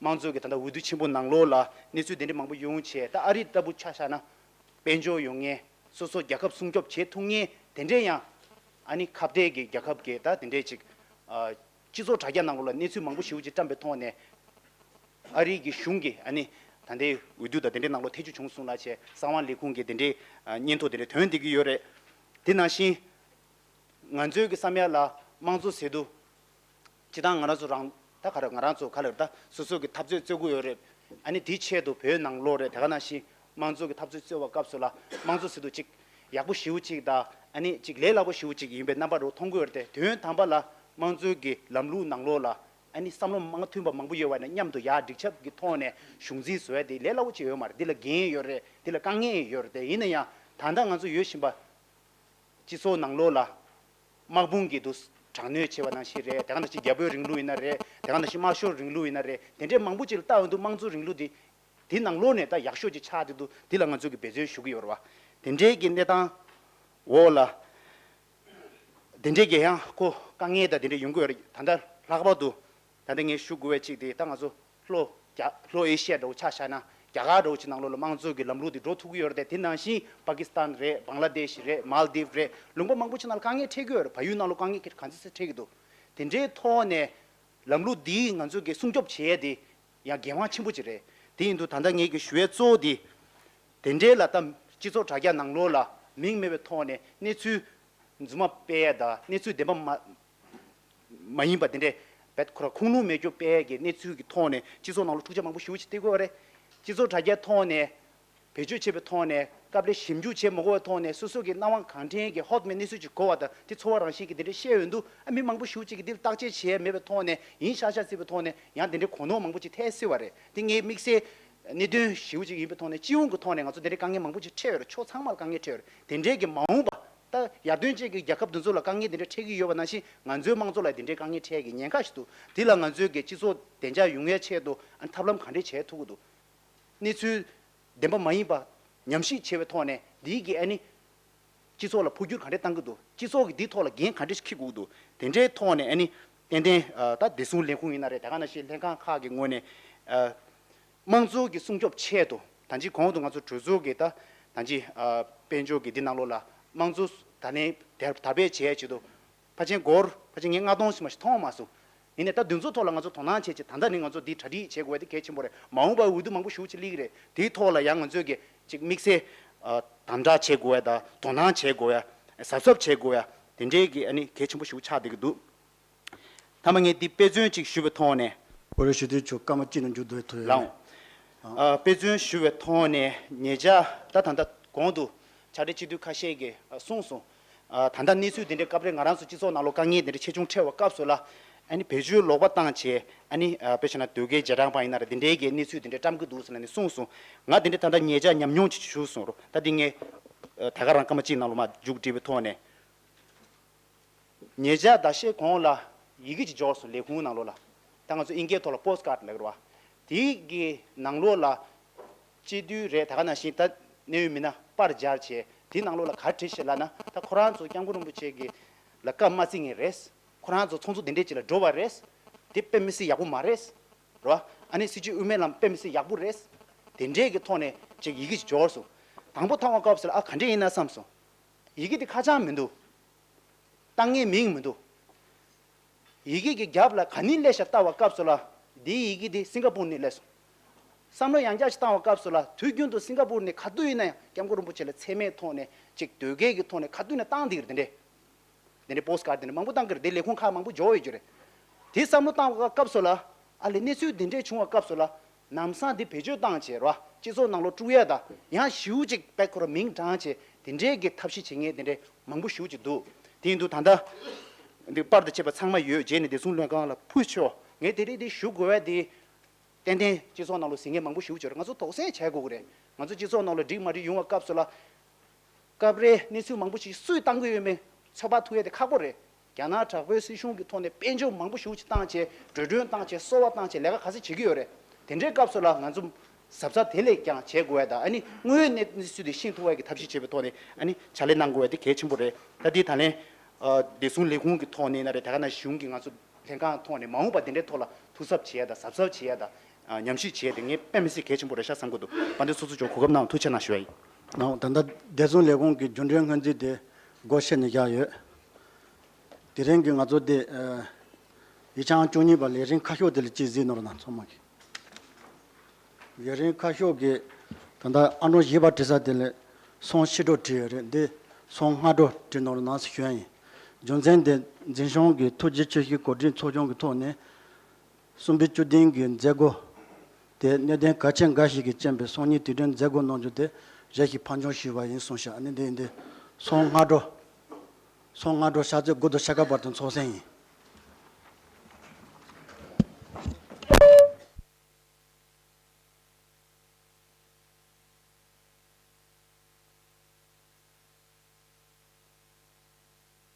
དམངས་གཙོ་གི་ད་ལྟ་འོས་བསྡུ་ཆེན་པོ་ནང་ལོགས་ལ་གནས་ཚུལ་དེ་འདྲ་མང་པོ་ཡོང་བྱས་ད་ཨ་རི་ལྟ་བུ་ཆ་བཞག་ན་དཔལ་འབྱོར་ཡོང་མཁན་སོ་སོ་རྒྱལ་ཁབ་སྲུང་སྐྱོབ་བྱེད་ཐུབ་མཁན་དེ་འདྲའི་ཡང་ཨ་ནི་ཁ་གཏད་ཀྱི་རྒྱལ་ཁབ་ཀྱི་ད་དེ་འདྲའི་ཅིག་ཨ་སྤྱི་ཚོགས་དྲ་རྒྱ་ནང་ལོགས་ལ་གནས་ཚུལ་མང་པོ་ཞེ་པོ་ཅིག་བཀྲམ་པའི་ཐོག་ནས། ཨ་རིའི་གི་གཞུང་གིས་ཨ་ནི་ད་ལྟའི་འོས་བསྡུ་དང་དེ་འདྲའི་ནང་ལོགས་ཐེ་བྱུས་བྱུང་སོང་ལབ་བྱས་གསང་བ་ལས་ཁུངས་ཀྱིས་དེ་འདྲའི་ཨ་སྙན་ཐོ་དེ་འདྲ་ཐོན་བསྡད་ཀྱི་ཡོད་རེད། དེ་ནང་བཞིན་ང་ཚོའི་གི་བསམ་ཡ་ལ་དམངས་གཙོ་ཟེར་དུས་སྤྱིར་བཏང་ང་རང་ཚོ་རང་ད་ག་རེ་ང་རང་ཚོ་ག་ལེར་ད་སོ་སོ་གི་འཐབ་རྩོད་རྩོད་ཀྱི་ཡོད་རེད། ཨ་ནི་དེའི་ཆེད་དུ་བོད་ནང་ལོགས་རེད། དེ་ག་ནང་བཞིན་དམངས་གཙོ་གི་འཐབ་རྩོད་རྩོད་པའི་སྐབས་སུ་ལ་དམངས་གཙོ་ཟེར་དུས་ཅིག་ཡག་པོ་ཞེ་པོ་ཅིག་དང་ཨ་ནི་ཅིག་ལས་སླ་པོ་ཞེ་པོ་ཅིག་ཡིན་པའི་རྣམ་པ་རུ་མཐོང་གི་ཡོད་རེད་དེ། དོན་དམ་པ་ལ་དམངས་གཙོའི་གི་ལམ་ལུགས་ནང་ལོགས་ལ། ཨ་ནི་བསམ་བློ་མ་མཐུན་པ་མང་པོ་ཡོད་པ་ནས་མཉམ་དུ་ཡར་སྒྲིག་ཆགས་ཀྱི་ཐོག་ནས་གཞུང་འཛིན་བཟོ་ཡ་དེ་ལས་སླ་པོ་ཅིག་ཡོད་མ་རེད། འདི་ལ་འགན་ཡོད་རེད། འདི་ལ་དཀའ་ངལ་ཡོད་རེད་དེ། ཡིན་ན་ཡང་ད་ལྟ་ང་ཚོ་ཡོད་བཞིན་པ་སྤྱི་ཚོགས་ནང་ལོགས་ལ་དམག་དཔུང་གིས་དུ་དྲག་གནོན་བྱས་པ་ནང་བཞིན་རེད། དེ་ག་ནང་བཞིན་རྒྱ་བོད་རིང་ལུགས་ཡིན་ན་རེད། དེ་ག་ནང་བཞིན་དམར་ཤོག་རིང་ལུགས་ཡིན་ན་རེད། དེ་འདྲའི་མང་པོ་ཅིག་ལ་ལྟ་ཡོང་དུས་དམངས་གཙོ་རིང་ལུགས་དེ་དེ་ནང་ལོགས་ནས་ད་ཡག་ཤོས་ཅིག་ཆགས་བསྡད་འདུག་འདི་ལ་ང་ཚོས་ཀྱི་འབད་བརྩོན་ཞུ་གི་ཡོད་རེད་བ། དེ་འདྲའི་གི་གནས་སྟངས་འོག་ལ། དེ་འདྲའི་གི་ཡང་ཁོ་དཀའ་ངལ་དང་དེ་འདྲ་ཡོང་གི་ཡོད་རེད། ད་ལྟ་ལྷག་པར་དུ་ད་ལྟ་ངས་ཞུ་དགོས་པའི་གཅིག་དེ་ད་ང་ཚོ་ལྷོ་རྒྱ་ལྷོ་ཨེ་ཤི་ཡ་འདྲ་བོ་ཆ་བཞག་ན་རྒྱ་གར་འདྲ་བོ་ཅིག་ནང་ལོགས་ལ་དམངས་གཙོ་གི་ལམ་ལུགས་དེ་འགྲོ་ཐུབ་ཀྱི་ཡོད་རེད་དེ། དེ་ནང་བཞིན་པ་ཀི་སི་ཐན་རེད། བང་ལ་དེཤ་རེད། མཱལ་དིབ་རེད། ལུང་པ་མང་པོ་ཅིག་ནང་ལ་དཀའ་ངལ་འཕྲད་ཀྱི་ཡོད་རེད། བལ་ཡུལ་ནང་ལ་དཀའ་ངལ་ག་ཚོད་ཚོད་འཕྲད་ཀྱི་འདུག་དེ་འདྲའི་ཐོག་ནས་ལམ་ལུགས་འདིའི་ང་ཚོ་གི་སྲུང་སྐྱོབ་བྱེད་ཡས་དེ་ཡང་འགན་དབང་ཆེན་པོ་ཅིག་རེད། དེ་ཡིན་དུས་ད་ལྟ་ངས་ཀྱི་ཞུ་ཡས་གཙོ་བོ་དེ་དེ་འདྲའི་ལ་ད་སྤྱི་ཚོགས་དྲ་རྒྱ་ནང་ལོགས་ལ་མིང་མེད་པའི་ཐོག་ནས་གནས་ཚུལ་རྫུན་མ་སྤེལ་ཡས་དང་གནས་ཚུལ་བདེན་པ་མ་མ་ཡིན་པ་དེ་འདྲའི་བེད་ཁོ་ར་ཁུངས་ལུང་མེད་རྒྱུ་སྤེལ་ཡས་ཀྱི་གནས་ཚུལ་གྱི་ཐོག་ནས་སྤྱི་ཚོགས་ནང་ལ་འཁྲུག་ཆ་མང་པོ་ཞེ་པོ་ཅིག་སྟེར་གྱི་ཡོད་རེད། སྤྱི་ཚོགས་དྲ་རྒྱའི་ཐོག་ནས་བེད་སྤྱོད་བྱས་པའི་ཐོག་ནས་སྐབས་རེ་ཞིབ་འཇུག་བྱེད་མ་དགོས་པའི་ཐོག་ནས་སོ་སོ་གི་སྣང་བ་གང་དྲན་གྱི་ཧོབ་མེད་གནས་ཚུལ་ཅིག་གོ་བ་དང་དེ་ཚོར་བ་རང་བཞིན་གྱི་དེ་འདྲ་བཤད་ཡོང་དུས་ཨ་མི་མང་པོ་ཞེ་པོ་ཅིག་གིས་འདིར་བརྟག་དཔྱད་བྱས་མེད་པའི་ཐོག་ནས་ཡིན་ཤག་ཤག་བརྩིས་པའི་ཐོག་ནས་ཡང་དེ་འདྲའི་གོ་ནོར་མང་པོ་ཅིག་ཐེབས་སྲིད་པ་རེད། དེ་ངའི་དམིགས་བསལ་གནད་དོན་ཞེ་པོ་ཅིག་ཡིན་པའི་ཐོག་ནས་སྤྱི་ཡོངས་ཀྱི་ཐོག་ནས་ང་ཚོ་དེ་འདྲའི་དཀའ་ངལ་མང་པོ་ཅིག་འཕྲད་ཡོད་རེད། ཕྱོགས་ཚང་མར་དཀའ་ངལ་འཕྲད་ཡོད་རེད། དེ་འདྲའི་གི་མ་འོངས་པ་ད་ཡར་ཐོན་ཅན་གྱི་རྒྱལ་ཁབ་དེ་ཚོ་ལ་དཀའ་ངལ་དེ་འདྲ་འཕྲད་ཀྱི་ཡོད་པ་ནང་བཞིན་ང་ཚོའི་དམངས་གཙོ་ལ་དེ་འདྲའི་དཀའ་ངལ་འཕྲད་ཀྱི་ཉེན་ཁ་ཞིག་འདུག་དེ་ལ་ང་ཚོའི་གི་སྤྱི་ཚོགས་བདེ་འཇགས་ཡོང་ཡའི་ཆེད་དུ་ཨ་ཐབས་ལམ་ག་འདྲས་བྱེད་ཐུབ་ཀྱི་འདུག་གནས་ཚུལ་བདེན་པ་མ་ཡིན་པ་ཉམས་ཞིབ་བྱས་པའི་ཐོག་ནས་འདིའི་གི་ཨ་ནི་སྤྱི་ཚོགས་ལ་འཕོ་འགྱུར་ག་འདྲས་གཏང་གི་འདུག་སྤྱི་ཚོགས་ཀྱི་འདིའི་ཐོག་ལ་འགན་ག་འདྲས་འཁྱེར་དགོས་ཀྱི་འདུག་དེ་འདྲའི་ཐོག་ནས་ཨ་ནི་ཏན་ཏན་ཨ་ད་བདེ་སྲུང་ལས་ཁུངས་ཡིན་ན་རེད། དེ་ག་ནང་བཞིན་ལྷན་ཁང་ཁག་གི་ངོས་ནས་ཨ་དམངས་གཙོ་གི་སྲུང་སྐྱོབ་ཆེད་དུ་ད་ཅི་གོང་དུ་ང་ཚོ་གྲོས་ཚོགས་ཀྱི་ད་ད་ཅི་ཨ་དཔལ་འབྱོར་གྱི་འདི་ནང་ལོགས་ལ་དམངས་གཙོ་ད་ལན་དར་དར་སྤེལ་བྱེད་ཡ་ཆེད་དུ་ཕལ་ཆེར་སྒོར་ཕལ་ཆེར་ངས་ལྔ་སྟོང་ཞིག་མ་ཞིག་མཐོང་མ་སོང་། ཡིན་ནའི་ད་འདི་ཚོ་ཐོག་ལ་ང་ཚོ་དོ་སྣང་བྱེད་ཆེད་ད་ལྟ་ནས་ང་ཚོ་འདི་གྲ་སྒྲིག་བྱེད་དགོས་ཡ་དེ་གལ་ཆེན་པོ་རེད། མ་འོངས་པར་འོས་བསྡུ་མང་པོ་ཞེ་པོ་ཅིག་སླེབས་ཀྱི་རེད། དེའི་ཐོག་ལ་ཡང་ང་ཚོས་ཀྱི་ཅིག་དམིགས་བསལ་ཨ་དམ་དྲག་བྱེད་དགོས་ཡ་དང་དོ་སྣང་བྱེད་དགོས་ཡ་གཟབ་གཟབ་བྱེད་དགོས་ཡ་དེ་འདྲའི་གི་ཨ་ནི་གལ་ཆེན་པོ་ཞེ་པོ་ཆགས་བསྡད་ཀྱི་འདུག་མཐའ་མ་ངས་འདི་དཔེ་མཚོན་ཅིག་ཞུ་བའི་ཐོག་ནས། ཨོ་རེད། ཞུ་དུས་ཆུ་སྐར་མ་གཅིག་ནང་མཇུག་བསྡུ་ཐུབ་ཡོད། ལགས་འོང་། ཨ་དཔེ་མཚོན་ཞུ་བའི་ཐོག་ནས་ཉེ་ཆར་ད་ད་ལྟ་གོང་དུ་ཕྱག་སྦྲེལ་སྤྱི་འཐུས་ཁ་ཤས་ཀྱིས་ཨ་གསུངས་སོང་། ཨ་ད་ལྟ་གནས་ཚུལ་འདི་འདྲའི་སྐབས་རེ་ང་རང་ཚོ་སྤྱི་ཚོགས་ནང་ལོགས་དཀའ་ངལ་འདི་འདྲ་ཆེ་ཆུང་འཕྲད་པའི་སྐབས་སུ་ལ་ཨ་ནི་བེད་སྤྱོད་ལོག་པ་བཏང་བྱས་ཨ་ནི་ཨ་དཔེ་བྱས་ན་དོལ་རྒྱལ་རྗེས་འབྲང་པ་ཡིན་ན་རེད། འདི་འདྲའི་གི་གནས་ཚུལ་འདི་འདྲ་བཀྲམ་གི་འདུག་ཟེར་ནས་གསུངས་སོང་། ང་འདི་འདྲ་ད་ལྟ་ཉེ་ཆར་ཉམས་མྱོང་ཅིག་ཞུ་སོང་རོགས། ད་འདི་ངས་ཨ་ད་ག་རང་སྐར་མ་གཅིག་ནང་ལོགས་མར་མཇུག་སྒྲིལ་བའི་ཐོག་ནས། ཉེ་ཆར་ཟླ་ཤས་གོང་ལ་ཡི་གེ་ཅིག་འབྱོར་སོང་། ལས་ཁུངས་ནང་ལོགས་ལ། ད་ང་ཚོ་ཨིན་སྐད་ཐོག་ལ་པོ་སི་ཊི་ཀཱཌ་ལབ་ཀྱི་རེད་བ། དེའི་གི་ནང་ལོགས་ལ་སྤྱི་འཐུས་རེད། ད་ག་ནང་བཞིན་ད་གནད་ཡོད་མི་སྣ་པར་སྦྱར་བྱས་དེའི་ནང་ལོགས་ལ་ག་རེ་བྲིས་ཤག་ལབ་ན། ད་ཁོ་རང་ཚོ་སྐྱབས་མགོན་རིན་པོ་ཆེ་གི་ལ་བཀའ་མ་བརྩི་མཁན་རེད། ཁོ་རང་ཚོ་ཚོགས་འཛུགས་དེ་འདྲས་ཅིག་ལ་འགྲོ་བ་རེད། དེ་དཔེ་མི་སྲིད་ཡག་པོ་མ་རེད། རེད་བ། ཨ་ནི་སྲིད་སྤྱི་དབུ་མའི་ལམ་དཔེ་མི་སྲིད་ཡག་པོ་རེད། དེ་འདྲས་ཀྱི་ཐོག་ནས་ཅིག་ཡི་གེ་ཅིག་འབྱོར་སོང་། དང་པོ་མཐོང་བ་སྐབས་སུ་ལ་ཨ་ག་འདྲས་ཡིན་ན་བསམ་སོང་། ཡི་གེ་དེ་ཁ་བྱང་མི་འདུག་ལྟ་ངན་མིང་མི་འདུག་ཡི་གེ་གི་རྒྱབ་ལ་ག་ནི་སླེབས་ཤག་ལྟ་བ་སྐབས་སུ་ལ། འདིའི་ཡི་གེ་འདི་སིང་ག་པུར་ནས་སླེབས་སོང་། བསམ་བློ་ཡང་བསྐྱར་ཞིག་བཏང་བ་སྐབས་སུ་ལ་དུས་རྒྱུན་དུ་སིང་ག་པུར་ནས་ག་དུས་ཡིན་ན་ཡང་སྐྱབས་མགོན་རིན་པོ་ཆེ་ལ་མཚན་སྨད་ཐོག་ནས་ཅིག་དོལ་རྒྱལ་གྱི་ཐོག་ནས་ག་དུས་ཡིན་ན་བཏང་འདི་གི་འདི་འདྲས། འདི་འདྲས་པོ་སི་ཀར་འདི་འདྲས་མང་པོ་བཏང་གི་རེད། འདི་ལས་ཁུངས་ཁག་མང་པོ་འབྱོར་ཡོད་རྒྱུ་རེད། དེ་བསམ་བློ་བཏང་བ་སྐབས་སུ་ལ་ཨ་ལས་གནས་ཚུལ་འདི་འདྲས་བྱུང་བ་སྐབས་སུ་ལ། ལམ་སང་འདི་བེད་སྤྱོད་བཏང་བྱས་ར་སྤྱི་ཚོགས་ནང་ལོགས་དཀྲུག་ཡ་དང་ཡང་ཞེ་པོ་ཅིག་དཔེ་ཁོ་ར་མིང་བགྲངས་བྱས་དེ་འདྲའི་གི་ཐབས་ཤེས་བྱེད་མཁན་དེ་འདྲའི་མང་པོ་ཞེ་པོ་ཅིག་འདུག་དེ་ཡིན་དུས་ད་ལྟ་འདི་པར་དང་བཅས་པ་ཚང་མ་ཡོད། རྗེས་ནས་བདེ་སྲུང་ལྷན་ཁང་ལ་ཕུལ་ཆོག་ངས་དེ་རིང་འདི་ཞུ་དགོས་པ་དེ་ཏན་ཏན་སྤྱི་ཚོགས་ནང་ལོགས་ཟིན་མཁན་མང་པོ་ཞེ་པོ་ཅིག་ཡོད་རེད། ང་ཚོ་དོགས་སེལ་བྱེད་དགོས་ཀྱི་རེད། ང་ཚོ་སྤྱི་ཚོགས་ནང་ལོགས་འགྲིག་མ་འགྲིག་ཡོང་བ་སྐབས་སུ་ལ། སྐབས་རེ་གནས་ཚུལ་མང་པོ་ཞིག་སུས་བཏང་གི་ཡོད་མེད་ཚོད་དཔག་ཐུབ་ཡ་དེ་ཁག་པོ་རེད། རྒྱ་ནག་དྲག་པོའི་སྲིད་གཞུང་གི་ཐོག་ནས་དཔལ་འབྱོར་མང་པོ་ཞེ་པོ་ཅིག་བཏང་བྱས་འགྲོ་གྲོན་བཏང་བྱས་གསོལ་བ་བཏང་བྱས་ལས་ཀ་ག་ཚོད་བྱེད་ཀྱི་ཡོད་རེད། དེ་འདྲའི་སྐབས་སུ་ལ་ང་ཚོ་གཟབ་གཟབ་དེ་ལས་ཀྱང་བྱེད་དགོས་ཡ་དང་ཨ་ནི་དངོས་ཡོད་གནས་ཚུལ་དེ་ཤེས་ཐུབ་པ་གི་ཐབས་ཤེས་བྱེད་པའི་ཐོག་ནས་ཨ་ནི་ཕྱག་ལས་གནང་དགོས་ཡ་དེ་གལ་ཆེན་པོ་རེད། ད་དེ་ད་ལན་བདེ་སྲུང་ལས་ཁུངས་ཀྱི་ཐོག་ནས་ན་རེད། ད་ག་ནང་བཞིན་གཞུང་གི་ང་ཚོ་ལྷན་ཁང་ཐོག་ནས་མ་འོངས་པ་དེ་འདྲའི་ཐོག་ལ་ཐུགས་གཟབ་བྱེད་ཡ་དང་གཟབ་གཟབ་བྱེད་ཡ་དང་ཉམས་ཞིབ་བྱེད་ཡ་དེ་ངས་དཔེ་མི་སྲིད་གལ་ཆེན་པོ་རེད་ཤག་བསམ་གྱི་འདུག་དཔལ་ལྡན་ཚོགས་གཙོ་མཆོག་གོ་སྐབས་གནང་བ་ཐུགས་རྗེ་གནང་ཞུ་ཡ་ཡིན། ནའོ་ད་ལྟ་བདེ་སྲུང་ལས་ཁུངས་ཀྱི་རྒྱུན་གྲོན་སྔོན་རྩིས་དེ་སྒོ་ཕྱེ་ནས་བཞག་ཡོད། དེ་རིང་གི་ང་ཚོ་དེ་ཡིག་ཆ་བཅུ་གཉིས་པ་ལས་རིམ་ཁ་ཤོག་དེ་ལ་ཅིག་གཟིགས་ནོར་ན་ཚང་མ་གི། ལས་རིམ་ཁ་ཤོག་གི་ད་ལྟ་ཨ་འབྲུག་བཞི་པ་བྲིས་ས་དེ་ལ་སོང་ཕྱི་དྲོ་བྲིས་ཡོད་རེད། འདི་སོང་སྔ་དྲོ་བྲིས་ནོར་ན་ཞུ་ཡ་ཡིན། རྒྱུ་མཚན་དེ་འཛིན་སྐྱོང་གི་ཐུགས་རྗེ་ཆེ་ཞུའི་གོ་སྒྲིག་ཚོགས་ཆུང་གི་ཐོག་ནས། གསུམ་པའི་བཅུ་བདུན་གྱི་མཛད་སྒོ་དེ་གནད་དོན་གལ་ཆེན་འགའ་ཞིག་གིས་རྐྱེན་པས་སང་ཉིན་དུས་དྲན་མཛད་སྒོ་གནང་རྒྱུ་དེ་རེ་ཞིག་ཕར་འགྱངས་ཞུས་པ་ཡིན་གསུངས་ཤག་ཨ་ནི་འདི་འདི་སང་སྔ་དྲོ། སང་སྔ་དྲོ་ཕྱག་ཚོད་དགུ་དང་ཕྱེད་ཀ་བར་དུ་འཚོགས་གསོན་ཡིན།